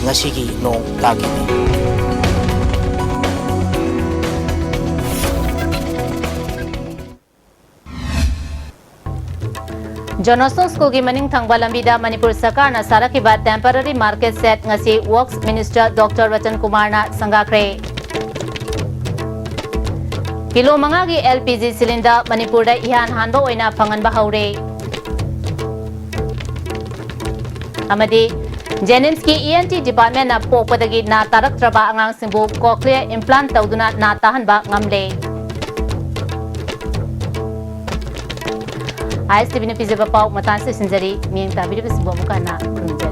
ꯉꯁꯤꯒꯤ ꯅꯣꯡ ꯇꯥꯈꯤꯕꯅꯤ꯫ ꯖꯣꯅꯣꯁꯇꯣꯟ ꯁ꯭ꯀꯨꯜꯒꯤ ꯃꯅꯤꯡ ꯊꯪꯕ ꯂꯝꯕꯤꯗ ꯃꯅꯤꯄꯨꯔ ꯁꯔꯀꯥꯔꯅ ꯁꯥꯔꯛꯈꯤꯕ temporary market shed ꯉꯁꯤ Works Minister Doctor ꯔꯇꯟ ꯀꯨꯃꯥꯔꯅ ꯁꯪꯒꯥꯈ꯭ꯔꯦ꯫ ꯀꯤꯂꯣ ꯃꯉꯥꯒꯤ L P G cylinder ꯃꯅꯤꯄꯨꯔꯗ ꯏꯍꯥꯟ ꯍꯥꯟꯕ ꯑꯣꯏꯅ ꯐꯪꯍꯟꯕ ꯍꯧꯔꯦ꯫ ꯑꯃꯗꯤ JNIMSꯀꯤ ENT departmentꯅ ꯄꯣꯛꯄꯗꯒꯤ ꯅꯥ ꯇꯥꯔꯛꯇ꯭ꯔꯕ ꯑꯉꯥꯡꯁꯤꯡꯕꯨ cochlear implant ꯇꯧꯗꯨꯅ ꯅꯥ ꯇꯥꯍꯟꯕ ꯉꯝꯂꯦ꯫ ISTVꯅ ꯄꯤꯖꯕ ꯄꯥꯎ ꯃꯇꯥꯡ ꯑꯁꯤꯗ ꯂꯣꯏꯁꯤꯟꯖꯔꯤ꯫ ꯃꯤꯠꯌꯦꯡ ꯇꯥꯕꯤꯔꯤꯕꯁꯤꯡꯕꯨ ꯑꯃꯨꯛꯀ ꯍꯟꯅ ꯈꯨꯔꯨꯝꯖꯔꯤ꯫